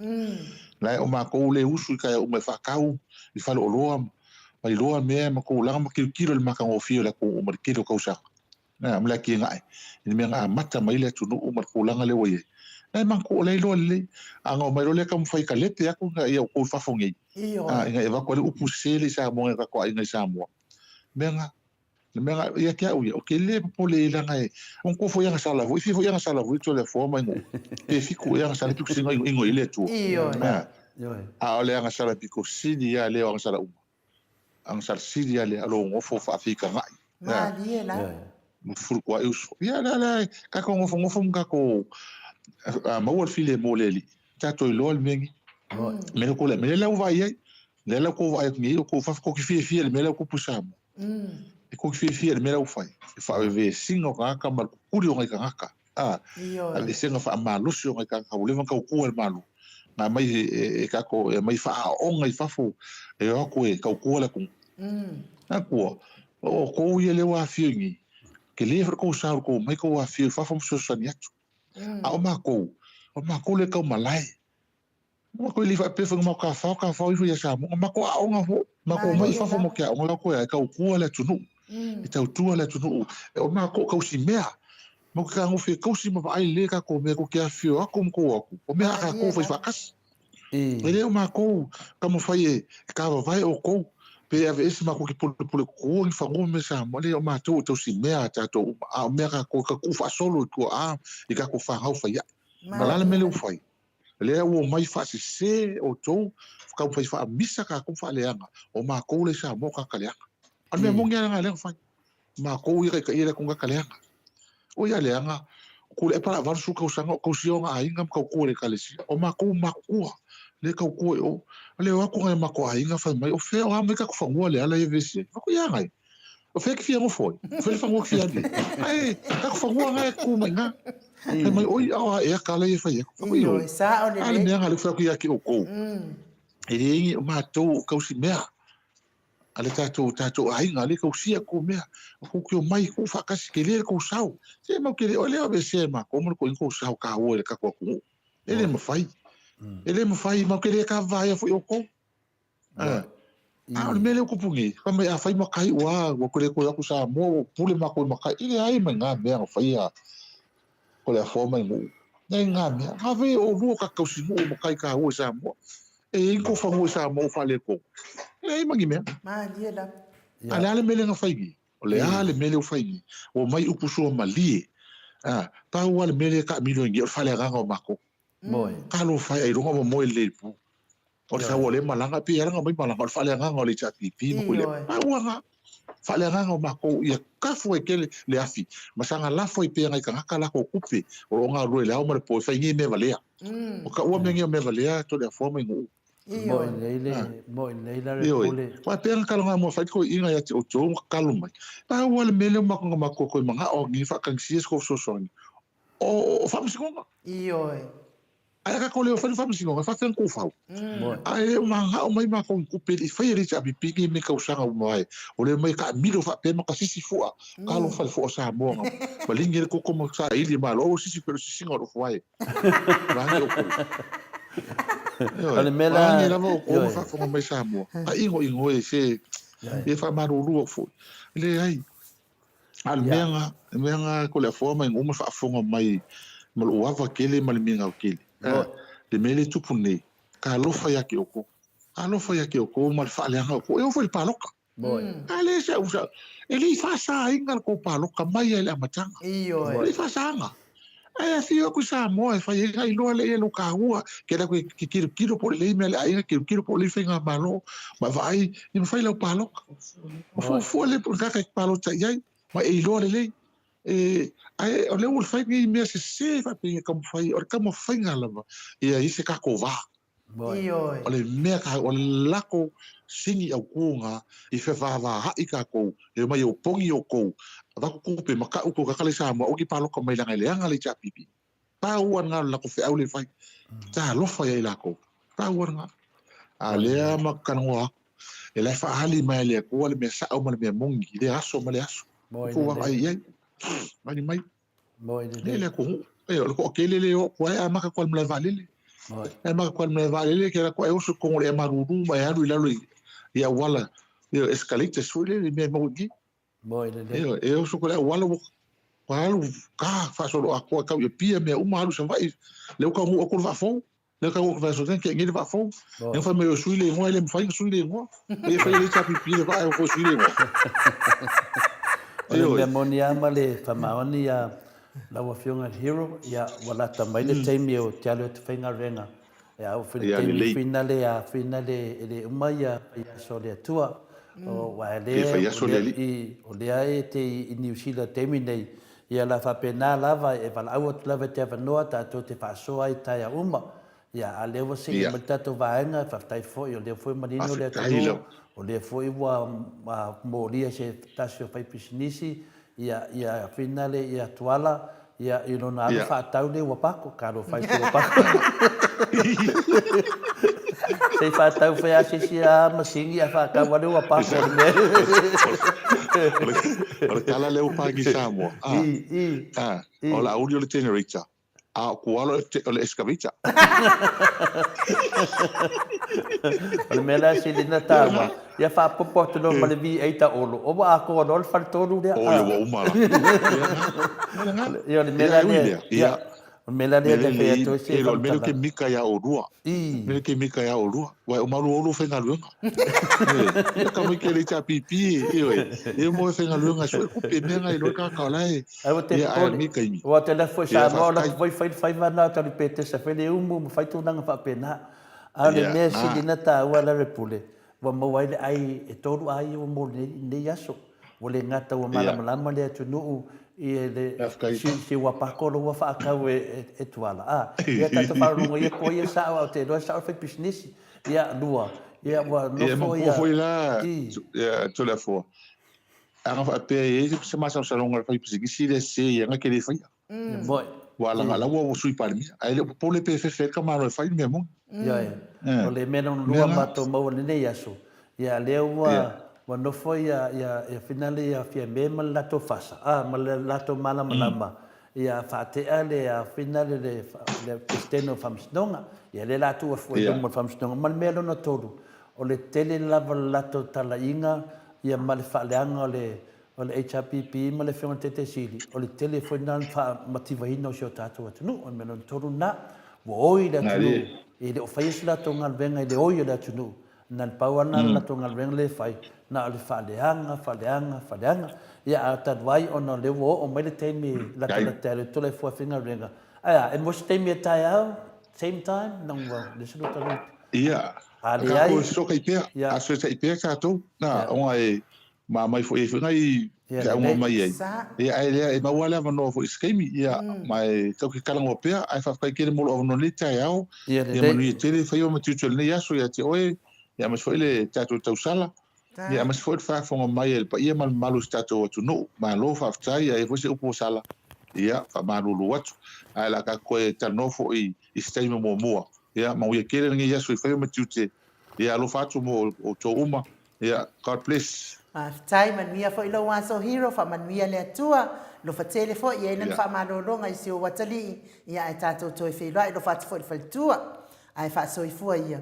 La e o matou le usu i taeao uma e faatau i faleoloa ma iloa mea ma tulaga ma tilotilo i le matagofie o le atunuu ma le tele o tausaga. Na, ma le atinae i le mea na amata mai ai le atunuu ma le tulaga lea ua i ai. La e manatua, la e iloa lelei. A na omai loa lea taumafai e kalepe atu ina ia outou i fafo nei, ina ia avatu ai le upu sese lea i Samoa nai o tatou aiga i Samoa. Mea na. Le mea na, ia te au ia, ou te le popole i leaga e, manatua foi agasala foi, fia foi agasala foi Toleafoa ma Inoue. Pe fiku ea agasala piko sili na ino i le Atua. Ioe. A o le agasala piko sili lava lea o agasala uma. Agasala sili lava lea, o lou nofo faafitagai. Malie la. Ma fulukuai uso. Ia, lea, lea, tatou nofonofo ma tatou maua le filemu o le Alii. Tatou iloa le mea nei. Mea lea, mea lea ua vaai ai. Lea la ua vaai atu nei, o kou fafo kou te fiafia i le mea lea ua tupu i Samoa. E kou te fiafia i le mea lea ua fai. E faavevesina o tagata ma le kukuli o nai tagata. A, aveesega faamalosi o nai tagata ua leva ona tautua i le Malo. Na aumai e tatou, e aumai faaaoga i fafo e o atu e tautua le atunuu. Natua, o outou ia lea ua afio i nei, tele foi le tou sao i le tou omai tou afio i fafo ma fesoasoani atu. A o matou, o matou lea e taumalae. Ua koe le faapea foi na matou tafao tafao ifo ia Samoa, na matou aoga foi, matou omai i fafo mo ke aoga la koe ai tautua le atunuu. E tautua le atunuu. E o matou kausi mea. Matou te tagofi e kausi ma vaai lelei tatou mea tou te afifio atu ma tou o atu. O mea a tatou fai faatasi. E le o matou taumafai e tavavae outou pe aveese matou te pulepule tutua ni fanua ma mea Samoa. Leai o matou e tausi mea a tatou uma. A o mea a tatou e tatuu faasolo i tua a i tatou fanau fai ae. Ma le a le mea lea ua fai? Lea ua omai faasese outou, taumafai faamisa tatou faaleaga, o matou la i Samoa o tagata leaga. A o le mea moni lava lena lea na fai. O matou ia taitaia le atunuu tagata leaga. Oi a leaga, Tuilaepa la 80 tausaga o tausia ona aiga ma tautua i le ekalesia. O matou matutua lea e tautua i o. O lea o atu nai o matou aiga fai mai, o fea o a mai tatou fanua lea la e vevesi ai. Fai atu, ia nai. O fea e te fia nofo ai? O fea le fanua e te fia alu ai? Ae, tatou fanua na e tu mai ina. Fai mai, oi, a o a ea ka la e fai atu. Fai mai, oi. A le mea na lea ua fai atu ia te outou. E leai ni o matou o tausi mea. A le tatou, tatou aiga, lea e tausia tou mea. O kou te omai, tuu faatasi, tele le tou sao. Se mau te le, o lea aveesea e matou ma le toeaina tou sao taua i le tatou atunuu. E le mafai. E le mafai, ma ou te le kavavaea foi outou. A, a o le mea lea ua tupu nei, fai mai a fai matai ua ua toe le toe o atu Samoa ua pule matou i matai. E leai mai na mea na faia ko le afoa mai nuu. Leai na mea. Na vei oulua o tatou tausinuu o matai taua i Samoa. E i ai ni tou fanua i Samoa ua faaletonu. E leai ma ni mea. Malie lava. A le a le mea lea na fai nei? O le a le mea lea ua fai nei? Ua omai upu sua malie. A, pau lava le mea lea e taamilo ai nei o le faaleagaga o matou. Moe. Talofa e ailoga ua moe lelei i le po. O le sau o lea malaga, e pei lava ona aumai malaga, o le faaleagaga o le HRPP ma Tuilaepa. Pau lava lena. Faaleagaga o matou ia tafu ai tele le afi, ma saga lafo ai pea nai tagata latou tupe o lo o galulue i le ao ma le po e fai nei mea valea. O taua mea nei o mea valea Toleafoa ma Inu'u. Moe lelei le, moe lelei la le Ioe. pule. Aua pei ona talanoa mua fai le toeaina ia te outou ma tatalo mai. Pau lava le mea lea ua matou toe mana'o atu nei faatagisia se tou fesoasoani, o faamasinoga. Ioe. Ae a tatou le o fai le faamasinoga, e faafefea ona tou fau? Ae le o manao mai matou i tupe e le i faia le HRPP nei mea tausaga ua mavae. O le omai e taamilo faapea ma tasisi fua, talofa i le fua o Samoa na maligi ai le koko ma saili e malo, aua sisi pea o le sisiga o lou fuae. Vaeane outou. O le mea la. Vaeane lava outou ma faafofoga mai Samoa. Tainoino e se, e faamalulu atu foi. Leai. A o le mea na, le mea na ko le afoa mai uma faafofoga mai ma lou ava tele ma le migao tele. Le mea lea e tupu nei, talofa ia te outou. Talofa ia te outou ma le faaleaga o outou. E oo foi i le palota. A lea se au, e le i faasaina le tou palota mai lava i le amataga. E le i faasaina. Ae afio atu i Samoa e fai ai na iloa lea i lou taua, ke alu atu e tilotilo po o lelei mea a le aiga, tilotilo po o lelei faigamalo, ma vaai i mafai lau palota. O fuafua lea po o le tagata e te palota i ai, ma e iloa lelei. E, ae o lea ua fai nei mea sese faapea e taumafai, o le taumafaiga lava ia i ai se tatou va. Ioe. O le mea ka, o le lako sini autu na i fevavaai tatou, e omai e opogi outou, avatu tupe ma tau tou tagata la i Samoa, aua ne i paloka mai leaga e leaga le HRPP. Pau lava lena o le latou feau lea e fai. Talofa ia i latou. Pau lava lena. A o lea ma talanoa atu, e la e faaali mai e le Atua le mea sao ma le mea moni i lea aso ma lea aso. Outou agai i ai. Mani mai. Moe lelei. Lele atunuu. E, o le toatele le o atu ai, amata atu lava i le malae vaalele. E amata atu lava i le malae vaalele, ke alu atu ai oso i totonu o le ea malulu ma e alu i lalo i auala, i escalators foi lele, i mea e maua i i. Moe lelei. E oso atu i le auala, ua alu, ka, faasolo atoa, tau i Apia, mea uma, alu i Savaii, lea ua taunuu atu le vaa fou. Lea tau atu vaiaso nei, kei nei le vaa fou. Lea fai mai o sui le igoa, e le mafai ona sui le igoa. E fai e le HRPP le vaa e o sui le igoa. O le mea moni lava ma le faamaoni ia lau Afioga i le Hero, ia ua lata mai le taimi ou te alu atu faigaluega. Ia ua fai le taimi finale a finale e le uma ia faiaso o le Atua. Aua o lea e te i Niu Sila i le taimi nei, Ia la faapena lava, e valaau atu lava i te avanoa tatou te faasoa ai taeao uma. Ia, a lea ua see mai le tatou vaega, faafetai foi, o lea foi ua manino le atunuu, o lea foi ua molia se tasi o faipisinisi, ia, ia finale ia Tuala, ia, i lona alu faatau lea ua pako, talofa i se ua pako. Se i faatau fai a se isi a masini ae faatau ane ua pako le mea. O le tala lea ua pagi i Samoa. O le auli o le generator, a o Kualo o le excavator. O le mea la e sili ona taua, ia faaopoopo atu loa ma le V8 a Olo, o ua atoa loa le faletolu lea. Oi, ua uma la. Ia, o le mea la lea. Ia, O le mea la lea e fai atu ai se faamatalaga. O le mea lea ou te mika ia oulua. O le mea lea ou te mika ia oulua. Aua e uma lua oulua faigaluega. Ioe. Ka mai ke le HRPP, ioe. E uma oe faigaluega e sue kupe mea na iloa tagata o la e. Aua te popole. Aua te lafo i Samoa, o lafo foi fai le faiva na o Petesa fai le umu ma fai tulaga faapena. A o le mea sili na taua la le pule, ua maua ai le ai e tolu aiga ua maua i lenei aso. Ua le gata ua malamalama le atunuu i le si ua pako lo ua faatau e Tuala. A, ia tatou faalogologo ia koa ia sao a o te iloa e sao le fai pisinisi. Ia, lua, ia ua nofo ia. Ia mapu foi la Toleafoa. Ana faapea e i ai se masalosaloga o le fai pisinisi lea sese ia na te le faia. Moi. Ua alaga la ua Sui Palemia. Ae le o popole pe fefe ai le tamaloa e fai le mea moni. Ioe. O le mea lona lua matou maua i lenei aso, ia lea ua ua nofo ia ia ia finale ia Fiame ma le latou fasa, a ma le latou malamalama. Ia faatea le afina le le Peresetene o Faamasinoga, ia lea la tuu atu foi i luma o le Faamasinoga. Ma le mea lona tolu, o le tele lava o le latou talaiga ia ma le faaleaga o le o le HRPP ma le Afioga i le Taitaisili, o le tele foi lena o le faamativaina o si o tatou atunuu. O le mea lona tolu lena, ua oi le atunuu, e le o faia se latou galuega i le oi o le atunuu, Na o le pau lava lena o le latou galuega lea e fai, na o le faaleaga, faaleaga, faaleaga. Ia, ae talu ai ona o lea ua oo mai le taimi e latalata ai le Toleafoa e faigaluega, ae a, e maua se taimi e taeao, same time, na ua lese lou tala. Ia, A leai, tatou e fesootai pea, ia, a fesootai pea tatou, na, ia, ona e ma mai foi ai foi nai ia feauga lelei. mai ai. Sa. Ia, ae lea, e maua lava le avanoa foi i se taimi, ia, ma e tatou te talanoa pea, ae faafetai tele mo lou avanoa i lenei taeao. Ia Ia lelei. manuia tele faiva ma tiute o lenei aso ia te oe, ia aemaise foi le tatou tausala, ia aemaise foi le faafofoga mai a le paia ma le mamalu o si tatou atunuu. Malo faafetai, a i ai foi se upu ua sala, ia faamalulu atu. Ae o le a tatou toe talanoa foi i se taimi muamua. Ia manuia tele lenei aso i faiva ma tiute. Ia alofa atu mo outou uma. Ia God bless. Faafetai, manuia foi lou aso Hero, faamanuia le Atua, alofa tele foi, i ai lana faamalologa i si ou atalii, ia ae tatou toe feiloai, alofa atu foi i le faletua, ae faasoifua ia.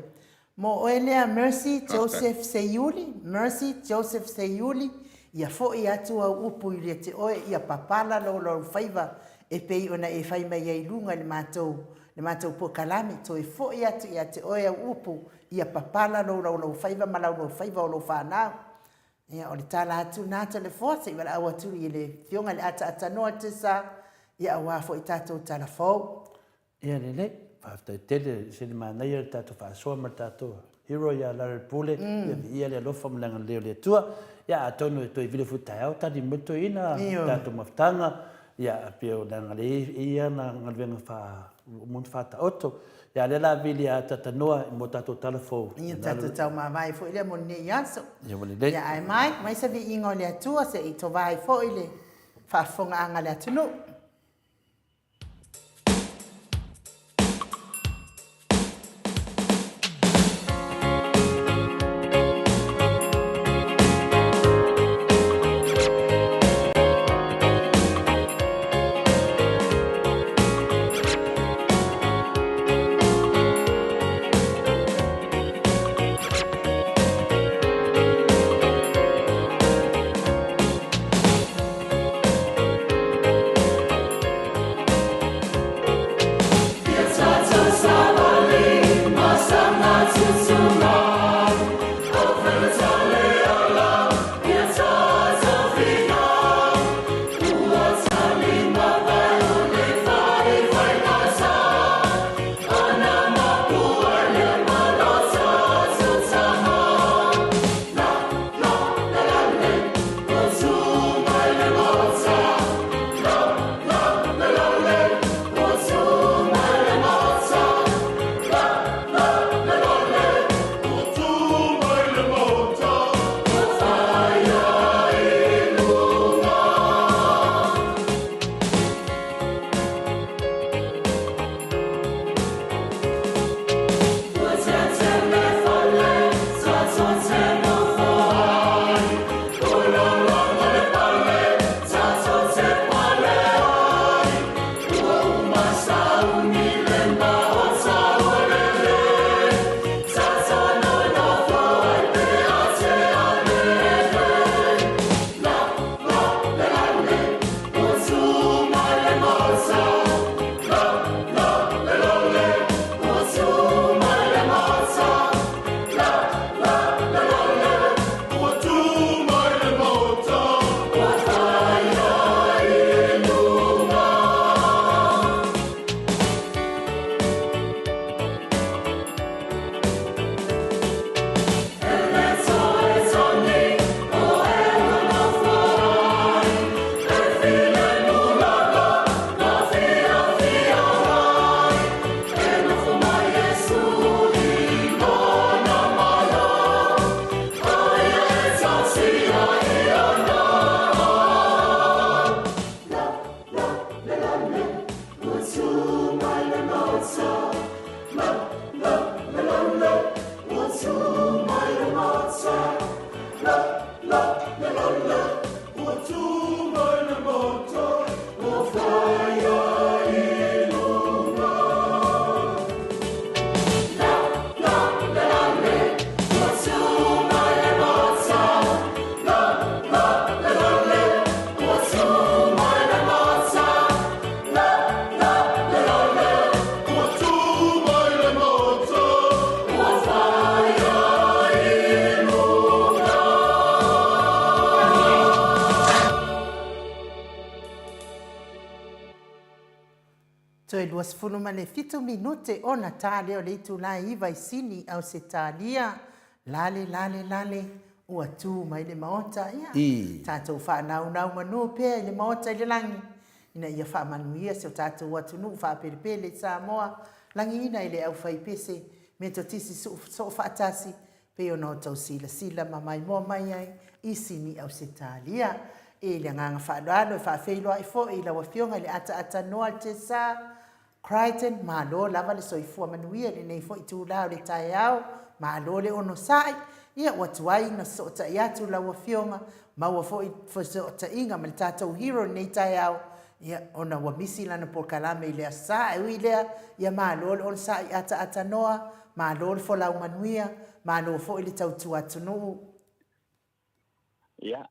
Mo oe lea Mercy Joseph Seiuli, Mercy Joseph Seiuli, ia foi atu au upu i te oe ia papala lou laufaiva e pei ona e fai mai ai i luga i le matou le matou polokalame, toe foi atu ia te oe au upu ia papala lou laulaufaiva ma laulaufaiva o lou fanau. Ia, o le tala atu lena Toleafoa, se i valaau atu i le Afioga i le Ataatanua Tesa, ia aua foi tatou tala fou. Ia lelei, faafetai tele, e ese le manaia o le tatou faasoa ma le tatou hero ia Larry Pule, ia viia le alofa ma le agalelei o le Atua. Ia atonu e toe vili foi taeao tali mai le toeaina tatou mafutaga, ia pei o leaga lea e i ai ana galuega faa ua uma ona faataoto. Ia a o lea o le a vili ia Tatanoa mo tatou tala fou. Ia tatou taumavae foi lea mo lenei aso. Ia ua lelei. Ia ae mai, mai se viiga o le Atua se i tova ai foi le faafofogaaga a le atunuu. Toe 27 minute ona ta lea o le itula e 9 i Sini, Ausetalia. Lale, lale, lale, ua tu mai le Maota, ia, tatou faanaunau manu pea i le Maota i le lagi, ina ia faamanuia si o tatou atunuu faapelepele i Samoa, lagiina i le aufaipese, Metotisi Soofaatasi, pei ona outou silasila ma maimoa mai ai i Sini Ausetalia. I le agaga faaaloalo e faafeiloai foi i lau Afioga i le ataata noa Tessa Crichton, malo lava le soifua manuia i lenei foi itula o le taeao, malo le onosai, ia ua tuai ona fesootai atu lau Afioga, maua foi fesootaiga ma le tatou hero i lenei taeao, ia ona ua misi lana polokalame i le Aso Sa, ae ui i lea, ia malo le onosai ataata noa, malo le folau manuia, malo foi le tautua atunuu. Ia,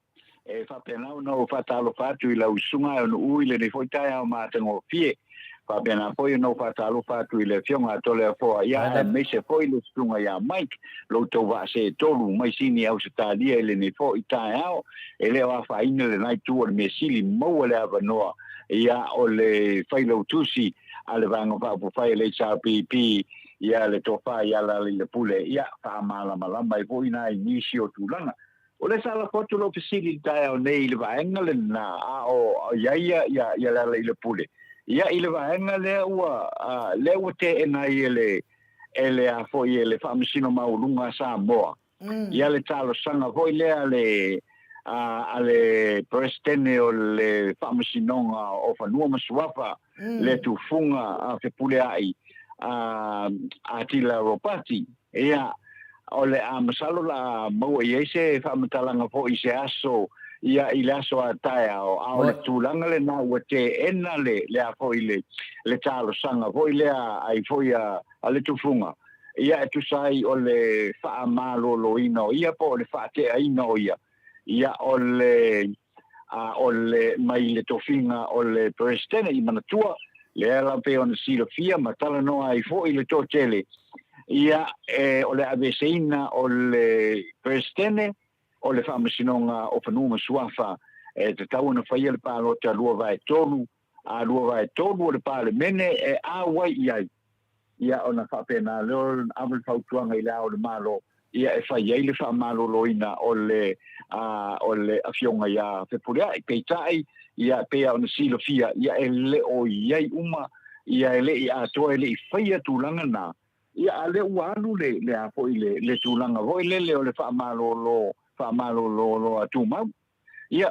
e faapena ona ou faatalofa atu i lau Susuga Aeonu'u i lenei foi taeao matagofie. Faapena foi ona ou faatalofa atu i le Afioga a Toleafoa, ia, aemaise foi le Susuga ia Mike, lo outou vaa seetolu mai Sini Ausetalia i lenei foi taeao. E le o afaina lena itu o le mea sili maua le avanoa, ia, o le failautusi a le Vaega Faaupufai a le HRPP, ia le tofa ia Lealailepule, ia faamalamalama ai foi nai nisi o tulaga. O lea sa lafo atu lau fesili i le taeao nei i le vaega lena, a o i ai ia, ia, ia Lealailepule, ia i le vaega lea ua, a, lea ua teena ai e le, e le a foi e le Faamasino Maualuga a Samoa, Ia le talosaga foi lea a le a le Peresetene o le Faamasinoga o Fanua ma Suafa, le tufuga a Fepuleai a Atila Ropati. Ia, o le a masalo o le a maua i ai se faamatalaga foi i se aso, ia i le aso a taeao, a o le tulaga lena ua teena le le a foi le le talosaga foi lea ai foi a le tufuga. Ia e tusa ai o le faamaloloina o ia po o le faateaina o ia, ia o le a o le mai le tofiga o le Peresetene i manatua, lea la pei ona silafia ma talanoa ai foi le toatele, ia e o le aveeseina o le Peresetene o le Faamasinoga o Fanua ma Suafa e tatau ona faia le palota 2/3 a 2/3 o le Palemene e auai i ai. Ia ona faapena lea ona ave le fautuaga i Le Ao o le Malo, ia e fai ai le faamaloloina o le o le Afioga ia Fepuleai. Peitai, ia e pei lava ona silafia, ia e le o i ai uma, ia e le i atoa, e le i faia tulaga na, ia a o lea ua alu le le a foi le le tulaga foi lele o le faamalolo faamalolo loa tumau. Ia,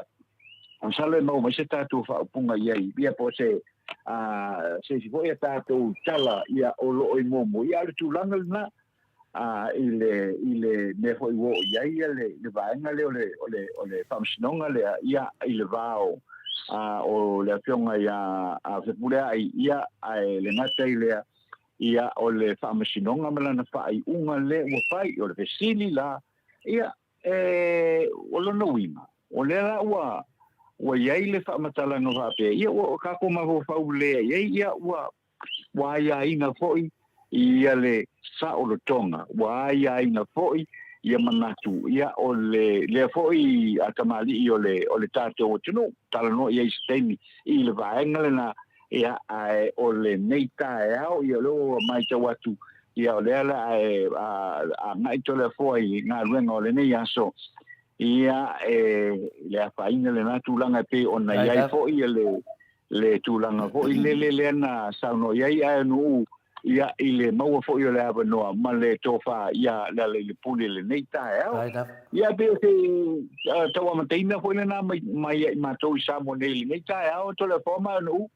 masalo e maua mai se tatou faaupuga i ai, ia po o se, a, se isi foi a tatou tala, ia, o lo o i muamua. Ia, a o le tulaga lena, a, i le, i le mea foi ua oo i ai ia le, le vaega lea o le, o le, o le faamasinoga lea, ia, i le va o, a, o le afioga ia a Fepuleai, ia, ae le gata i lea, ia, o le faamasinoga ma lana faaiuga lea ua fai. O le fesili la, ia, E, o lona uiga, o lea la ua, ua i ai le faamatalaga faapea, ia ua tatou mafaufau lea i ai, ia ua, ua aiaina foi ia le saolotoga, ua aiaina foi ia manatu, ia o le, lea foi a tamalii o le, o le tatou atunuu, talanoa i ai i se taimi i le vaega lena, ia, ae o lenei taeao, ia o lea ua matau atu, Ia, o lea la e agai Toleafoa i galuega o lenei aso, ia, e le afaina lena tulaga e pei ona i ai foi le, le tulaga foi lele lea na saunoa i ai Aeanuu, ia, i le maua foi o le avanoa ma le tofa ia Lealailepule i lenei taeao. Ia, e pei o se tauamataina foi lena mai, mai ia i matou i Samoa nei i lenei taeao, Toleafoa ma Aeanuu.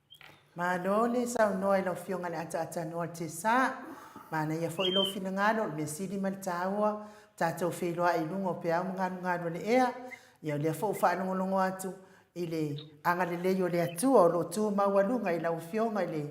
Malo le saunoa i lau Afioga i le Ataatanoa o le Tesa. Manaia foi lou finagalo, o le mea sili ma le taua, o tatou feiloai i luga o peau ma galugalu o le ea. Ia o lea foi ua faalogologo atu i le agalelei o le Atua o lo o tu maualuga i lau Afioga i le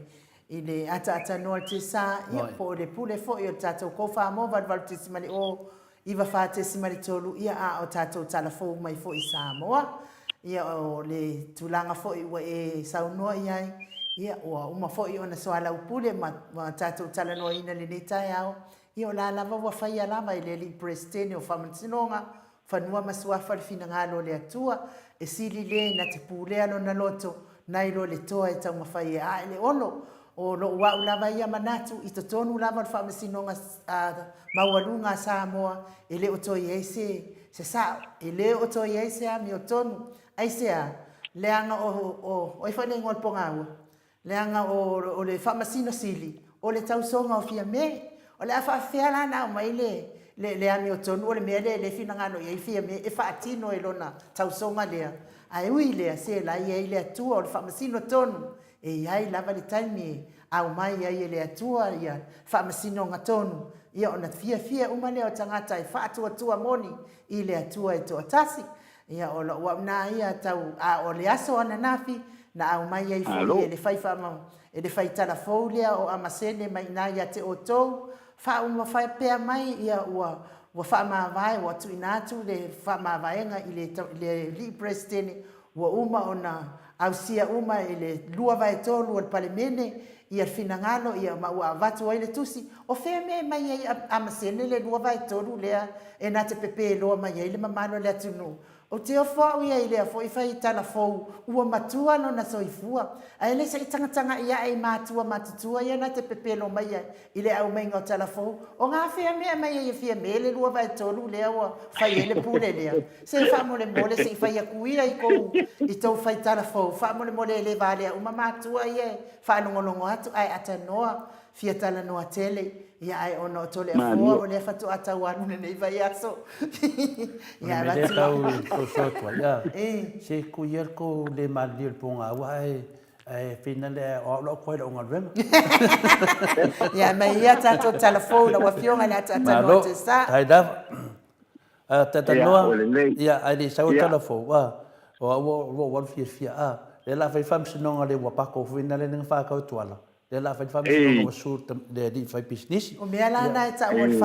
i le Ataatanoa o le Tesa, ia po o le pule foi o le tatou Kofa-mo 88.0 94.3, ia a o tatou tala fou mai foi i Samoa. Ia o le tulaga foi ua e saunoa i ai, ia ua uma foi ona soalaupule ma, ma tatou talanoaina i lenei taeao, ia o la lava ua faia lava e le Alii Peresetene o Faamasinoga, Fanua ma Suafa le finagalo o le Atua, e sili le na te pulea lona loto, nai lo le toa e taumafai e ae le olo. O lou au lava ia manatu i totonu lava o le Faamasinoga Maualuga a Samoa e le o toe i ai se se sao, e le o toe i ai se amiotonu. Aisea? Leaga o, o, o ai foi le igoa o le pogaua? Leaga o, o le Faamasino Sili, o le tausoga o Fiame. O le a faafefea la ona aumai le, le, le amiotonu o le mea lea e le finagalo i ai Fiame e faatino e lona tausoga lea. Ae ui i lea, se la e i ai le Atua o le Faamasino tonu E i ai lava le taimi e aumai ai e le Atua ia faamasinoga tonu, ia ona fiafia uma lea o tagata e faatuatua moni i le Atua e toatasi. Ia o lou au na ia tau, a o le aso ananafi na aumai ai foi e le fai faama, e le fai tala fou lea o Amasene mai ina ia te outou, faauma pea mai ia ua ua faamavae, ua tuuina atu le faamavaega i le le Alii Peresetene Ua uma ona ausia uma e le 2/3 o le Palemene ia le finagalo ia ma ua avatu ai le tusi. O fea mea e mai ai Amasene le 2/3 lea e na te pepe loa mai ai le mamalu o le atunuu? Ou te ofo au ia i lea foi fai tala fou ua matua lona soifua ae le se i tagatagai ae i matua matutua ia na te pepelo mai ai i le aumaiga o tala fou. O gafea mea e aumai ai e Fiame le 2/3 lea ua fai ai le pule lea? Se faamolemole se i fai atu ia i kou i tou faitala fou faamolemole e le valea uma matua ia e faalogologo atu ae atanoa fia talanoa tele ia ae ona o Toleafoa o lea faatoa tau alu lenei vaiaso ia O le mea lea tau soso atu ai a se ku ia le kou le malilie o le pogaua ae ae feina lea o au lau koe lau galuega. Ia aumai ia tatou tala fou lau afioga i le ataatanoa te sa. Malo, hai lava. Talanoa, ia, ae le i sau le tala fou, a, o au ua ou alu fiafia, a, lea o le a fai le faamasinoga le ua pako foi lena lea na whakau tuala, lea o le a fai le faamasinoga ua sue le alii faipisinisi. O mea la na e tau o le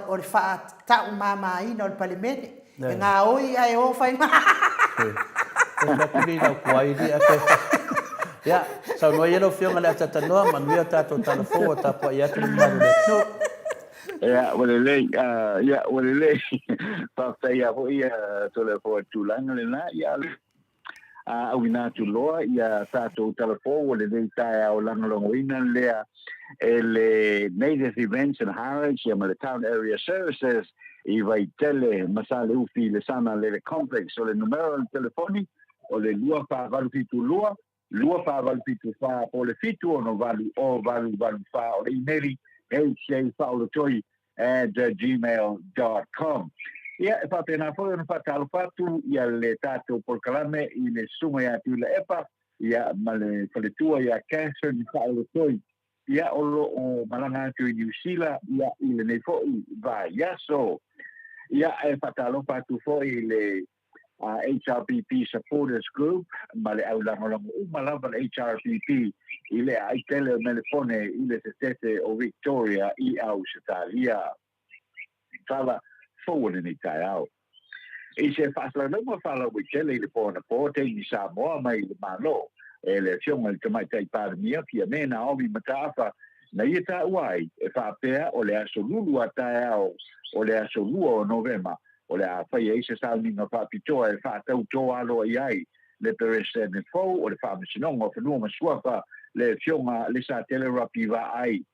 o le faataumamaina o le Palemene, e gaoi ae o fai ma. E fai atu nei lau kuai li a toe Ia, saunoa ia lau Afioga i le Atatanoa, manuia tatou tala fou a tapuai atu le mamalu o le atunuu. Ia, ua lelei, ia, ua lelei. Faafetai lava foi Toleafoa i le tulaga lena. Ia, auina atu loa ia tatou talafou o lenei taeao lagolagoina lea e le Native Events and Harrods ia ma le Town Area Services i Vaitele ma Saleufi i le Sana Lele Complex. O le numera o le telefoni o le 2472 2474 po o le 768 0884. O le imeli hjfaolotoi at gmail dot com. Ia, e faapena foi ona faatalofa atu ia le tatou polokalame i le susuga ia Tuilaepa ia ma le faletua ia Catherine Faaolotoi, ia o lo o malaga atu i Niu Sila ia i lenei foi vaiaso. Ia, e faatalofa atu foi i le HRPP Supporters Group ma le au lagolago uma lava le HRPP i le aai tele o Melepone i le setete o Victoria i Ausetalia. Tala fou o lenei taeao. I se faasalalauga faalauaitele i le po anapo taimi Samoa mai le Malo e le Afioga i le Tamaitai Palemia Fiame Naomi Mataafa na ia taua ai e faapea o le aso lulu a taeao o le aso 2 o Novema o le a fai ai se sauniga faapitoa e faatautō aloaia ai le Peresetene fou o le Faamasinoga o Fanua ma Suafa, le Afioga Lesatele Rapi Vaai.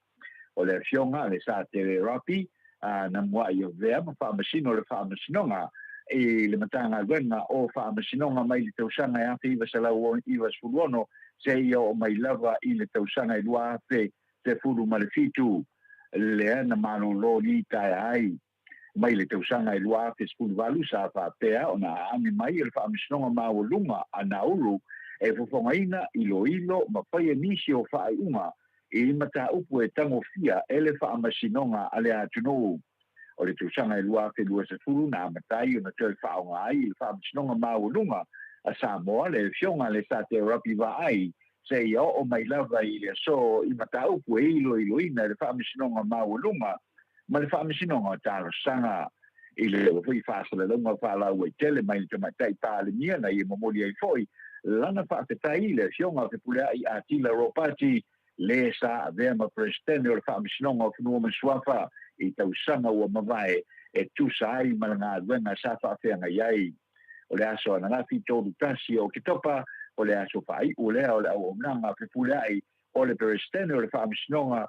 O le Afioga Lesatele Rapi, na muai avea ma faamasino o le Faamasinoga i le Matagaluega o Faamasinoga mai le tausaga e 1996 seia oo mai lava i le tausaga e 2017, lea na malolo litaea ai. Mai le tausaga e 2018 sa faapea ona aami mai e le Faamasinoga Maualuga a Nauru e fofogaina, iloilo ma faia nisi o faaiuga i mataupu e tagofia e le Faamasinoga a le atunuu. O le tausaga e 2020 na amata ai ona toe faaaoga ai i le Faamasinoga Maualuga a Samoa le Afioga Lesate Rapi Vaai seia oo mai lava i le aso i mataupu e iloiloina e le Faamasinoga Maualuga ma le Faamasinoga o Talosaga. I le leva foi faasalalauga faalauaitele mai le Tamaitai Palemia na ia momoli ai foi lana faafetai i le Afioga Fepuleai Atila Ropati, le sa avea ma Peresetene o le Faamasinoga o Fanua ma Suafa i tausaga ua mavae e tusa ai ma le galuega sa faafeagai ai. O le aso ananafi 31 o Oketopa, o le aso faaiu lea o le auaunaga a Fepuleai. o le Peresetene o le Faamasinoga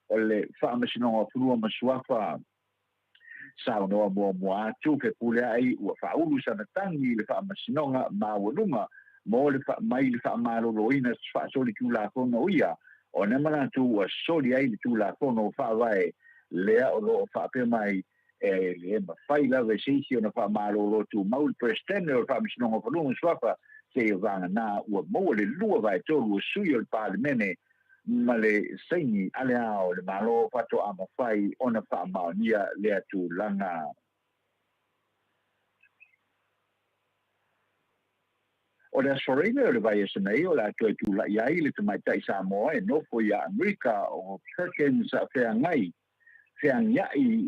o le Faamasinoga o Fanua ma Suafa. Saunoa muamua atu Fepuleai ua faaulu sana tagi i le Faamasinoga Maualuga mo le mai le faamaloloina faasolitulafono ia ona manatu ua soli ai le Tulafono Faavae lea o lo o faapea mai e le mafai lava e se isi ona faamalolo tumau le Peresetene o le Faamasinoga o Fanua ma Suafa seia vagana ua maua le 2/3 o sui o le Palemene ma le saini a le Ao o le Malo faatoa mafai ona faamaonia lea tulaga. O le Aso Faraile o le vaiaso nei o le a toe tula'i ai le tamaitai Samoa e nofo iā Amerika o Perkins Feagai, Feagia'i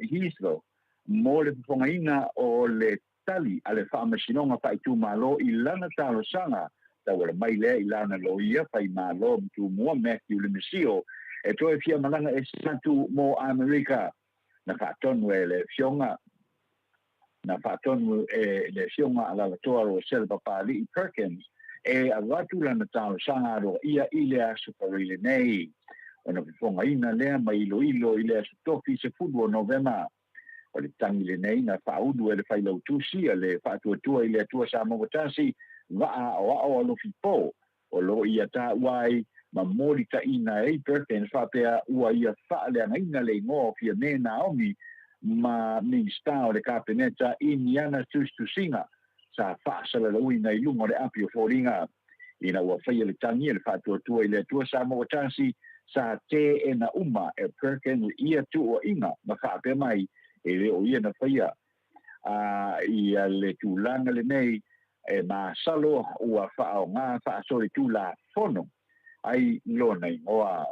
Heathrow mo le fofogaina o le tali a le Faamasinoga Faaitumalo i lana talosaga tauala mai lea i lana loia faimalo ma tumua Matthew Lemesio e toe fia malaga ese atu mo Amerika. Na faatonu e le Afioga Na faatonu e le Afioga Alalatoa Roselle Papali'i Perkins e avatu lana talosaga aloaia i le Aso Faraile nei. Ona fofogaina lea ma iloilo i le Aso Tofi 10 o Novema. O le tagi lenei na faaulu e le Failautusi a le Faatuatua i le Atua Samoa Tasi Vaa Aoao Alofi Po o lo o ia taua ai ma molitaina ai Perkins faapea ua ia faaleagaina le igoa o Fiame Naomi ma Minisita o le Kapeneta Iniana Tusitusiga sa faasalalauina i luga o le api o foliga. Ina ua faia le tagi e le Faatuatua i le Atua Samoa Tasi, sa teena uma e Perkins ia tuuaiga ma faapea mai e le o ia na faia a ia le tulaga lenei e masalo ua faaaoga faasolitulafono ai lona igoa.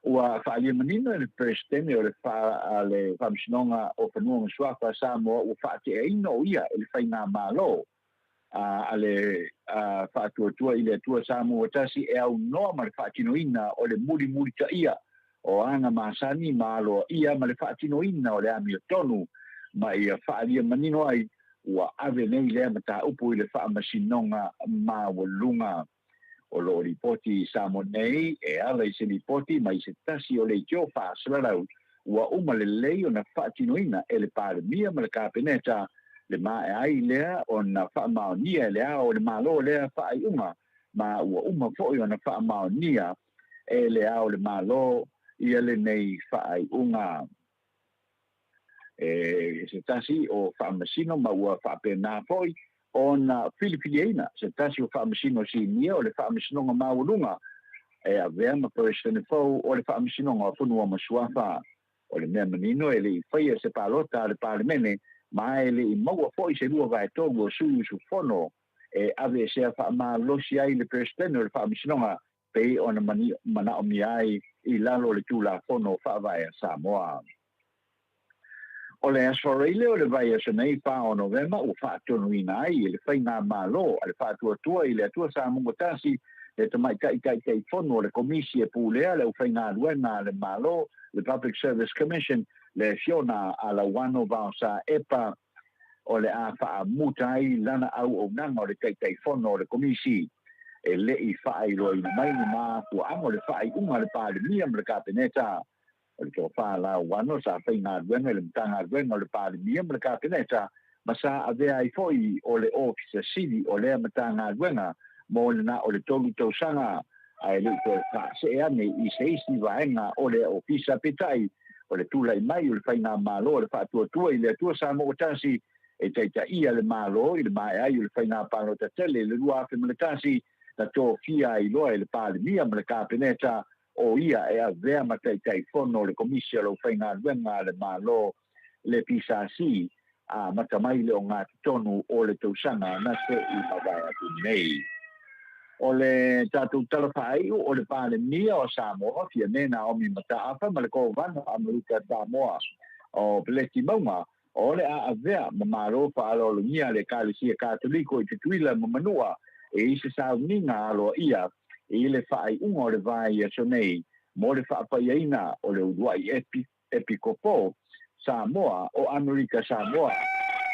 Ua faaalia manino e le Peresetene o le le Faamasinoga o Fanua ma Suafa a Samoa ua faateaina o ia e le Faigamalo a le Faatuatua i le Atua Samoa Tasi e aunoa ma le faatinoina o le mulimulitaia o aga masani ma aloaia ma le faatinoina o le amiotonu ma ia faaalia manino ai ua ave nei lea mataupu i le Faamasinoga Maualuga. O lo o lipoti i Samoa nei e ala i se lipoti mai se tasi o leitio faasalalau ua uma lelei ona faatinoina e le Palemia ma le Kapeneta le maea ai lea ona faamaonia e le Ao o le Malo lea faaiuga ma ua uma foi ona faamaonia e le Ao o le Malo ia lenei faaiuga. E se tasi o faamasino ma ua faapena foi ona filifiliaina se tasi o faamasino sinia o le Faamasinoga Maualuga e avea ma Peresetene fou o le Faamasinoga o Fanua ma Suafa. O le mea manino e le i faia se palota a le Palemene ma e le i maua foi se 2/3 o sui usufono e aveesea faamalosi ai le Peresetene o le Faamasinoga pei ona manaomia ai i lalo o le Tulafono Faavae a Samoa. O le Aso Faraile o le vaiaso nei 4 o Novema ua faatonuina ai e le Faigamalo a le Faatuatua i le Atua Samoa Tasi le Tamaitai Taitaifono o le Komisi e Pulea le Aufaigaluega a le Malo, le Public Service Commission, le Fiona Alauano Vaosa Epa, o le a faamuta ai lana auaunaga o le Taitaifono o le Komisi. E le i faailoaina mai ni mafuaaga o le faaiuga a le Palemia ma le Kapeneta. O le tofa Lauano sa faigaluega i le Matagaluega o le Palemia ma le Kapeneta ma sa avea ai foi o le Ofisa Sili o lea Matagaluega mo le na o le 3 tausaga, ae le i toe faasee ane i se isi vaega o lea ofisa. Peitai, o le tulai mai o le Faigamalo a le Faatuatua i le Atua Samoa Tasi e taitaia le Malo i le maea ai o le Faiga Palota Tele i le 2001, na tofia ai loa e le Palemia ma le Kapeneta o ia e avea ma Taitaifono o le Komisi o le Aufaigaluega a le Malo, le PSC, a amata mai le ogatotonu o le tausaga na se i mavae atu nei. O le tatou tala faaiu o le Palemia o Samoa, Fiame Naomi Mataafa ma le Kovana o Amerika Samoa o Peleti Mauga, o le a avea ma malo faaaloalogia a le Ekalesia Katoliko i Tutuila ma Manua e i se sauniga aloaia i le faaiuga o le vaiaso nei mo le faapaiaina o le uluai Epikopo Samoa o Amerika Samoa,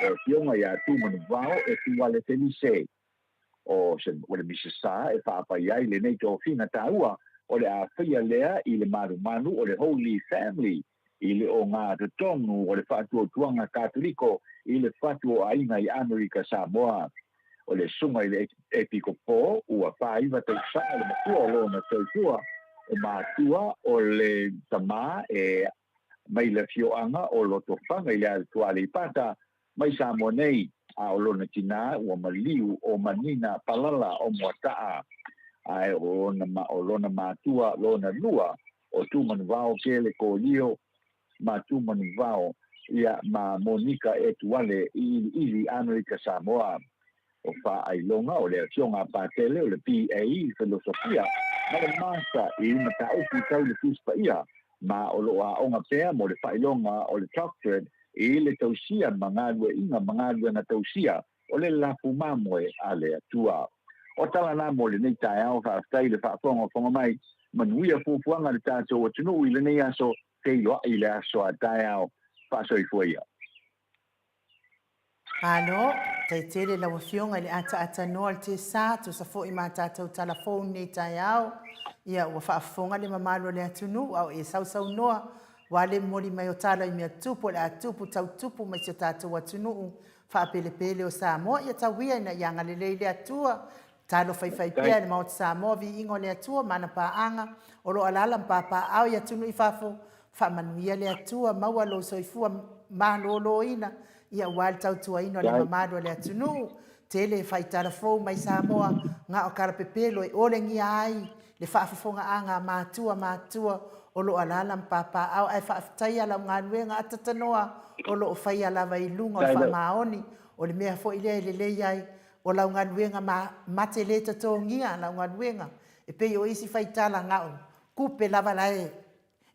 le Afioga ia Tumanuvao Etuale Felise. O se o le Misasa e faapai ai lenei tofiga taua o le a faia lea i le malumalu o le Holy Family i le ogatotonu o le Faatuatuaga Katoliko i le Fatu o Aiga i Amerika Samoa. O le Susuga i le Epikopo ua 49 tausaga le matua o lona soifua, o matua o le tama e mai le afioaga o Lotofaga i le Atoa Aleipata mai Samoa nei, a o lona tinā ua maliu o Manina Palala o Moataa, ae o o lona matua lona lua o Tumanuvao Kele Kolio ma Tumanuvao ia ma Monika Etuale i Iliili Amerika Samoa. O faailoga o le Afioga a Patele o le BA i Felosofia ma le Master i Mataupu Tau le Tusi Paia, ma o lo o aoga pea mo le faailoga o le Doctorate i le tausia ma galueaiga ma galuega tausia o le lafu mamoe a le Atua. O tala na mo lenei taeao, faafetai i le faafogafoga mai. Manuia fuafuaga a le tatou atunuu i lenei aso, feiloai i le aso a taeao. Faasoifua ia. Malo, faafetai tele lau Afioga i le ataatanoa o le TSA, tusa foi ma tatou tala fou i lenei taeao. Ia, ua faafofoga le mamalu o le atunuu a o e sausaunoa, aua le momoli mai o tala i mea tupu o le a tupu tau tupu mai si o tatou atunuu faapelepele o Samoa. Ia tau ia ina ia agalelei le Atua Talo faifai pea e le Maota Samoa viiga o le Atua ma ana paaga o lo o alaala ma papaaao i atunuu i fafo, faamanuia le Atua, maua lou soifua maloloina ia aua le tautuaina o le mamalu o le atunuu. Tele faitala fou mai Samoa, na o kalapepelo e olegia ai le faafofogaaga a matua matua o lo o alaala ma papaaao ae faafetaia lau galuega atatanoa o lo o faia lava i luga o le faamaoni o le mea foi lea e lelei ai O lau galuega ma mate le totogia lau galuega e pei o isi faitala gao kupe lava la e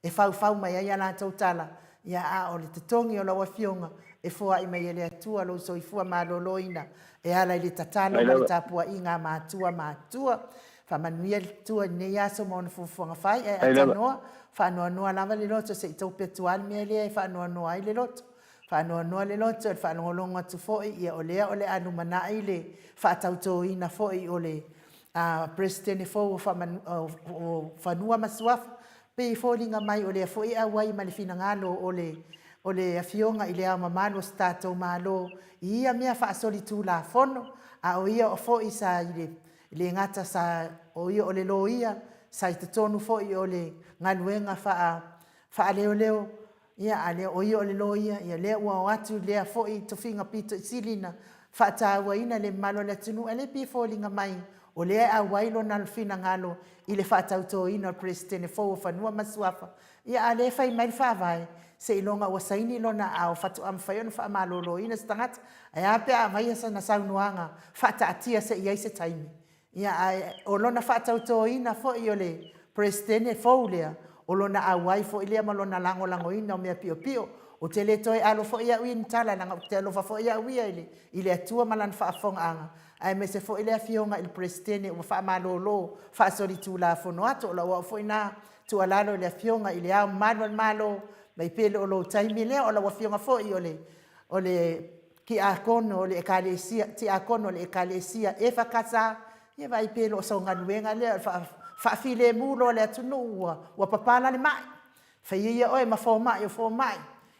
e faufau mai ai a latou tala, ia a o le totogi o lau afioga e foai mai e le Atua lou soifua maloloina e ala i le tatalo ma le tapuaiga a matua matua. Faamanuia le Atua i lenei aso ma ona fuafuaga fai, ae atanoa, faanoanoa lava le loto se i tope atu lava le mea lea e faanoanoa ai le loto. Faanoanoa le loto i le faalogologo atu foi, ia o lea o le a lumanai le faatautoina foi o le Peresetene fou o Fanua ma Suafa. Pei e foliga mai o lea foi e auai ma le finagalo o le o le Afioga i Le Ao Mamalu o se tatou Malo i ia mea faasolitulafono, a o ia foi sa i le le gata sa o ia o le loia, sa i totonu foi o le galuega faa faaleoleo Ia, a lea o ia o le loia, ia lea ua o atu lea foi tofiga pito i sili na faatauaina le mamalu o le atunuu, ae le pei e foliga mai o lea e auai lona finagalo i le faatautoina o le Peresetene fou o Fanua ma Suafa. Ia, a lea e fai mai le Faavae, seiloga ua saini lona aao faatoa mafai ona faamaloloina se tagata. Ae a pe a aumaia sana saunoaga faataatia se i ai se taimi? Ia, ae o lona faatautoina foi o le Peresetene fou lea, o lona auai foi lea ma lona lagolagoina o mea piopio. Ou te le toe alo foi au ia i ni tala, leaga ou te alofa foi au ia i le, i le Atua ma Lana faafofogaaga, aemaise foi le Afioga i le Peresetene ua faamalolo faasolitulafono atu. O lau au foi na tuualalo i le Afioga i Le Ao Mamalu o le Malo, mai pe le o lou taimi lea, o lau Afioga foi o le, o le Tiakono o le Ekalesia, Tiakono o le Ekalesia EFKS, ia vaai pe le o sau galuega lea o le faafilemu loa le atunuu ua, ua papala le mai. Faia ia oe ma fomai o fomai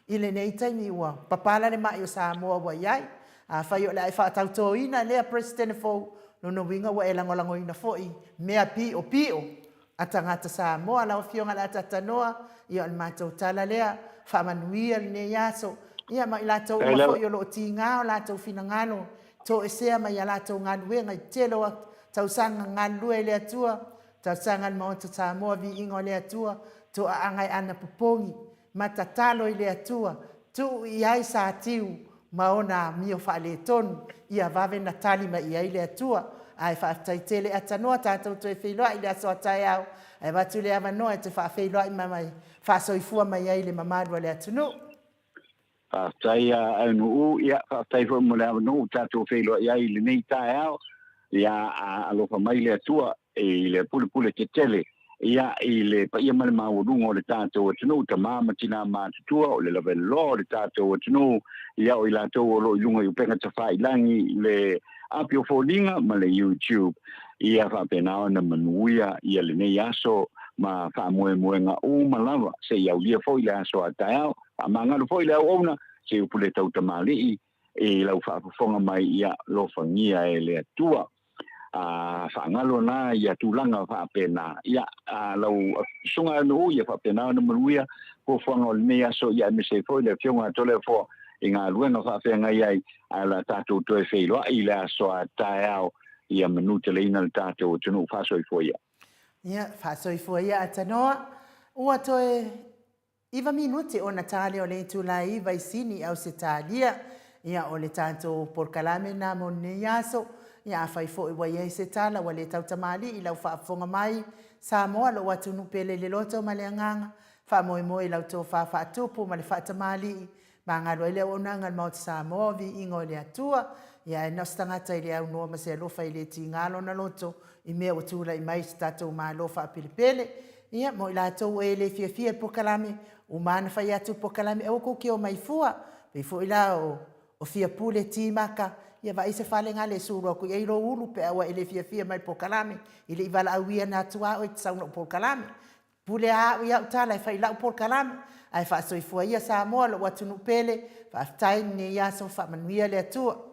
i lenei taimi ua papala le mai o Samoa ua i ai. Afai o le a e faatautoina lea Peresetene fou, lona uiga ua e lagolagoina foi mea piopio a tagata Samoa. Lau Afioga i le Atatanoa, ia o le matou tala lea, faamanuia lenei aso, ia ma i latou uma foi o lo o tiga o latou finagalo, toesea mai a latou galuega i tele o tausaga galulue i le Atua, tausaga a le Maota Samoa, viiga o le Atua, toaaga e anapopogi, ma tatalo i le Atua, tuu i ai Satiu ma ona amio faaletonu, ia vave na tali mai i ai le Atua. Ae faafetai tele Atanoa, tatou toe feiloai i le aso a taeao, ae avatu le avanoa e te faafeiloai ma mai faasoifua mai ai i le mamalu o le atunuu. Faafetai a Aunuu, ia faafetai foi mo le avanoa ua tatou feiloai ai i lenei taeao. Ia alofa mai le Atua i le pulepule tetele, ia, i le paia ma le maualuga o le tatou atunuu, tama ma tina matutua, o le laveloa o le tatou atunuu, ia, o i latou o lo o i luga i upega tafailagi, le Api o Foliga ma le YouTube. Ia faapena ona manuia ia lenei aso ma faamoemoega uma lava seia aulia foi le aso a taeao. Faamagalo foi le auauna se i upu le tautamalii i lau faafofoga mai ia alofagia e le Atua. A faagalo na ia tulaga faapena ia lau susuga nuu ia faapena ona manuia fuafuaga o lenei aso ia aemaise ai foi le Afioga a Toleafoa i galuega faafeagai ai ae o le a tatou toe feiloai i le aso a taeao ia manuteleina le tatou atunuu faasoifua ia. Ia, faasoifua ia Atanoa. Ua toe Iva minute ona ta lea o le itula e iva i Sini i Ausetalia. Ia, o le tatou polokalame lena mo lenei aso. Ia, afai foi ua i ai se tala ua le tautamalii i lau faafofoga mai, Samoa, lou atunuu pele i le loto ma le agaga, faamoemoe i lau tofa faatupu ma le faatamalii, Magalo ai le auaunaga a le Maota Samoa o viiga o le Atua, ia ae na o se tagata i le aunoa ma se alofa e le tiga lona loto i mea ua tulai mai i se tatou Malo faapelepele. Ia, mo i latou o e le fiafia i le polokalame, uma lava ona fai atu le polokalame, aua kou te omai fua. Pei foi la o o fia pule timaka, ia vaai se fale gale e sulu atu i ai lou ulu pe a ua e le fiafia mai i le polokalame, i le i valaauia na atu lava oe e te sau i lou polokalame. Pule a au i au tala e fai i lau polokalame, ae faasoifua ia Samoa lou atunuu pele, faafetai lenei aso faamanuia le Atua.